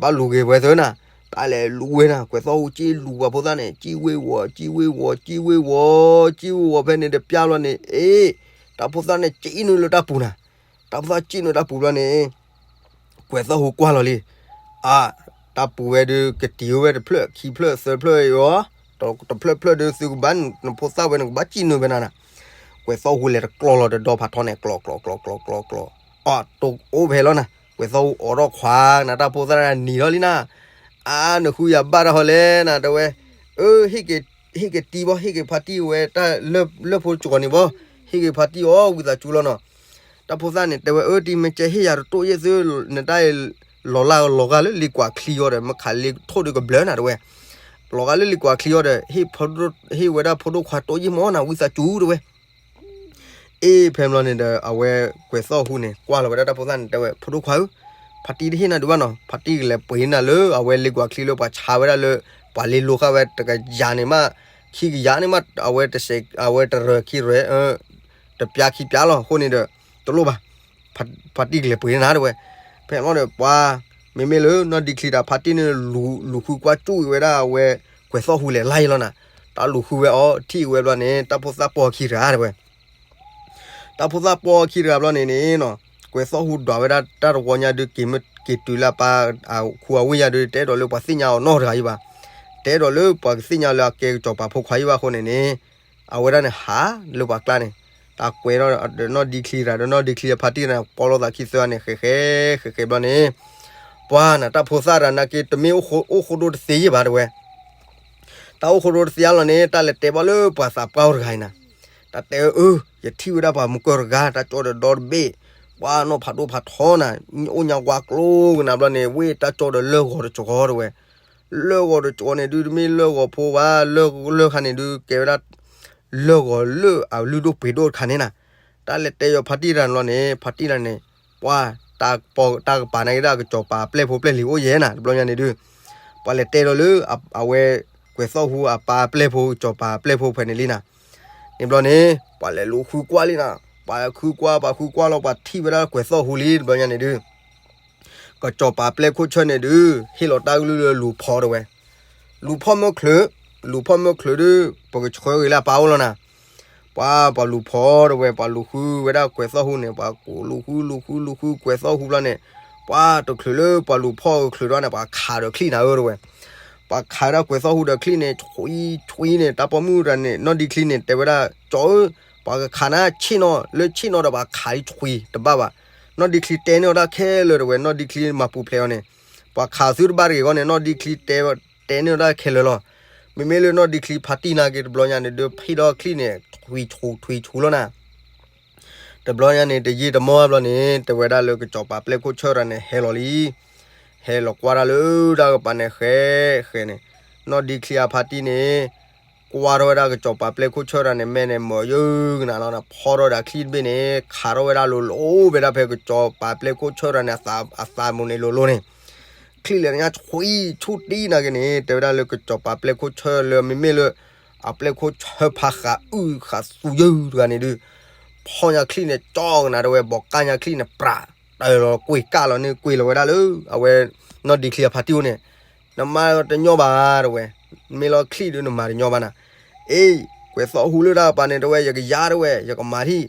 ဘၣ်လူၤဂ့ၤဝဲသၢနၤ. တၢ်လဲၤလူၤဝဲနၤ ကွဲးသီၣ်ဟူစံၣ်လူၤပှၤဖိသၣ်န့ၣ် စံၣ်ဝ့ၤဝီၤ စံၣ်ဝ့ၤဝီၤ စံၣ်ဝ့ၤဝီၤ စံၣ်ဝ့ၤဝီၤ ဖဲန့ၣ်တပျၢ်ဘျီန့ၣ် အ့ တၢ်ဖိသၣ်န့ၣ် စံၣ်နုာ်လၢတၢ်ပူၤနၤ. တၢ်ဖိသၣ်စံၣ်နုာ်တၢ်ပူၤဘျီန့ၣ် ကွဲးသီၣ်ဟူကွၢ်လီၤလံ. အါ တၢ်ပူၤဝဲဒုး ကတံၤဝဲတဖျၢၣ် ခံဖျၢၣ် သၢဖျၢၣ်အံၤအီၤ တဖျၢၣ်ဖျၢၣ်ဒုး သုကဘၣ်နဖိသၣ်ဝဲန့ၣ် ကဘၣ်စံၣ်နုာ်ဝဲနၤနၤ. ကွဲးသီၣ်ဟူလဲၤတကျီလီၤ တဒီဖးထီန့ၣ် ကျီ ကျီ ကျီ ကျီ ကျီ ကျီ ကျီ အီၣ်တိၢ်အိၣ်ဖဲလီၤနၤ. ကွဲးသီၣ်ဟူအိးထီၣ်ခွါနၤ တၢ်ဖိသၣ်နံၤထီၣ်လံနၤ. အါ နဃုယၤဘၣ်တၢ်ဟီလဲၣ်နၤ တဲဝဲ အၢ ဟ့ၣ်က့ၤတံၤဘၣ် ဟ့ၣ်က့ၤဖါတံၢ်ဝဲတၢ်လၢၢ်ဖိကီၤန့ၣ်ဘၣ် ဟ့ၣ်က့ၤဖါတံၢ်အီၤ ဝံသးစူၤလီၤနီၤ. တၢ်ဖိသၣ်န့ၣ် တဲဝဲ အၢ တံၤမ့ၢ်ကဲဟ့ၣ်ယၤတတိၢ်ယဲၢ်သု နတၢ်အံၤ လီၤလၢလံၤကွၢ်ချံအီၤဒီး မ့ၢ်ခးလံထိၣ်ဒုးကဘျၢနၤ တဲဝဲ. လီၤဂာ်လၢလံၤကွၢ်ချံအီၤဒီး ဟ့ၣ်ဝဲဒၣ်ဖိဒိၣ်ခွါတိၢ်ယဲၢ်မၢ်နၤ ဝံသးစူၤ တဲဝဲ. အ့ ဖဲဘျီန့ၣ်ဒီး အဝဲကွဲးသီၣ်ဟူန့ၣ် ကွၢ်လီၤဝဲဒၣ်တၢ်ဖိသၣ်န့ၣ် တဲဝဲ ဖိဒိၣ်ခွါဧၢ, ဖါတံၢ်တဟ့ၣ်နၤဒုးဘၣ်နီၤ, ဖါတံၢ်ကလဲၤပှ့ၤနၤလၢအဝဲလံၤကွၢ်ချံလၢပှၤဆါဝဲဒၣ်လၢ ပှၤလ့လိဃာ်ဝဲတကယၤန့ၣ်မး, ခံကယၤန့ၣ်မး အဝဲတစဲး အဝဲတရၢၢ်ခံရၢၢ် တပျၢ်ခံပျၢ်လီၤ. အဃိန့ၣ်ဒီး တလိၣ်ဘၣ်, ဖါတံၢ်ကလဲၤပှ့ၤနၤတဲဝဲ. ဖဲန့ၣ်လီၤဒီး ပှၤ မ့မ့ၢ်လၢနီၢ်ဒံချံဒီးဖါတံၢ်န့ၣ် လူၤဃုကွၢ်ကၠူၣ်အံၤဝဲဒၣ်အဝဲ ကွဲးသီၣ်ဟူလဲၤလၢ်အံၤလီၤနၤ. တၢ်လူၤဃုဝဲအီၤ ထံၣ်ဝဲဘျီန့ၣ် တၢ်ဖိသၣ်ပိာ်ခံတဂၤတဲဝဲ. တၢ်ဖိသၣ်ပိာ်ခံတဂၤဘျီန့ၣ်န့ၣ်နီၤ, ကွဲးသီၣ်ဟူဒွးဝဲဒၣ်တၢ်တဝီညါဒုး က့ၤမ့ၢ်က့ၤတုၤလၢအပၢ်အခူအဝ့ၢ်ညါဒုး တအဲၣ်ဒိးလၢပှၤသ့ၣ်ညါအီၤနီတဂၤအံၤဘၣ်. တအဲၣ်ဒိးလၢပှၤကသ့ၣ်ညါလၢအကဲကစီၤပၤဖိခွါအံၤဘၣ်အဃိန့ၣ်န့ၣ် အဝဲဒၣ်န့ၣ်ဟးလၢပှၤကျါန့ၣ်, တၢ်ကွဲးဒီးနီၢ်ဒံချံတဂၤဒီးနီၢ်ဒံချံအဖါတံၢ်န့ၣ် ပိာ်လိာ်သးခံသၢဂၤန့ၣ် ဃဲးဃဲးဃဲးဃဲးဘျီန့ၣ်, ပှၤနၤ တၢ်ဖိသၣ်တဂၤနာ်က့ တမ့ၢ်အိၣ်ဃိဒိတသ့ယဲၢ်ဘၣ်တဲဝဲ. တၢ်အိၣ်ဃိဒိတသ့အါလီၤန့ၣ် တၢ်လဲၤတဲဘၣ်လၢပှၤသးပှၢ်အိၣ်တဂၤအံၤနၤ. တၢ်တဲအၢ ယထံၣ်ဝဲဒၣ်ပှၤမုၢ်ကၢၢ်တဂၤ တၢ်ကၠီဒီးဒီတဘ့ၣ်, ပှၤနီၢ်ဖးဒိၣ်ဖးထီနၤ, အိၣ်ညါဝါကျိကနၤဘျီန့ၣ် ဝ့ၢ်တၢ်ကၠီဒီးလၢၢ်ဂီၤတကီၤတဲဝဲ. လၢၢ်ဂီၤတကီၤန့ၣ်ဒုး တမ့ၢ်လၢၢ်ဂီၤဖိဘၣ်, လၢၢ်ခါန့ၣ်ဒုး ကဲဝဲဒၣ် လၢၢ်ဂီၤလၢအလုၢ်ဒိၣ်ပှ့ၤဒိၣ်တခါန့ၣ်နၤ. တၢ်လဲၤတဲယီၤဖါတံၢ်တဂၤန့ၣ်ဘျီန့ၣ် ဖါတံၢ်တဂၤန့ၣ် ပှၤ တၢ်ကပၤနာ်က့ဒၣ် ကစီၤပၤအပျဲၢ်ဖိပျဲၢ်လံၤအိၣ်ယဲၢ်နၤ တဘျီညါန့ၣ်ဒုး, ပှၤလဲၤတဲဒီးလၢ အဝဲ ကွဲးသီၣ်ဟူအပၢ်အပျဲၢ်ဖိ ကစီၤပၤအပျဲၢ်ဖိဖဲန့ၣ်လံနၤ. န့ၣ်ဘျီန့ၣ် ပှၤလဲၤလူၤဃုကွၢ်လံနၤ, ပှၤဃုကွၢ် ပှၤဃုကွၢ်လီၤ ပှၤထံၣ်ဝဲဒၣ်ကွဲးသီၣ်ဟူလံ တဘျီညါန့ၣ်ဒုး ကစီၤပၤပျဲၢ်ခိၣ်ဆၢန့ၣ်ဒုး ဟ့ၣ်လီၤတၢ်ကလုၢ်လၢလူၤဖီတဲဝဲ. လူၤဖီၣ်မ့ၢ်ချုး, လူၤဖီၣ်မ့ၢ်ချုးဒုး ပကဆှၢဂ့ၤလၢအပၢ်အိၣ်လီၤနၤ. ပှၤ ပှၤလူၤဖီၣ်တဲဝဲ ပှၤလူၤဃုဝဲဒၣ်ကွဲးသီၣ်ဟူန့ၣ် ပှၤကိးလူၤဃု လူၤဃု လူၤဃုကွဲးသီၣ်ဟူဘျီန့ၣ်, ပှၤတချုးလၢပှၤလူၤဖီၣ်ချုးဒီးန့ၣ် ပှၤခးဒီးချံၣ်နၤဧၢတဲဝဲ. ပှၤခးဝဲဒၣ်ကွဲးသီၣ်ဟူဒီးချံၣ်န့ၣ် ဆွံဆွံန့ၣ် တၢ်ပိာ်မုၣ်တဂၤန့ၣ် နီၢ်ဒံချံန့ၣ် တဲဝဲဒၣ် ကၠီဧၢ, ပှၤကခးနၤဆ့ၣ်နီၤ လၢဆ့ၣ်နီၤဒီးပှၤခးလံဆွံတဘၣ်ဘၣ်. နီၢ်ဒံချံတဲန့ၢ်ဝဲဒၣ်ခဲလၢာ်တဲဝဲ နီၢ်ဒံချံမၤပူၤဖျဲးအီၤန့ၣ်, ပှၤခးသုတဘၣ်တဂ့ၤအဂီၢ်န့ၣ် နီၢ်ဒံချံတဲ တဲန့ၢ်ဝဲဒၣ်ခဲလၢာ်လီၤ. မ့မ့ၢ်လၢနီၢ်ဒံချံဖါတံၢ်နာ်က့တဘျီညါန့ၣ်ဒုး ဖံးဒီးချံၣ်န့ၣ် ဆွံဆွံဆွံလီၤနၤ. တဘျီညါန့ၣ် တယံာ်တမီၢ်ဘျီန့ၣ် တဲဝဲဒၣ်လၢကစီၤပၤပျဲၢ်ခိၣ်ဆၢတဂၤန့ၣ် ဟဲလီၤလံ. ဟဲလီၤကွၢ်ဒၣ်လၢတၢ်ကပၤန့ၣ် ဃဲဃဲန့ၣ်, နီၢ်ဒံချံအဖါတံၢ်န့ၣ် ကွၢ်ထီၣ်ဝဲဒၣ်ကစီၤပၤပျဲၢ်ခိၣ်ဆၢတဂၤန့ၣ် မဲာ်န့ၣ်မၢယုၢ်ကနၤလီၤနၤ, ဖီၣ်ထီၣ်ဝဲဒၣ်ချံၣ်တဘ့ၣ်န့ၣ် ခးထီၣ်ဝဲဒၣ်လိၤလိၤ အိၣ်ဝဲဒၣ်ဖဲကစီၤပၤပျဲၢ်ခိၣ်ဆၢတဂၤန့ၣ် အသးမိၣ်န့ၣ်လိၤလိၤန့ၣ်, ချံၣ်လဲၤညါဆွံဆူၣ်တံၢ်နာ်က့န့ၣ် တဲဝဲဒၣ်လၢကစီၤပၤပျဲၢ်ခိၣ်ဆၢလၢမ့မ့ၢ်လၢ အပျဲၢ်ခိၣ်ဆၢဖးဃးအုၣ်ဃးသူယုၢ်တဂၤန့ၣ်ဒုး ဖီၣ်ညါချံၣ်န့ၣ် ကၠီကနၤတဝဲ ဘီးကၢ်ညါချံၣ်န့ၣ် ပြး တၢ်လီၤကွ့ၢ်ကၢ်လီၤန့ၣ် ကွ့ၢ်လီၤဝဲဒၣ်လၢ အဝဲ နီၢ်ဒံချံအဖါတံၢ်အိၣ်န့ၣ် နမၤတညီဘၣ်တဝဲ မ့ၢ်လီၤချံၣ်ဒုးနမၤတညီဘၣ်နၤ အ့ ကွဲးသီၣ်ဟူလၢတၢ်ပာ်န့ၣ်တဝဲ ယကယၤတဝဲ ယကမၤထံၣ်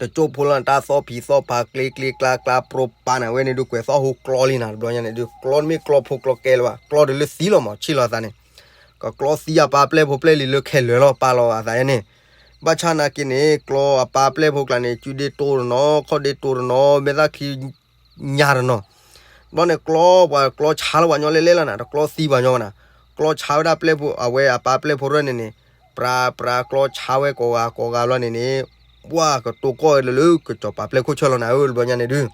တကၠိၢ်ဖိလီၤနၤ တၢ်သီၣ်ဖံးသီၣ်ဖး ကျ့ကျ့ကျါကျါ ပြိပာ်နၤဝဲန့ၣ်ဒုး ကွဲးသီၣ်ဟူကျီလံနၤ တဘျီညါန့ၣ်ဒုး ကျီတမ့ၢ်ကျီဖိကျီကဲလၢၤဘၣ် ကျီတလၢသံလီၤမး ဆံၣ်လီၤသးန့ၣ် ကကျီသံအပၢ်ပျဲၢ်ဖိပျဲၢ်လံၤလၢခဲလၢာ်လီၤ ပာ်လီၤအသးယဲန့ၣ် ဘၣ်ဆၣ်နာ်က့န့ၣ် ကျီအပၢ်ပျဲၢ်ဖိကျါန့ၣ် စုဒ့တိၢ်တနီၤ ခီၣ်ဒ့တိၢ်တနီၤ မဲာ်သၣ်ခံ ညါတနီၤ ဘျီန့ၣ်ကျီပှၤကျီဆါလီၤပှၤညီလဲၣ်လဲၣ်လီၤနၤ တကျီသံပှၤညီဘၣ်နၤ ကျီဆါဝဲဒၣ်ပျဲၢ်ဖိ အဝဲအပၢ်ပျဲၢ်ဖိရဲၣ်န့ၣ်န့ၣ် ပြးပြးကျီဆါဝဲကိးဂၤကိးဂၤဘျီန့ၣ်န့ၣ် ပှၤကတိၤကီၢ်လၢလၢကစီၤပၤပျဲၢ်ခိၣ်ဆၢလီၤနၤဧၢ တဘျီညါန့ၣ်ဒုး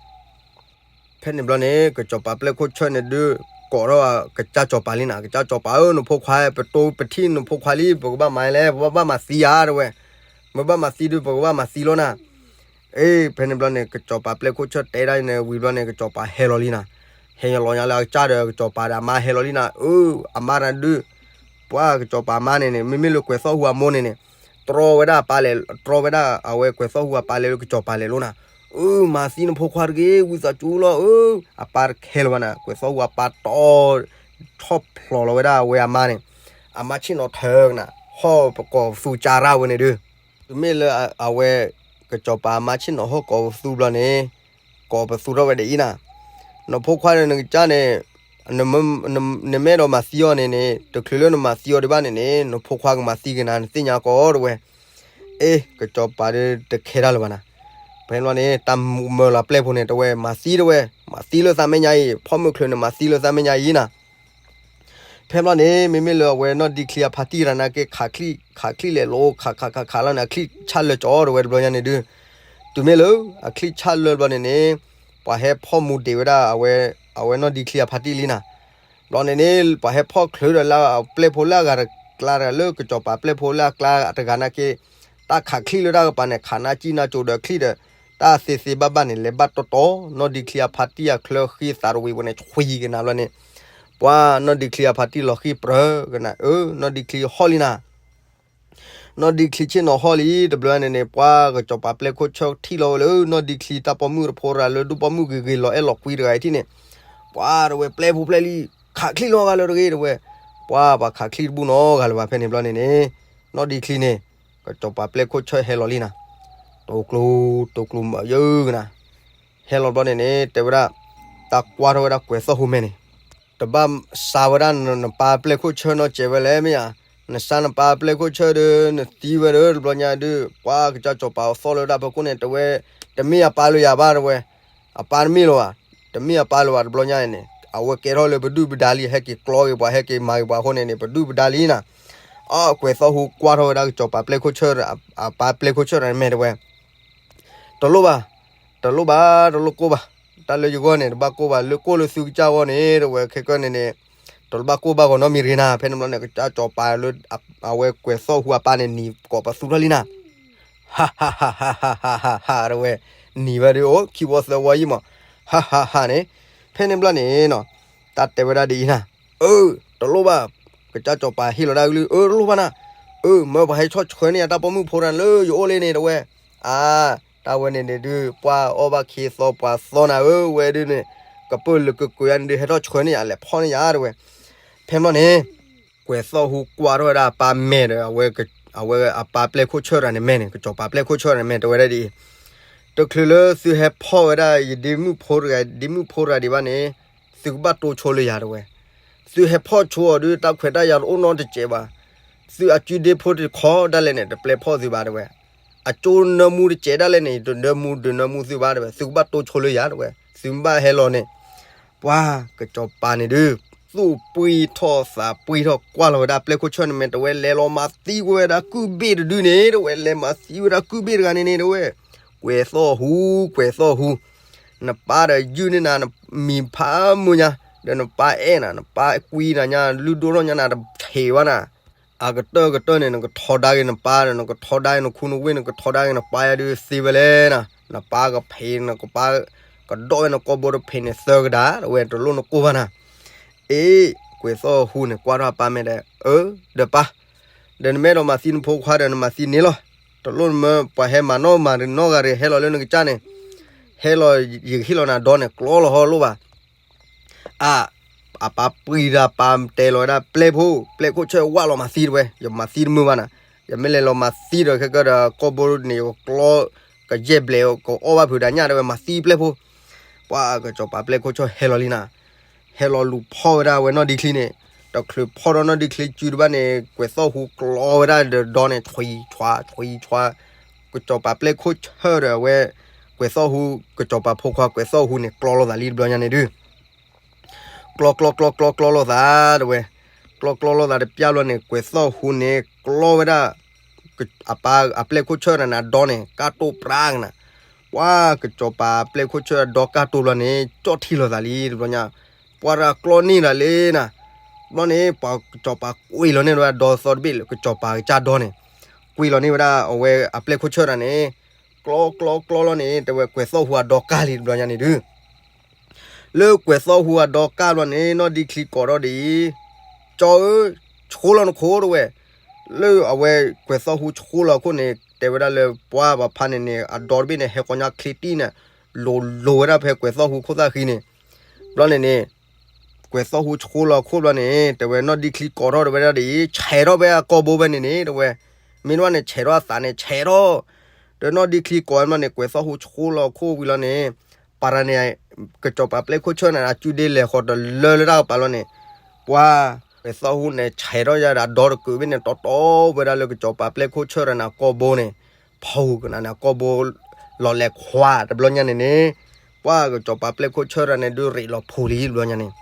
ဖဲန့ၣ်ဘျီန့ၣ် ကစီၤပၤပျဲၢ်ခိၣ်ဆၢန့ၣ်ဒုး ကိးထီၣ်ကစၢ်စီၤပၤလံနၤ ကစၢ်စီၤပၤဧၢ နဖိခွါ ပတိပထံၣ်နဖိခွါလံ ပကဘၣ်မၤလဲၣ် ပဘၣ်မၤသံဧါတဝဲ မ့ၢ်ဘၣ်မၤသံဒုး ပကဘၣ်မၤသံလီၤနၤ အ့ ဖဲန့ၣ်ဘျီန့ၣ် ကစီၤပၤပျဲၢ်ခိၣ်ဆၢတဲဒၣ်န့ၣ်ဝံၤဘျီန့ၣ် ကစီၤပၤဟဲလီၤလံနၤ ဟဲညီလီၤညါလၢအကစၢ်ဒီး ကစီၤပၤဒီးအမါဟဲလီၤလံနၤ အၢ အမါတဒုး ပှၤကစီၤပၤမါန့ၣ်န့ၣ် မ့မ့ၢ်လၢကွဲးသီၣ်ဟူအမိၢ်န့ၣ်န့ၣ် တြီဝဲဒၣ်အပၢ်လဲၤ တြီဝဲဒၣ်အဝဲကွဲးသီၣ်ဟူအပၢ်လဲၤလၢကစီၤပၤလဲၤလီၤနၤ အၢ မၤသံနဖိခွါတဂ့ၤ ဝံသးစူၤလီၤ အၢ အပၢ်တခဲလၢၤဘၣ်နၤ ကွဲးသီၣ်ဟူအပၢ်တီ ဆီၣ်ဖျိးလီၤဝဲဒၣ်အဝဲအမါန့ၣ် အမါဆ့ၣ်နီၤထၢကနၤ ဟီၣ်ပကိးပသူကၢ်ရၢ်ဝဲန့ၣ်ဒုး တုၤမ့ၢ်လၢအဝဲ ကစီၤပၤအမါဆ့ၣ်နီၤဟီၣ်ကိးပသူဘျီန့ၣ် ကိးပသူထီၣ်ဝဲဒ်အံၤနၤ နဖိခွါဒီးနကစၢ်န့ၣ် နမ့ၢ်အဲၣ်ဒိးမၤသံအီၤန့ၣ်န့ၣ် တချုးလၢနမၤသံအီၤဒံးဘၣ်န့ၣ်န့ၣ် နဖိခွါကမၤသံက့ၤနၤ နသ့ၣ်ညါကီးတဝဲ အ့ ကစီၤပၤဒီးတခဲတၢ်လၢၤဘၣ်နၤ ဖဲန့ၣ်ဘျီန့ၣ် တၢ်မုာ်မၢလီၤပျဲၢ်ဖိန့ၣ် တဝဲ မၤသံတဝဲ မၤသံလၢသးမဲာ်ညါအံၤ ဖီၣ်မုၢ်ချုးန့ၣ် မၤသံလၢသးမဲာ်ညါအံၤနၤ ဖဲဘျီန့ၣ် မ့မ့ၢ်လၢအဝဲနီၢ်ဒံချံအဖါတံၢ်တဂၤနာ်က့ ခးချံၣ် ခးချံၣ်လဲၤလိၤ ခးခးခးခးလီၤန့ၣ် အချံၣ်ဆၣ်လၢာ်ကၠီတဝဲတဘျီညါန့ၣ်ဒုး တုၤမ့ၢ်လၢ အချံၣ်ဆၣ်လၢာ်ဘျီန့ၣ်န့ၣ် ပှၤဟဲဖီၣ်မူဒံးဝဲဒၣ်အဝဲ အဝဲနီၢ်ဒံချံအဖါတံၢ်လံနၤ ဘျီန့ၣ်န့ၣ် ပှၤဟဲဖီၣ်ချုးဒီးလၢအပျဲၢ်ဖိလၢအဂၤတကျါတဂၤ လၢကစီၤပၤပျဲၢ်ဖိလၢအကျါတဂၤနာ်က့ တၢ်ခးချံၣ်လၢတၢ်ကပၤန့ၣ် ခးနါကံၣ်နါကၠိဒီးချံၣ်ဒီး တၢ်သ့သ့ဘၣ်ဘၣ်န့ၣ် လဲၤဘၣ်တီတီ နီၢ်ဒံချံအဖါတံၢ်အချၢဃံသးတဝံၤဝဲန့ၣ် ဆွံကနၤဘျီန့ၣ် ပှၤနီၢ်ဒံချံအဖါတံၢ်လီၤဃံပြၢကနၤ အၢ နီၢ်ဒံချံဟီၣ်လံနၤ နီၢ်ဒံချံဆ့ၣ်နီၤဟီၣ်လံ တဘျီန့ၣ်န့ၣ် ပှၤကစီၤပၤပျဲၢ်ခိၣ်ဆၢထံၣ်လီၤဝဲလၢ နီၢ်ဒံချံတၢ်ပိာ်မုၣ်တဖိတဂၤလၢဒိၣ်ပိာ်မုၣ်ဂ့ၤဂ့ၤလီၤအဲၣ်လီၤကွံတဂၤအံၤထံၣ်န့ၣ် ပှၤတဝဲပျဲၢ်ဖိပျဲၢ်လံ ခးချံၣ်နီတဂၤလၢၤတဂ့ၤတဝဲ ပှၤပှၤခးချံၣ်တဘူၣ်နီတဂၤလၢၤဘၣ် ဖဲန့ၣ်ဘျီန့ၣ်န့ၣ် နီၢ်ဒံချံန့ၣ် ကစီၤပၤပျဲၢ်ခိၣ်ဆၢဟဲလီၤလံနၤ တိၤကျိၤတိၤကျိၤမၤယၢကနၤ ဟဲလီၤဘျီန့ၣ်န့ၣ် တဲဝဲဒၣ် တၢ်ကွၢ်ထီၣ်ဝဲဒၣ်ကွဲးသီၣ်ဟူမဲာ်န့ၣ် တဘၣ်စါဝဲဒၣ်နပၢ်ပျဲၢ်ခိၣ်ဆၢနီတစဲးဝဲလဲၣ်မ့ၢ်ဧါ, နစါနပၢ်ပျဲၢ်ခိၣ်ဆၢဒီး နသံဝဲဒီးတဘျီညါဒုး ပှၤကစၢ်စီၤပၤအသီၣ်လၢတၢ်ဖီခိၣ်န့ၣ် တဝဲ တမ့ၢ်အပၢ်လၢယၤဘၣ်တဝဲ, အပၢ်တမ့ၢ်လၢၤဘၣ်, တမ့ၢ်အပၢ်လၢၤဘၣ်တဘျီညါန့ၣ် အဝဲကဲထီၣ်လၢပဒုၣ်ပဒါလံ ဟဲက့ၤကျီက့ၤပှၤ ဟဲက့ၤမၤက့ၤပှၤအဃိန့ၣ်န့ၣ် ပဒုၣ်ပဒါလံနၤ, အကွဲးသီၣ်ဟူကွၢ်ထီၣ်ဝဲဒၣ်ကစီၤပၤပျဲၢ်ခိၣ်ဆၢ အပၢ်ပျဲၢ်ခိၣ်ဆၢတဂၤန့ၣ်မဲာ်တဝဲ တလိၣ်ဘၣ်, တလိၣ်ဘၣ်, တလိၣ်ကိၢ်ဘၣ်, တၢ်လၢယဂီၢ်န့ၣ် တဘၣ်ကိၢ်ဘၣ်, လၢကိၢ်လၢသုကစၢ်ဂီၢ်န့ၣ် တဝဲခဲကၢၢ်န့ၣ်န့ၣ် တလိၣ်ဘၣ်ကိၢ်ဘၣ်ဂီၤနီတမံၤတဂ့ၤနၤ, ဖဲန့ၣ်ဘျီန့ၣ် ကစၢ်စီၤပၤလၢ အဝဲကွဲးသီၣ်ဟူအပၢ်န့ၣ် နံၤကိးပသူထီၣ်လံနၤ, ဟးဟးဟးဟးဟးဟးဟးတဝဲ, နံၤဝဲဒုးအိၣ်ခံဝီသၢဝီယံၣ်မး, ဟးဟးဟးန့ၣ်, ဖဲန့ၣ်ဘျီန့ၣ်နီၤ, တၢ်တဲဝဲဒၣ်ဒ်အံၤနၤ, အၢ တလိၣ်ဘၣ်, ကစၢ်စီၤပၤဟ့ၣ်လီၤဒၣ်ကလုၢ်, အၢ တလိၣ်ဘၣ်နၤ, အၢ မၢပှၤဟဲဆီၣ်ဆှၢန့ၢ်ယၤတၢ်ပိာ်မုၣ်ဖိတဂၤလၢယအိၣ်လံန့ၣ်တဝဲ, အါ တၢ်ဝဲန့ၣ်န့ၣ်ဒုး ပှၤအီၣ်ဘၣ်ခ့သီပှၤသီနၤဧၢ ဝဲဒုးန့ၣ်, ကပၢၢ်လၢကကွဲးယၤန့ၣ်ဒုး ဟဲထီၣ်ဆှၢန့ၢ်ယၤ လဲၤဖီၣ်န့ၢ်ယၤတဝဲ, ဖဲန့ၣ်ဘျီန့ၣ် ကွဲးသီၣ်ဟူကွၢ်ထီၣ်ဝဲဒၣ်အပၢ်မဲာ်ဒီး အဝဲအပၢ်ပျဲၢ်ခိၣ်ဆၢတဂၤန့ၣ်မဲာ်န့ၣ် ကစီၤပၤပျဲၢ်ခိၣ်ဆၢတဂၤန့ၣ်မဲာ် တဲဝဲဒၣ်ဒ်အံၤ, တချုးလၢသုဟဲဖီၣ်ဝဲဒၣ်ယဒ့မုၣ်ဖိတဂၤ ဒ့မုၣ်ဖိတဂၤဒံးဘၣ်န့ၣ်, သုကဘၣ်တိဆိလၢယၤတဝဲ, သုဟဲဖီၣ်ဆိအီၤဒုး တၢ်ခွဲးတၢ်ယာ်တအိၣ်နီတစဲးဘၣ်, သုအစုဒ့ဖိတခီဒၣ်လဲာ်န့ၣ် တပျဲဖီၣ်သုဘၣ်တဝဲ, အကၠိနၢမူတစဲးဒၣ်လဲာ်န့ၣ် တနၢမူတနၢမူသုဘၣ်တဝဲ, သုကဘၣ်တိဆိလၢယၤတဝဲ, သုမ့ၢ်ဘၣ်ဟဲလီၤန့ၣ် ပှၤကစီၤပၤန့ၣ်ဒုး သူၣ်ပှံၢ်ထီၣ်သးပှံၢ်ထီၣ်ကွၢ်လီၤဝဲဒၣ်ပျဲၢ်ခိၣ်ဆၢန့ၣ်မဲာ် တဝဲလဲၤလီၤမၤသံကွံာ်ဝဲဒၣ်ကုၢ်ဘ့ၣ်တဒုန့ၣ် တဝဲလဲၤမၤသံဝဲဒၣ်ကုၢ်ဘ့ၣ်တဂၤန့ၣ်န့ၣ် တဝဲ, ကွဲးသီၣ်ဟူ ကွဲးသီၣ်ဟူ, နပၢ်ဒီးယုၢ်န့ၢ်နၤ နမံၤဖးမုာ်ညါ, ဒီးနပၢ်အဲၣ်နၤ နပၢ်ကွံနၤညါ လုၢ်ဒိၣ်ထီၣ်ညါနၤတဆံးဘၣ်နၤ အကတၢၢ်ကတၢၢ်န့ၣ် နကထီဒါက့ၤနပၢ်ဒီး နကထီဒါက့ၤနခူနဝ့ၢ် နကထီဒါက့ၤနပၢ်ယါဒုး သ့ဝဲလဲၣ်နၤ, နပၢ်ကဖံး နကပၢ်ကဒီးဝဲနကိာ်ဘိတဖံးန့ၣ် သၢကဒါ တဝဲ တလိၣ်နကိၢ်ဘၣ်နၤ, အ့ ကွဲးသီၣ်ဟူန့ၣ် ကွၢ်ထီၣ်အပၢ်မဲာ်ဒီး အၢ ဒီးပၢ်, ဒီးနမ့ၢ်အဲၣ်ဒိးမၤသံနဖိခွါဒီးနမၤသံန့ၣ်လီၤ. တလိၣ်နမၢပှၤဟဲမၤနီၣ်မၤနီၢ်ဂၤရ့ၣ် ဟဲလီၤလၢနကစၢ်န့ၣ်, ဟဲလီၤယကဟ့ၣ်လီၤနၤဒီးန့ၣ် ကျီလီၤဟီလိၣ်ဘၣ်. အ အပၢ်ပှံၤတၢ် ပၢ်တဲလီၤဝဲဒၣ် ပျဲၢ်ဖိ ပျဲၢ်ခိၣ်ဆၢၣ် ဝၢ်လီၤမၤသံတဝဲ, ယမၤသံတမုာ်ဘၣ်နၤ, ယမ့ၢ်လဲၤလီၤမၤသံဒီးခဲကဒီး ကီၢ်ဘိန့ၣ် ယကကျီ ကယဲၢ်ဘျဲး ကအီၣ်ဘၣ်ဖုးဒၣ်ညၣ်တဝဲ မၤသံပျဲၢ်ဖိ. ပှၤကစီၤပၤပျဲၢ်ခိၣ်ဆၢၣ်ဟဲလီၤလံနၤ, ဟဲလီၤလူၤဖီၣ်ဝဲဒၣ်ဝဲနီၢ်ဒံချံန့ၣ်, တချုးဖီၣ်ဒီးနီၢ်ဒံချံစုတဘၣ်န့ၣ် ကွဲးသီၣ်ဟူကျီဝဲဒၣ်ဒီးဒီန့ၣ် ဆွံဆွါ ဆွံဆွါ, ကစီၤပၤပျဲၢ်ခိၣ်ဆၢၣ်ဒီးအဝဲ ကွဲးသီၣ်ဟူ ကစီၤပၤဖိခွါကွဲးသီၣ်ဟူန့ၣ် ကျီလိာ်သးလံတဘျီညါန့ၣ်ဒုး ကျီကျီကျီကျီကျီလိာ်သးတဝဲ, ကျီကျီလိာ်သးတပျၢ်ဘျီန့ၣ် ကွဲးသီၣ်ဟူန့ၣ် ကျီဝဲဒၣ် အပၢ်အပျဲၢ်ခိၣ်ဆၢၣ်န့ၣ် အဒီန့ၣ် ကၢ်တိၢ်ပြၢကနၤ, ပှၤကစီၤပၤပျဲၢ်ခိၣ်ဆၢၣ်အဒီကၢ်တိၢ်ဘျီန့ၣ် ကၠီၣ်ထံလိာ်သးလံတဘျီညါ, ပှၤတဂၤကျီန့ၢ်ဒၣ်လံနၤ, ဘျီန့ၣ် ပှၤကစီၤပၤကွံာ်လီၤန့ၢ်ဝဲဒၣ်ဒီသီတဘ့ၣ်လၢကစီၤပၤကစၢ်ဒီန့ၣ်, ကွံာ်လီၤန့ၢ်ဝဲဒၣ်အဝဲအပျဲၢ်ခိၣ်ဆၢၣ်တၢ်န့ၣ် ကျီကျီကျီလီၤန့ၣ် တဝဲကွဲးသီၣ်ဟူအဒီကၢ်လံတဘျီညါန့ၣ်ဒုး လၢကွဲးသီၣ်ဟူအဒီကၢ်ဘျီန့ၣ် နီၢ်ဒံချံကိးထီၣ်ဒ်အံၤ, ကၠီဧၢ, ဆှိလီၤနခိၣ်တဝဲ, လၢအဝဲကွဲးသီၣ်ဟူဆှိလီၤခိၣ်န့ၣ် တဲဝဲဒၣ်လၢပှၤဘၣ်ဖးန့ၣ်န့ၣ် အဒီတဘ့ၣ်န့ၣ် ဟဲဃီၤညါချ့တံၢ်န့ၣ် လိၤလိၤဝဲဒၣ်ဖဲကွဲးသီၣ်ဟူခိၣ်သၣ်ဃံန့ၣ်, ဘျီန့ၣ်န့ၣ် ကွဲးသီၣ်ဟူဆှိလီၤခိၣ်ဘျီန့ၣ် တဲဝဲနီၢ်ဒံချံကိးထီၣ်တဝဲဒၣ်ဒ်အံၤ ဆဲးထီၣ်ဖဲအကီၢ်ဘိဖဲန့ၣ်န့ၣ် တဝဲ, မ့ၢ်တဝဲန့ၣ် ဆဲးထီၣ်အသးန့ၣ် ဆဲးထီၣ် ဒီးနီၢ်ဒံချံကိးဘျီန့ၣ် ကွဲးသီၣ်ဟူဆှိလီၤခိၣ်ဝံၤလီၤန့ၣ်, ပၤတၢ်န့ၣ် ကစီၤပၤပျဲၢ်ခိၣ်ဆၢၣ်န့ၣ် အစုဒ့လဲၤဃီၤတလၢလၢတၢ်ကပၤလီၤန့ၣ်, ပှၤကွဲးသီၣ်ဟူန့ၣ် ဆဲးထီၣ်ယၤဒီးအဒီတကုးဘ့ၣ်န့ၣ် တီတီဝဲဒၣ်လၢကစီၤပၤပျဲၢ်ခိၣ်ဆၢၣ်တၢ်န့ၣ် အကီၢ်ဘိန့ၣ်, ဖီၣ်ကနၤန့ၣ် အကီၢ်ဘိ လီၤလဲၤခွါတဘျီညါန့ၣ်န့ၣ်, ပှၤကစီၤပၤပျဲၢ်ခိၣ်ဆၢၣ်တၢ်န့ၣ် ဒုးရ့းလီၤဖူးလံတဘျီညါန့ၣ်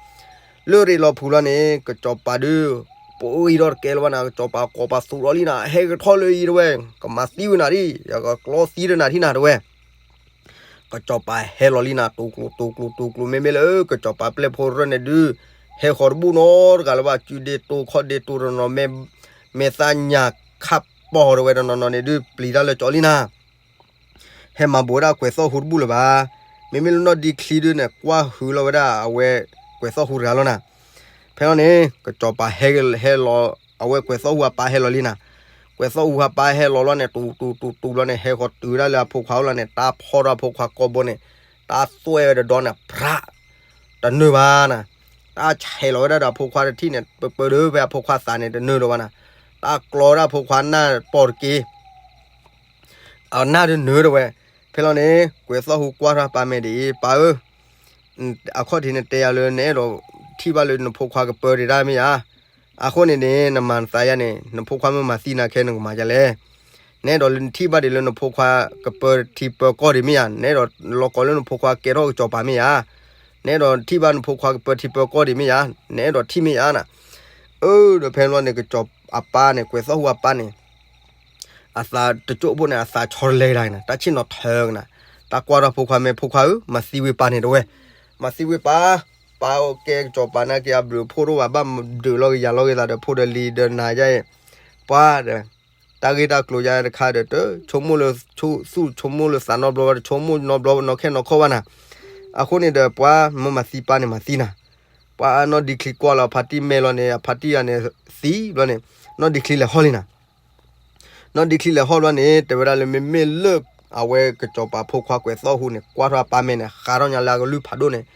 လၢရ့းလီၤဖူးလီၤန့ၣ် ကစီၤပၤဒုး ပှံၤထီၣ်တကဲလၢၤဘၣ်နၤ, ကစီၤပၤကိးပသူးလီၤလံနၤ, ဟဲကထီၣ်လၢအံၤတဝဲ, ကမၤသံဝဲနၤဒ်, ယကကျီသံတနၤထံၣ်နၤတဝဲ. ကစီၤပၤဟဲလီၤလံနၤ တူၤကျိၤ တူၤကျိၤ တူၤကျိၤ မ့မ့ၢ်လၢကစီၤပၤပျဲၢ်ဖိရၢၢ်န့ၣ်ဒုး, ဟဲဃီၤတဘူၣ်နီတဂၤလၢၤဘၣ်, စုဒ့တိခီၣ်ဒ့တိတနီၤ, မဲာ်သၣ်ညါခပ်ပီၤတဝဲတနီၤနီၤန့ၣ်ဒုး ပျံၤတၢ်လၢကၠီလံနၤ ဟဲမၤဘူးဝဲဒၣ်ကွဲးသီၣ်ဟူတဘူၣ်လၢၤဘၣ်. မ့မ့ၢ်လၢနီၢ်ဒံချံဒုးန့ၣ် ကွၢ်ဟုးလီၤဝဲဒၣ်အဝဲကွဲးသီၣ်ဟူတဂၤလီၤနၤ. ဖဲလီၤန့ၣ် ကစီၤပၤဟဲလီၤ, အဝဲကွဲးသီၣ်ဟူအပၢ်ဟဲလီၤလံနၤ. ကွဲးသီၣ်ဟူအပၢ်ဟဲလီၤလီၤန့ၣ် တူၤတူၤတူၤတူၤလီၤန့ၣ် ဟဲဃီၤတုၤဝဲဒၣ်လၢအဖိခွါအိၣ်လီၤန့ၣ် တၢ်ဖီၣ်ထီၣ်အဖိခွါကိာ်ဘိန့ၣ်, တၢ်သွဲၣ်ဝဲဒီးဒီန့ၣ် ဖြး တနၢၤဘၣ်နၤ. တၢ်ဆဲးလီၤဝဲဒၣ်ဒီးအဖိခွါတထံၣ်န့ၣ် ပၢပၢဒၢဖဲအဖိခွါသးန့ၣ် တနၢၤဒီးဘၣ်နၤ. တၢ်ကျီဝဲဒၣ်အဖိခွါနၢ်ပီၢ်တက့ၢ် အနၢ်ဒုးနၢၤတဝဲ. ဖဲလီၤန့ၣ် ကွဲးသီၣ်ဟူကွၢ်ထီၣ်ပၢ်မဲာ်ဒ်အံၤ, ပၢ်ဧၢ, အခီၣ်ထံးန့ၣ်တဲယၤလၢ နအဲၣ်ဒိးထံၣ်ဘၣ်လၢနဖိခွါကပၢတ့ၢ်တၢ်မ့ၢ်ဧါ. အဃိန့ၣ်န့ၣ် နမၤနသးယါန့ၣ် နဖိခွါမ့ၢ်မၤသံနၤခဲ နကမၤဒ်လဲၣ်. နအဲၣ်ဒိးထံၣ်ဘၣ်ဒ်လၢနဖိခွါကပၢထံပၢကီၢ်ဒံးမ့ၢ်ဧါ, နအဲၣ်ဒိးလီၤကီးလၢနဖိခွါကဲထီၣ်ကစီၤပၤမ့ၢ်ဧါ, နအဲၣ်ဒိးထံၣ်ဘၣ်နဖိခွါကပၢထံပၢကီၢ်ဒံးမ့ၢ်ဧါ, နအဲၣ်ဒိးထံၣ်မ့ၢ်ဧါနၤ. အၢ ဒီးဖဲန့ၣ်ဘျီန့ၣ် ကစီၤအပၢ်န့ၣ် ကွဲးသီၣ်ဟူအပၢ်န့ၣ် အသးတကၠိၣ်ဖိန့ၣ် အသးဆီတလဲကဒါက့ၤနၤ, တၢ်ဆ့ၣ်နီၤထၢကဒါ, တၢ်ကွၢ်ထီၣ်ဖိခွါ မ့ၢ်ဖိခွါဧၢ, မၤသံဝံၤပၢ်န့ၣ်တဝဲ, မၤသံဝံၤပၢ်, ပၢ်အိၣ်ကဲကစီၤပၤနာ်က့ အဘျုးအဖှိၣ်တအိၣ်ဘၣ်, ဘၣ်ဒုးလီၤက့ၤယၤလီၤက့ၤသးဒီးဖိဒီးလံၤဒီးနၤယါအံၤ, ပှၤဒီး တၢ်ဂ့ၢ်တၢ်ကျိၤယါတခါဒီး တဆိကမိၣ်လၢ သူၣ်ဆိကမိၣ်လၢသးနီတဘျီဘၣ်, တဆိကမိၣ်နီတဘျီနီခဲနီၢ်ခီဘၣ်နၤ. အဃိန့ၣ်ဒီး ပှၤမ့ၢ်မၤသံပၢ်န့ၣ်မၤသံနၤ, ပှၤနီၢ်ဒံချံကွၢ်လီၤအဖါတံၢ်မဲာ်လီၤန့ၣ် အဖါတံၢ်ဂၤန့ၣ်သံဘျီန့ၣ်, နီၢ်ဒံချံလဲၤဟီၣ်လံနၤ. နီၢ်ဒံချံလဲၤဟီၣ်ဘျီန့ၣ် တဲဝဲဒၣ်လၢ မ့မ့ၢ်လၢ အဝဲကစီၤပၤဖိခွါကွဲးသီၣ်ဟူန့ၣ် ကွၢ်ထီၣ်အပၢ်မဲာ်န့ၣ် ဃးထီၣ်ညါလၢအကလုၢ်ဖးဒိၣ်န့ၣ်,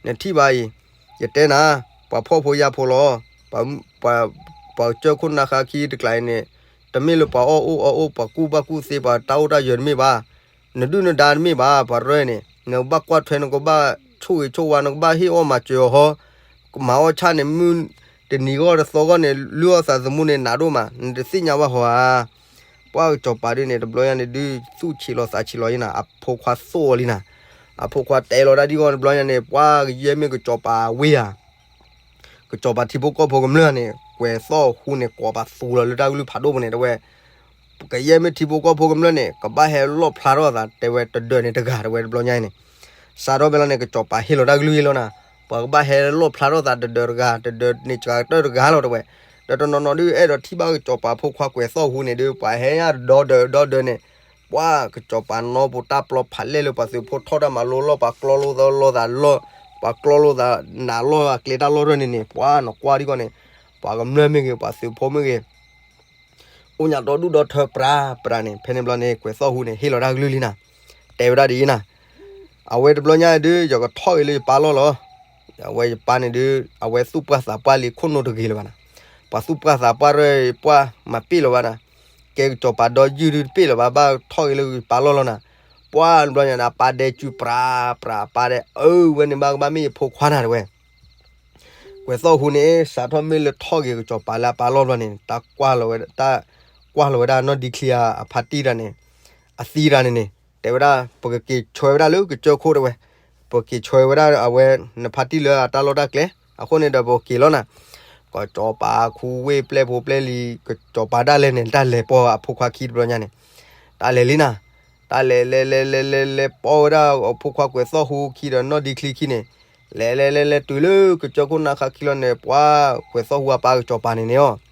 နထံၣ်ဘၣ်အံၤ, ယတဲနၤ, ပှၤဖှီၣ်ဖိယာ်ဖိလီၤ, ပှၤကစၢၢ်ခိၣ်နၢ်ဃါခံတကျါအံၤန့ၣ်, တမ့ၢ်လၢပှၤအီၣ်အိၣ်အီအိၣ် ပှၤကူၣ်ဘၣ်ကူၣ်သ့ ပှၤတၢ်အိၣ်တၢ်ယၢၤတမ့ၢ်ဘၣ်, နဒုၣ်နဒါတမ့ၢ်ဘၣ်, ပှၤရၢန့ၣ် နကဘၣ်ကွၢ်ထွဲ နကဘၣ်ဆိၣ်ဂ့ၤဆိၣ်ဝါ နကဘၣ်ဟ့ၣ်အီၣ်မၤစၢၤအီၤဟီ, ကမၤအီၣ်ဆၣ်န့ၣ် မုၢ်တနံၤဂီၢ်တသီဂီၢ်န့ၣ် လုၢ်အီၣ်သးသမူန့ၣ် နးဒိၣ်မး နတသ့ၣ်ညါဘၣ်ဟီဧါ. ပှၤကစီၤပၤဒုးန့ၣ် တဘျီညါန့ၣ်ဒုး သူၣ်ဆံးလီၤသးဆံးလီၤယါနၤ, အဖိခွါသိၣ်အီၤလံနၤ, အဖိခွါတဲလီၤတၢ်ဒ်အံၤတဘျီညါန့ၣ် ပှၤကယဲၢ်မ့ၢ်ကစီၤပၤဝ့ၢ်ဧါ ကစီၤပၤထံဖိကီၢ်ဖိကမျၢၢ်န့ၣ် ကွဲးသီၣ်ဟူန့ၣ် ကိးပသူလီၤလၢတၢ်ကလုၢ်ဖးဒိၣ်ပူၤန့ၣ် တဲဝဲ, ကယဲၢ်မ့ၢ်ထံဖိကီၢ်ဖိကမျၢၢ်န့ၣ် ကဘၣ်ဟဲလီၣ်ဖျါထီၣ်အသး တဲဝဲတဒၢးန့ၣ်တဂၤ တဲဝဲတဘျီညါအံၤန့ၣ်, စးထီၣ်ဖဲလီၤန့ၣ် ကစီၤပၤဟ့ၣ်လီၤတၢ်ကလုၢ်ဟ့ၣ်လီၤနၤ, ပှၤကဘၣ်ဟဲလီၣ်ဖျါထီၣ်သးတဒၢးတဂၤ တဒၢးန့ၣ်စှၤကတၢၢ်တဂၤလီၤ တဲဝဲ, ဒီးတနီၤနီၤဒုးအဲၣ်ဒိးထံၣ်ဘၣ်ကစီၤပၤဖိခွါကွဲးသီၣ်ဟူန့ၣ်ဒုး ပှၤဟဲညါဒီဒၢးဒီဒၢးန့ၣ် ပှၤကစီၤပၤနီၢ်ပူၤတၢ်ပျီဖးလဲၢ်လၢပှၤသုးဖိထီၣ်တၢ်မၤလိလီၢ် ပှၤကျီလိာ်သးလီၢ်သးလီၢ်, ပှၤကျီလိာ်သးနးလီၢ်အကျဲတၢ်လီၢ်တၢ်န့ၣ်န့ၣ် ပှၤနီၢ်ကွၢ်ဒ်ကီးန့ၣ်, ပှၤကမျၢၢ်မ့ၢ်ဂ့ၤ ပှၤသုးဖိမ့ၢ်ဂ့ၤ အိၣ်ညါဒီဒူၣ်ဒီထၢပြးပြးန့ၣ် ဖဲန့ၣ်ဘျီန့ၣ် ကွဲးသီၣ်ဟူန့ၣ် ဟ့ၣ်လီၤတၢ်ကလုၢ်လံနၤ, တဲဝဲဒၣ်ဒ်အံၤနၤ, အဝဲတဘျီညါဒုး ယကထီၣ်က့ၤလၢယပၢ်လီၢ်လီၤ. အဝဲယပၢ်န့ၣ်ဒုး အဝဲသူၣ်ပှၢ်သးပှၢ်လံ ခိၣ်နူာ်တဂ့ၤလၢၤဘၣ်နၤ, ပှၤသူၣ်ပှၢ်သးပှၢ်ရၢ ပှၢ်မၤပ့ၢ်လၢၤဘၣ်နၤ, ကဲကစီၤပၤဒီယုၢ်ဒုးတပ့ၢ်လၢၤဘၣ် ဘၣ်ထီၣ်က့ၤလၢယပၢ်လီၢ်လီၤနၤ, ပှၢ်တဘျီညါန့ၣ် အပၢ်ဒဲကၠူပြးပြး အပၢ်ဒဲ အၢ ဝဲန့ၣ်ဘၣ်ကဘၣ်မ့ၢ်ယဖိခွါနၤတဝဲ ကွဲးသီၣ်ဟူန့ၣ် စးထီၣ်မ့ၢ်လၢထီၣ်က့ၤကစီၤပၤလၢအပၢ်လီၢ်ဘျီန့ၣ် တၢ်ကွၢ်လီၤဝဲဒၣ်နီၢ်ဒံချံအဖါတံၢ်တၢ်န့ၣ် အသံတၢ်န့ၣ်န့ၣ် တဲဝဲဒၣ် ပကက့ၤဆှၢဝဲဒၣ်လၢကစၢၢ်ခိၣ်တဝဲ, ပက့ၤဆှၢဝဲဒၣ်အဝဲ နဖါတံၢ်လၢအတၢ်လီၢ်တၢ်ကျဲ, အဃိန့ၣ်ဒီးပက့ၤလီၤနၤ, ကစီၤပၤခူဝ့ၢ်ပျဲၢ်ဖိပျဲၢ်လံၤ ကစီၤပၤဒၣ်လဲာ်န့ၣ် တၢ်လဲၤပိာ်အဖိခွါခံတဘျီညါန့ၣ်, တၢ်လဲၤလံနၤ, တၢ်လဲၤလဲၤလဲၤလဲၤလဲၤလဲၤပိာ်ဝဲဒၣ်အဖိခွါကွဲးသီၣ်ဟူခံဒီးနီၢ်ဒံချံခံန့ၣ်, လဲၤလဲၤလဲၤလဲၤတုၤလၢကစၢၢ်ခိၣ်နၢ်ခါခံလီၤန့ၣ် ပှၤကွဲးသီၣ်ဟူအပၢ်ကစီၤပၤန့ၣ်န့ၣ်အီၤ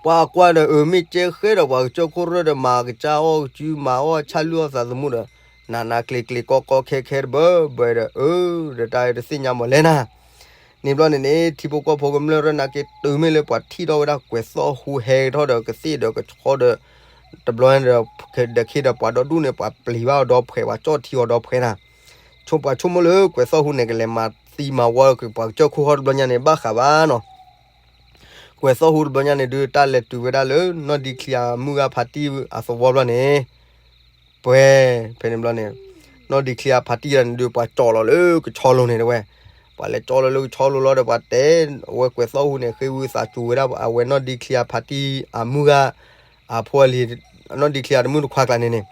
ပှၤကွၢ်ဒီးအၢ မ့ၢ်ကဲဃဲဒီးပှၤကစၢၢ်ခိၣ်ရၢၢ်ဒီးမၤကစၢ်အီၣ်ကစုမၤအီၣ်ဆၣ်လွံၢ်အီၣ်သးသမူဒီး နးနးကျ့ၤကျ့ၤကီကီခဲခဲတဘၢဘၢဒီး အၢ ဒီးတၢ်တသ့ၣ်ညါမးလဲၣ်နၤ, န့ၣ်ဘျီန့ၣ်န့ၣ် ထံဖိကီၢ်ဖိကမျၢၢ်ရၢၢ်နာ်က့ တုၤမ့ၢ်လၢပှၤထံၣ်ထီၣ်ဝဲဒၣ်ကွဲးသီၣ်ဟူဟဲထီၣ်ဒီးကသ့ၣ်ဒီးကဆီဒီး တဘျီဒီး ဒီးခ့ဒီးပှၤဒီဒူၣ်န့ၣ် ပှၤပျံၤဘၣ်အီၤဒီဖှဲး ပှၤကၠီၣ်ထံအီၤဒီဖှဲးနၤ, ဆိပှၤဆိကမိၣ်လၢကွဲးသီၣ်ဟူန့ၣ် ကလဲၤမၤသံမၤဝီက့ၤပှၤကစၢၢ်ခိၣ်ဟီတဘျီညါန့ၣ် ဘၣ်ဃးဘၣ်နီၤ ကွဲးသီၣ်ဟူတဘျီညါန့ၣ်ဒုး တၢ်လဲၤတုၤဝဲဒၣ်လၢနီၢ်ဒံချံအမုၢ်ဂၤဖါတံၢ်အသဝီဘျီန့ၣ်, ပှဲၤ ဖဲန့ၣ်ဘျီန့ၣ်, နီၢ်ဒံချံအဖါတံၢ်တၢ်န့ၣ်ဒုး ပှၤကၠီလီၤလၢကဆီလိၤန့ၣ်တဝဲ, ပှၤလဲၤကၠီလီၤလၢကဆီလိၤလီၤဒီး ပှၤတဲဝဲကွဲးသီၣ်ဟူန့ၣ် ဃ့ဝံသးစူၤဝဲဒၣ်အဝဲနီၢ်ဒံချံအဖါတံၢ်အမုၢ်ဂၤ အဖိအလံၤ, နီၢ်ဒံချံအတမုၣ်တခွါကျါန့ၣ်န့ၣ်,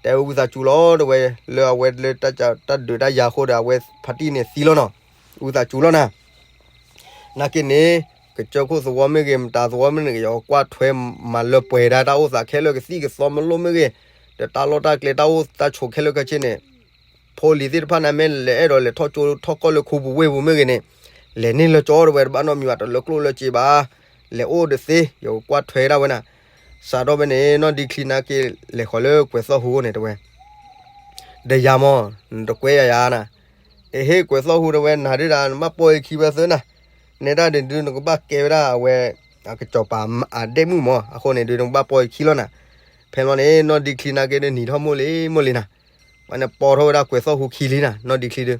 တဲဝဲဝံသးစူၤလီၤတဝဲ, လၢအဝဲလၢတၢ်ဒုးတၢ်ယၤအဃိဒီး အဝဲဖါတံၢ်န့ၣ်သံလီၤနီၤ, ဝံသးစူၤလီၤနၤ နာ်က့န့ၣ်, ကစၢၢ်ခိၣ်သဝီမ့ၢ်ဂ့ၤ မတၤသဝီမ့ၢ်ဂ့ၤ ယကွၢ်ထွဲမၤလၢပှဲၤဒၣ်တၢ်အိၣ်သးခဲလၢာ် ကသံၣ်ကသီမ့ၢ်လိၣ်မ့ၢ်ဂ့ၤ, ဒီးတၢ်လီၢ်တၢ်ကျဲတၢ်အိၣ်တၢ်ဆိးခဲလၢာ်ခဲဆ့န့ၣ်, ဖိလံၤသ့ၣ်တဖၣ်န့ၣ် မ့ၢ်လဲၤအဲၣ်ဒိးလဲၤထီၣ်ကၠိထီၣ်ကီၢ်လၢခူပူၤဝ့ၢ်ပူၤမ့ၢ်ဂ့ၤန့ၣ်, လဲၤန့ၢ်လၢကၠီတဝဲတဘၣ်နီတမံၤဘၣ် တလၢကျိၣ်လၢစ့ဘၣ်, လဲၤအိၣ်ဒီးသ့ ယကွၢ်ထွဲဒၣ်ဝဲနၤ, စးထီၣ်ဖဲန့ၣ် နီၢ်ဒံချံနာ်က့ လဲၤဃီၤလၢကွဲးသီၣ်ဟူန့ၣ်တဝဲ ဒီးယၤမ့ၢ် နတကွဲယၤယၤနၤ, အဟ့ၣ်ကွဲးသီၣ်ဟူတဝဲ နၤဒုဒၣ် နဘၣ်ပိာ်ယခံဝဲသၢနၤ, နဲဒၣ်ဒုး နကဘၣ်ကဲဝဲဒၣ်အဝဲ အကစီၤပၤအဒဲၣ်မုၣ်မ့ၢ် အဃိန့ၣ်ဒုး နကဘၣ်ပိာ်ယခံလီၤနၤ, ဖဲလီၤန့ၣ် နီၢ်ဒံချံနာ်က့ဒုး နံၤထီၣ်မိၢ်လံမိၢ်လံနၤ, ပှၤန့ၣ်ပိာ်ထီၣ်ဝဲဒၣ်ကွဲးသီၣ်ဟူခံလံနၤ နီၢ်ဒံချံဒုး,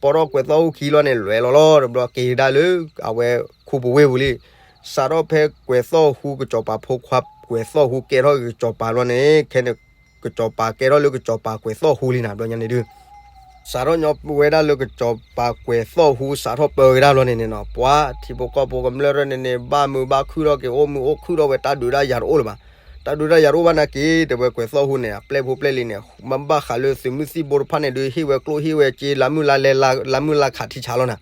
ပိာ်ထီၣ်ကွဲးသီၣ်ဟူခံလီၤန့ၣ် လဲၤလီၤလီၤ တဘျီက့ၤဒၣ်လၢ အဝဲခူပူၤဝ့ၢ်ပူၤလံ, စးထီၣ်ဖဲကွဲးသီၣ်ဟူကစီၤပၤဖိခွါ ကွဲးသီၣ်ဟူကဲထီၣ်ကစီၤပၤလီၤန့ၣ် ခဲန့ၣ် ကစီၤပၤကဲထီၣ်လၢကစီၤပၤကွဲးသီၣ်ဟူလံနၤ ဘျီညါန့ၣ်ဒုး, စးထီၣ်ညီဝဲဒၣ်လၢကစီၤပၤကွဲးသီၣ်ဟူ စးထီၣ်ပၢက့ၤဒၣ်လီၤန့ၣ်န့ၣ်နီၤ ပှၤထံဖိကီၢ်ဖိကမျၢၢ်ရၢၢ်န့ၣ်န့ၣ် ဘၣ်မုာ်ဘၣ်ခုၣ်ထီၣ်က့ၤ အိၣ်မုာ်အိၣ်ခုၣ်ထီၣ်ဝဲ တၢ်ဒုးတၢ်ယၤတအိၣ်လၢၤဘၣ်, တၢ်ဒုးတၢ်ယၤတအိၣ်ဘၣ်နာ်က့ တဝဲကွဲးသီၣ်ဟူန့ၣ် အပျဲၢ်ဖိပျဲၢ်လံၤန့ၣ် မ့ၢ်ဘၣ်ဃးလၢသုးမုၢ်သံၣ်ဘိတဖၣ်န့ၣ်ဒုး ဟ့ၣ်ဝဲကျိၣ်ဟ့ၣ်ဝဲစ့ လါမုၢ်လါလဲ လါမုၢ်လါခးထံဆးလီၤနၤ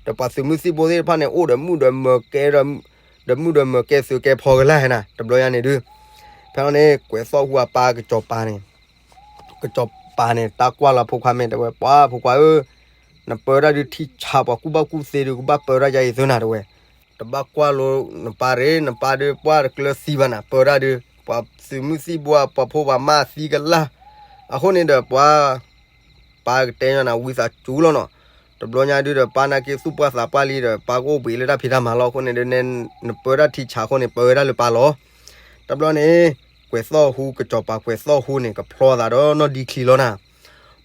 ဒီးပှၤသုးမုၢ်သံၣ်ဘိသ့ၣ်တဖၣ်န့ၣ် အိၣ်ဒီးမုၣ်ဒီးမၢၤကဲ ဒီးမုၣ်ဒီးမၢၤကဲသုးကဲဖီကလာ်နၤ တဘျီညါန့ၣ်ဒုး, ဖဲလီၤန့ၣ် ကွဲးသီၣ်ဟူအပၢ်ကစီၤပၤန့ၣ်, ကစီၤပၤန့ၣ် တၢ်ကွၢ်လီၤဖိခွါမ့ၢ်တဲဝဲ ပှၤဖိခွါဧၢ, နပၢတၢ်ဒုးထံဆး ပှၤကူၣ်ဘၣ်ကူၣ်သ့ဒုး ကဘၣ်ပၢတၢ်ယါအံၤသၢနၤတဝဲ, တဘၣ်ကွၢ်လိနပၢ်ရ့ နပၢ်ဒုးပှၢ်တကျၢၤသံဘၣ်နၤ ပၢတၢ်ဒုး ပှၤသုးမုၢ်သံၣ်ဘိ ပှၤဖိပှၤမါသံကလာ်, အဃိန့ၣ်ဒီးပှၤ ပၢ်ကတဲညီနၤ ဝံသးစူၤလီၤနီၤ, တဘျီညါဒုးဒီး ပၢ်နာ်က့သူၣ်ပှၢ်သးပှၢ်လံဒီး ပၢ်ကအိၣ်ဘှံးလၢတၢ်ဖံးတၢ်မၤလီၤ အဃိန့ၣ်ဒုး နပၢတၢ်ထံဆးအဃိန့ၣ် ပၢဝဲဒၣ်လၢပၢ်လီၤ, တဘျီန့ၣ် ကွဲးသီၣ်ဟူ ကစီၤပၤကွဲးသီၣ်ဟူန့ၣ် ကဖျီသးဒီးနီၢ်ဒံချံလီၤနၤ,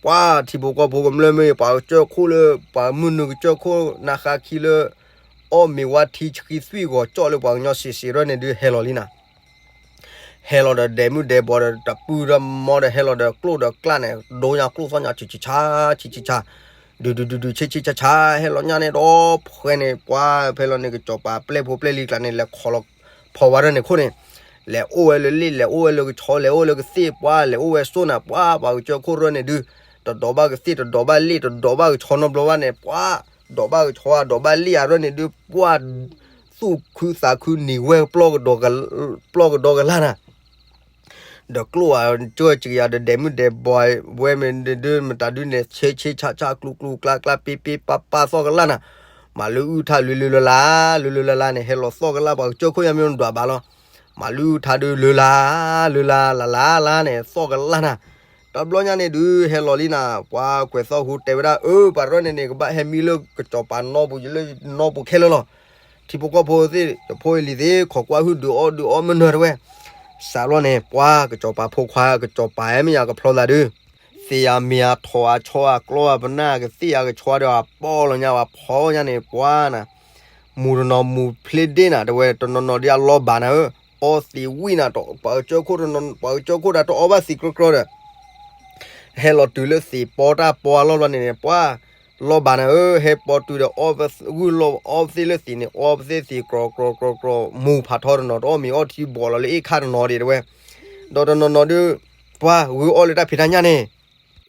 ပှၤထံဖိကီၢ်ဖိကမျၢၢ်မ့ၢ် ပှၤကစၢၢ်ခိၣ်လၢ ပှၤမုၢ်နုာ်ကစၢၢ်ခိၣ် နၢ်ဃါခံလၢ အီၣ်မ့ၤဝါထံဆှံသွံၣ်ဂီၤကၠီၣ်လၢပှၤကညီစံးစံးရၢၢ်န့ၣ်ဒုး ဟဲလီၤလံနၤ ဟဲလီၤဒီးဒဲးမုၢ်ဒဲးဘီဒီး တပုၢ်ဒီးမီဒီး ဟဲလီၤဒီးကျိၣ်ဒီးကျၢ်န့ၣ် ဒိညါကျိၣ်သီၣ်ညါ ဆံးဆံးဆါ ဆံးဆံးဆါ ဒုးဒုးဒုးဒုး ဆံးဆံးဆါဆါ ဟဲလီၤညါန့ၣ်ဒီး ဖဲန့ၣ် ပှၤဖဲလီၤန့ၣ် ကစီၤပၤပျဲၢ်ဖိပျဲၢ်လံၤကျါန့ၣ် လဲၤခိးလီၤဖီဝါရၢၢ်န့ၣ်ခိၣ်န့ၣ် လဲၤအိၣ်ဝဲလၢလ့ၣ် လဲၤအိၣ်ဝဲလၢကဆီ လဲၤအိၣ်လၢကသ့ၣ် ပှၤလဲၤအိၣ်ဝဲစိၢ်နၤ ပှၤပှၤကစၢၢ်ခိၣ်ရၢၢ်န့ၣ်ဒုး တဒိးဘၣ်ကသ့ၣ် တဒိးဘၣ်လ့ၣ် တဒိးဘၣ်ကဆီနီတဘျီဘၣ်န့ၣ် ပှၤ ဒိးဘၣ်ကဆီ ဒိးဘၣ်လ့ၣ်အရၢၢ်န့ၣ်ဒုး ပှၤ သူၣ်ခုသးခုနံၤဝဲ ပျီကဒီးကလၢ်နၤ ဒီးကျိၣ်ဧါ ကၢၢ်စကယၤဒီးဒဲးမုၢ်ဒဲးဘီဝဲမ့ၢ်ဒုး မတၤဒုးန့ၣ် ဆံးဆံးဆါဆါ ကျူကျူကျါကျါ ပ့ပ့ပၢ်ပၢ်သီၣ်ကလၢ်နၤ မၤလုၢ်အုၣ်ထါလုၢ်လုၢ်လၢ်လၢ် လုၢ်လုၢ်လၢ်လၢ်န့ၣ် ဟဲလီၤသီၣ်ကလၢ် ပှၤကစၢၢ်ခိၣ်ညါမ့ၢ်ဒွးဘၣ်လီၤ မၤလုၢ်အုၣ်ထါဒုးလုၢ်လၢ် လုၢ်လၢ်လၢ်လၢ်လၢ်န့ၣ် သီၣ်ကလၢ်နၤ တဘျီညါန့ၣ်ဒုး ဟဲလီၤလံနၤ ပှၤကွဲးသီၣ်ဟူတဲဝဲဒၣ် အၢ ပှၤရၢၢ်န့ၣ်န့ၣ် ကဘၣ်ဟဲမံလၢကစီၤပၤနီပူၤ လၢနီပူၤခဲလၢာ်လီၤ ထံဖိကီၢ်ဖိသ့ၣ် ယဖိယလံၤသ့ၣ် ခိးကွၢ်ဟုၣ်ဒုးအီၣ်ဒုးအီမုၢ်နၤတဝဲ. စးလီၤန့ၣ် ပှၤကစီၤပၤဖိခွါ ကစီၤပၤဟဲမ့ၢ်ယၤကဖျီသးဒုး, သ့ၣ်ယၤမ့ၢ်အထီၣ်အဆီအကျီအပနၢ် ကသ့ၣ်ယၤကဆီဒီးအပီၢ်လီၤညါ ပှၤဖီညါန့ၣ် ပှၤနၤ မူၤတနီၤမူၤဖျ့ဒ့ၣ်နၤ တဲဝဲ တနီၤနီၤဒ်အလီၤဘၣ်နၤဧၢ, အီသံးဝံၣ်နၤ ပှၤကစၢၢ်ခိၣ်တနီၤ ပှၤကစၢၢ်ခိၣ်တၢ်တအီၣ်ဘၣ်သံးကြီကြီဒီး ဟဲလီၤတုၤလၢသံးပီတၢ်ပီအလီၢ်ဘျီန့ၣ်န့ၣ် ပှၤလီၤဘၣ်နၤဧၢ, ဟဲပီတုၤဒီး အီၣ်ဝံၣ်လီၤအီသ့ၣ်လၢသံးန့ၣ် အီသ့ၣ်သံးကြီကြီကြီကြီ မူၤဖးထီတနီၤ တအီၣ်မ့ၤအီထံဘီၣ်လီၤလၢအ့ၣ်ခါတနီၤဒံးတဲဝဲ, ဒီးတနီၤနီၤဒုး ပှၤဂုာ်အီၣ်လၢတၢ်ဖံးတၢ်ညၣ်န့ၣ်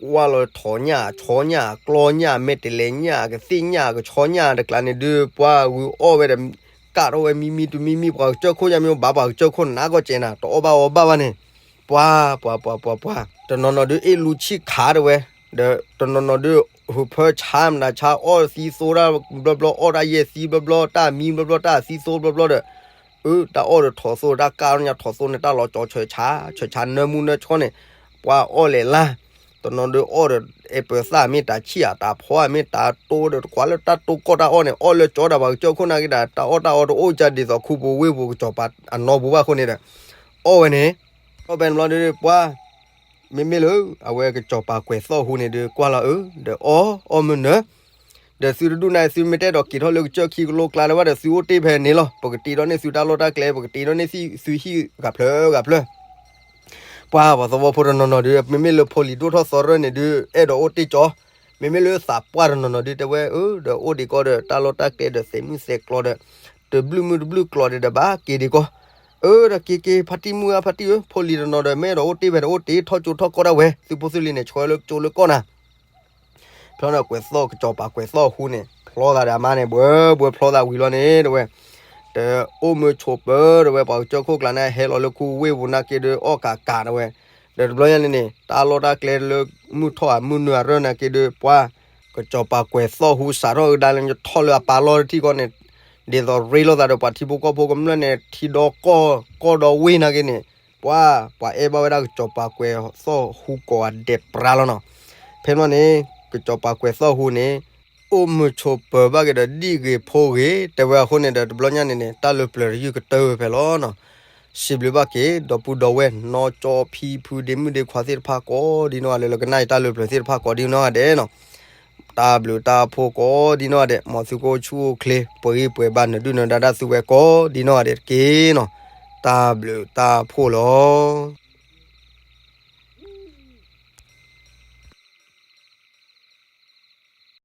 ကွၢ်လီၤထီၣ်ညၣ် ဆီညၣ် ကျီညၣ် မဲာ်တဲၤလဲၤညၣ် ကသ့ၣ်ညၣ် ကဆီညၣ်တကျါန့ၣ်ဒုး ပှၤဂုာ်အီၣ်ဝဲဒီး ကၣ်ထီၣ်ဝဲမံမံတမံမံ ပှၤကစၢၢ်ခိၣ်ညါမ့ၢ်ဘၣ် ပှၤကစၢၢ်ခိၣ်နးကီၢ်စဲးနၤ တအီၣ်ဘၣ်အီဘၣ်ဘၣ်န့ၣ် ပှၤ ပှၤ ပှၤ ပှၤ ပှၤ တနီၤနီၤဒုးအ့ၣ်လူဆံၣ်ခးတဲဝဲ, ဒီးတနီၤနီၤဒုး ဟူးဖၢဆါမတၤဆါ အီၣ်သံသိတၢ်ဘျီဘျီ အီၣ်တၢ်ယဲၢ်သံဘျီဘျီ တၢ်မံဘျီဘျီ တၢ်သံသိဘျီဘျီဒီး အၢ တၢ်အီၣ်ဒီးထိးသိ တၢ်ကၢ်ညါထိးသိန့ၣ် တၢ်လီၤကၠီဆၢဆါ ဆၢဆါနၢမူနၢဆှီန့ၣ် ပှၤအီၣ်လဲၤလၢ်, တနီၤဒုးအီၣ်ဒီး အဲပၢၤသၣ်မ့ၢ်တၢ်ဆံၣ်ဧါ တၢ်ဖီဧါ မ့ၢ်တၢ်တိဒီး တကွၢ်လၢတၢ်တိကီၢ်တၢ်အီၣ်န့ၣ် အီၣ်လၢကၠီဒီး ပှၤကစၢၢ်ခိၣ်နာ်က့ဒီး တၢ်အီၣ်တၢ်အီတအိၣ်ကၢ်ဒ်သိးခူပူၤဝ့ၢ်ပူၤ ကစီၤပၤအနီပူၤဘၣ်အဃိန့ၣ်ဒီး အီၣ်ဝဲန့ၣ် အီၣ်ဖဲန့ၣ်ဘျီဒုး ပှၤ မ့မ့ၢ်လၢ အဝဲကစီၤပၤကွဲၤသီၣ်ဟူန့ၣ်ဒုး ကွၢ်လီၤအၢ ဒီးအီၣ် အီၣ်မုၢ်နၤ ဒီးသုတဒူၣ်န့ၣ် သုမ့ၢ်တအဲၣ်ဒိးက့ၤထီၣ်လၢကစၢၢ်ခံကလိကျါလၢၤဘၣ်ဒီး သုအိၣ်တ့ၢ်ဖဲန့ၣ်လီၤ. ပကတ့ထီၣ်န့ၢ်သုတၢ်လီၢ်တၢ်ကျဲ ပကတ့ထီၣ်န့ၢ်သုဟံၣ်ဂၤဖျၢၣ်ဂၤဖျၢၣ် ပှၤပှၤသဝီဖိတနီၤနီၤဒုး မ့မ့ၢ်လၢဖိလံၤဒိၣ်ထီၣ်သီရၢၣ်န့ၣ်ဒုး အဲၣ်ဒိးအိၣ်တ့ၢ်ကၠီ, မ့မ့ၢ်လၢသးပှၢ်တနီၤနီၤဒုး တဲဝဲအၢ ဒီးအိၣ်ဒံးကီးဒီး တၢ်လီၢ်တၢ်ကျဲဒီး သဲးမုၢ်သဲးကျီဒီး တဘျုးမုၢ်တဘျုးကျီဒီး ဘၣ်က့ၤဒံးကီး, အၢ ဒီးက့ၤက့ၤ ဖါတံၢ်မုၢ်ဧၢ ဖါတံၢ်ဧၢ ဖိလံၤတနီၤဒီး မ့ၢ်အဲၣ်ဒိးအိၣ်တ့ၢ်ဖဲဒီးအိၣ်တ့ၢ် ထီၣ်ကၠိထီၣ်ကီၢ်ဒၣ်ဝဲ သုဖိသုလံၤန့ၣ် ဆှၢလၢကၠိလၢကီၢ်နၤ ဖျီန့ၣ်ကွဲၤသီၣ် ကစီၤပၤကွဲၤသီၣ်ဟူန့ၣ် ဖျီသးဒီးအမါန့ၣ် ဘှဲဘှဲ ဖျီသးဝံၤလီၤန့ၣ် တဲဝဲ, တအိၣ်မုာ်ဆိးပၢၤ တဲဝဲ ပှၤကစၢၢ်ခိၣ်ကျါန့ၣ် ဟဲလီၤလၢခူဝ့ၢ်ပူၤနာ်က့ဒုး အီၣ်ကးကး တဲဝဲ, ဒီးတဘျီညါန့ၣ်န့ၣ် တၢ်လီၢ်တၢ်ကျဲလၢ မုၢ်ထီၣ်ဧါမုၢ်နုာ်အရၢၢ်နာ်က့ဒုး ပှၤ ကစီၤပၤကွဲၤသီၣ်ဟူစးထီၣ်ကဒါလၢညါထီၣ်လၢအပၢ်လီၢ်တထံၣ်ကီၢ်န့ၣ် ဒ်သိးရ့လိာ်သးဒီးပှၤထံဖိကီၢ်ဖိကမျၢၢ်န့ၣ် ထံဒီကီၢ် ကီၢ်ဒီဝ့ၢ်နာ်က့န့ၣ် ပှၤ ပှၤအဲၣ်ဘၣ်ဝဲဒၣ်ကစီၤပၤကွဲၤသီၣ်ဟူကိးဂၤဒဲးပြးလီၤနီၤ. ဖဲန့ၣ်န့ၣ် ကစီၤပၤကွဲၤသီၣ်ဟူန့ၣ် အိၣ်မုာ်ဆိးပၢၤဘၣ်က့ၤဒီးဒံၣ်ဂ့ၤဖိဂ့ၤ တဲဝဲအဃိန့ၣ်ဒီး တဘျီညါန့ၣ်န့ၣ် တၢ်လၢပျၢၤတယုၢ်ကတၢၢ်ဝဲဖဲလီၤနီၤ. စံးဘျုးဘၣ်က့ၤ ဒီပုၢ်ဒီဝဲၢ် နီၢ်ကၠီဖံဖုဒ့မုၣ်ဒ့ခွါသ့ၣ်တဖၣ်ကိးဒ်နီၢ်ဂၤဒဲး လၢကနၣ်အံၤတၢ်လၢပျၢၤသ့ၣ်တဖၣ်ကိးဒ်နီၢ်ဂၤဒဲးနီၤ. တၢ်ဘျုးတၢ်ဖှိၣ်ကိးဒ်နီၢ်ဂၤဒဲး မ်သုကအိၣ်ဆူၣ်အိၣ်ချ့ ပှဲၤဂံၢ်ပှဲၤဘါ နဒုၣ်နဒါတၢ်သုဝဲကိးဒ်နီၢ်ဂၤဒဲးတက့ၢ်နီၤ. တၢ်ဘျုးတၢ်ဖှိၣ်လီၤ.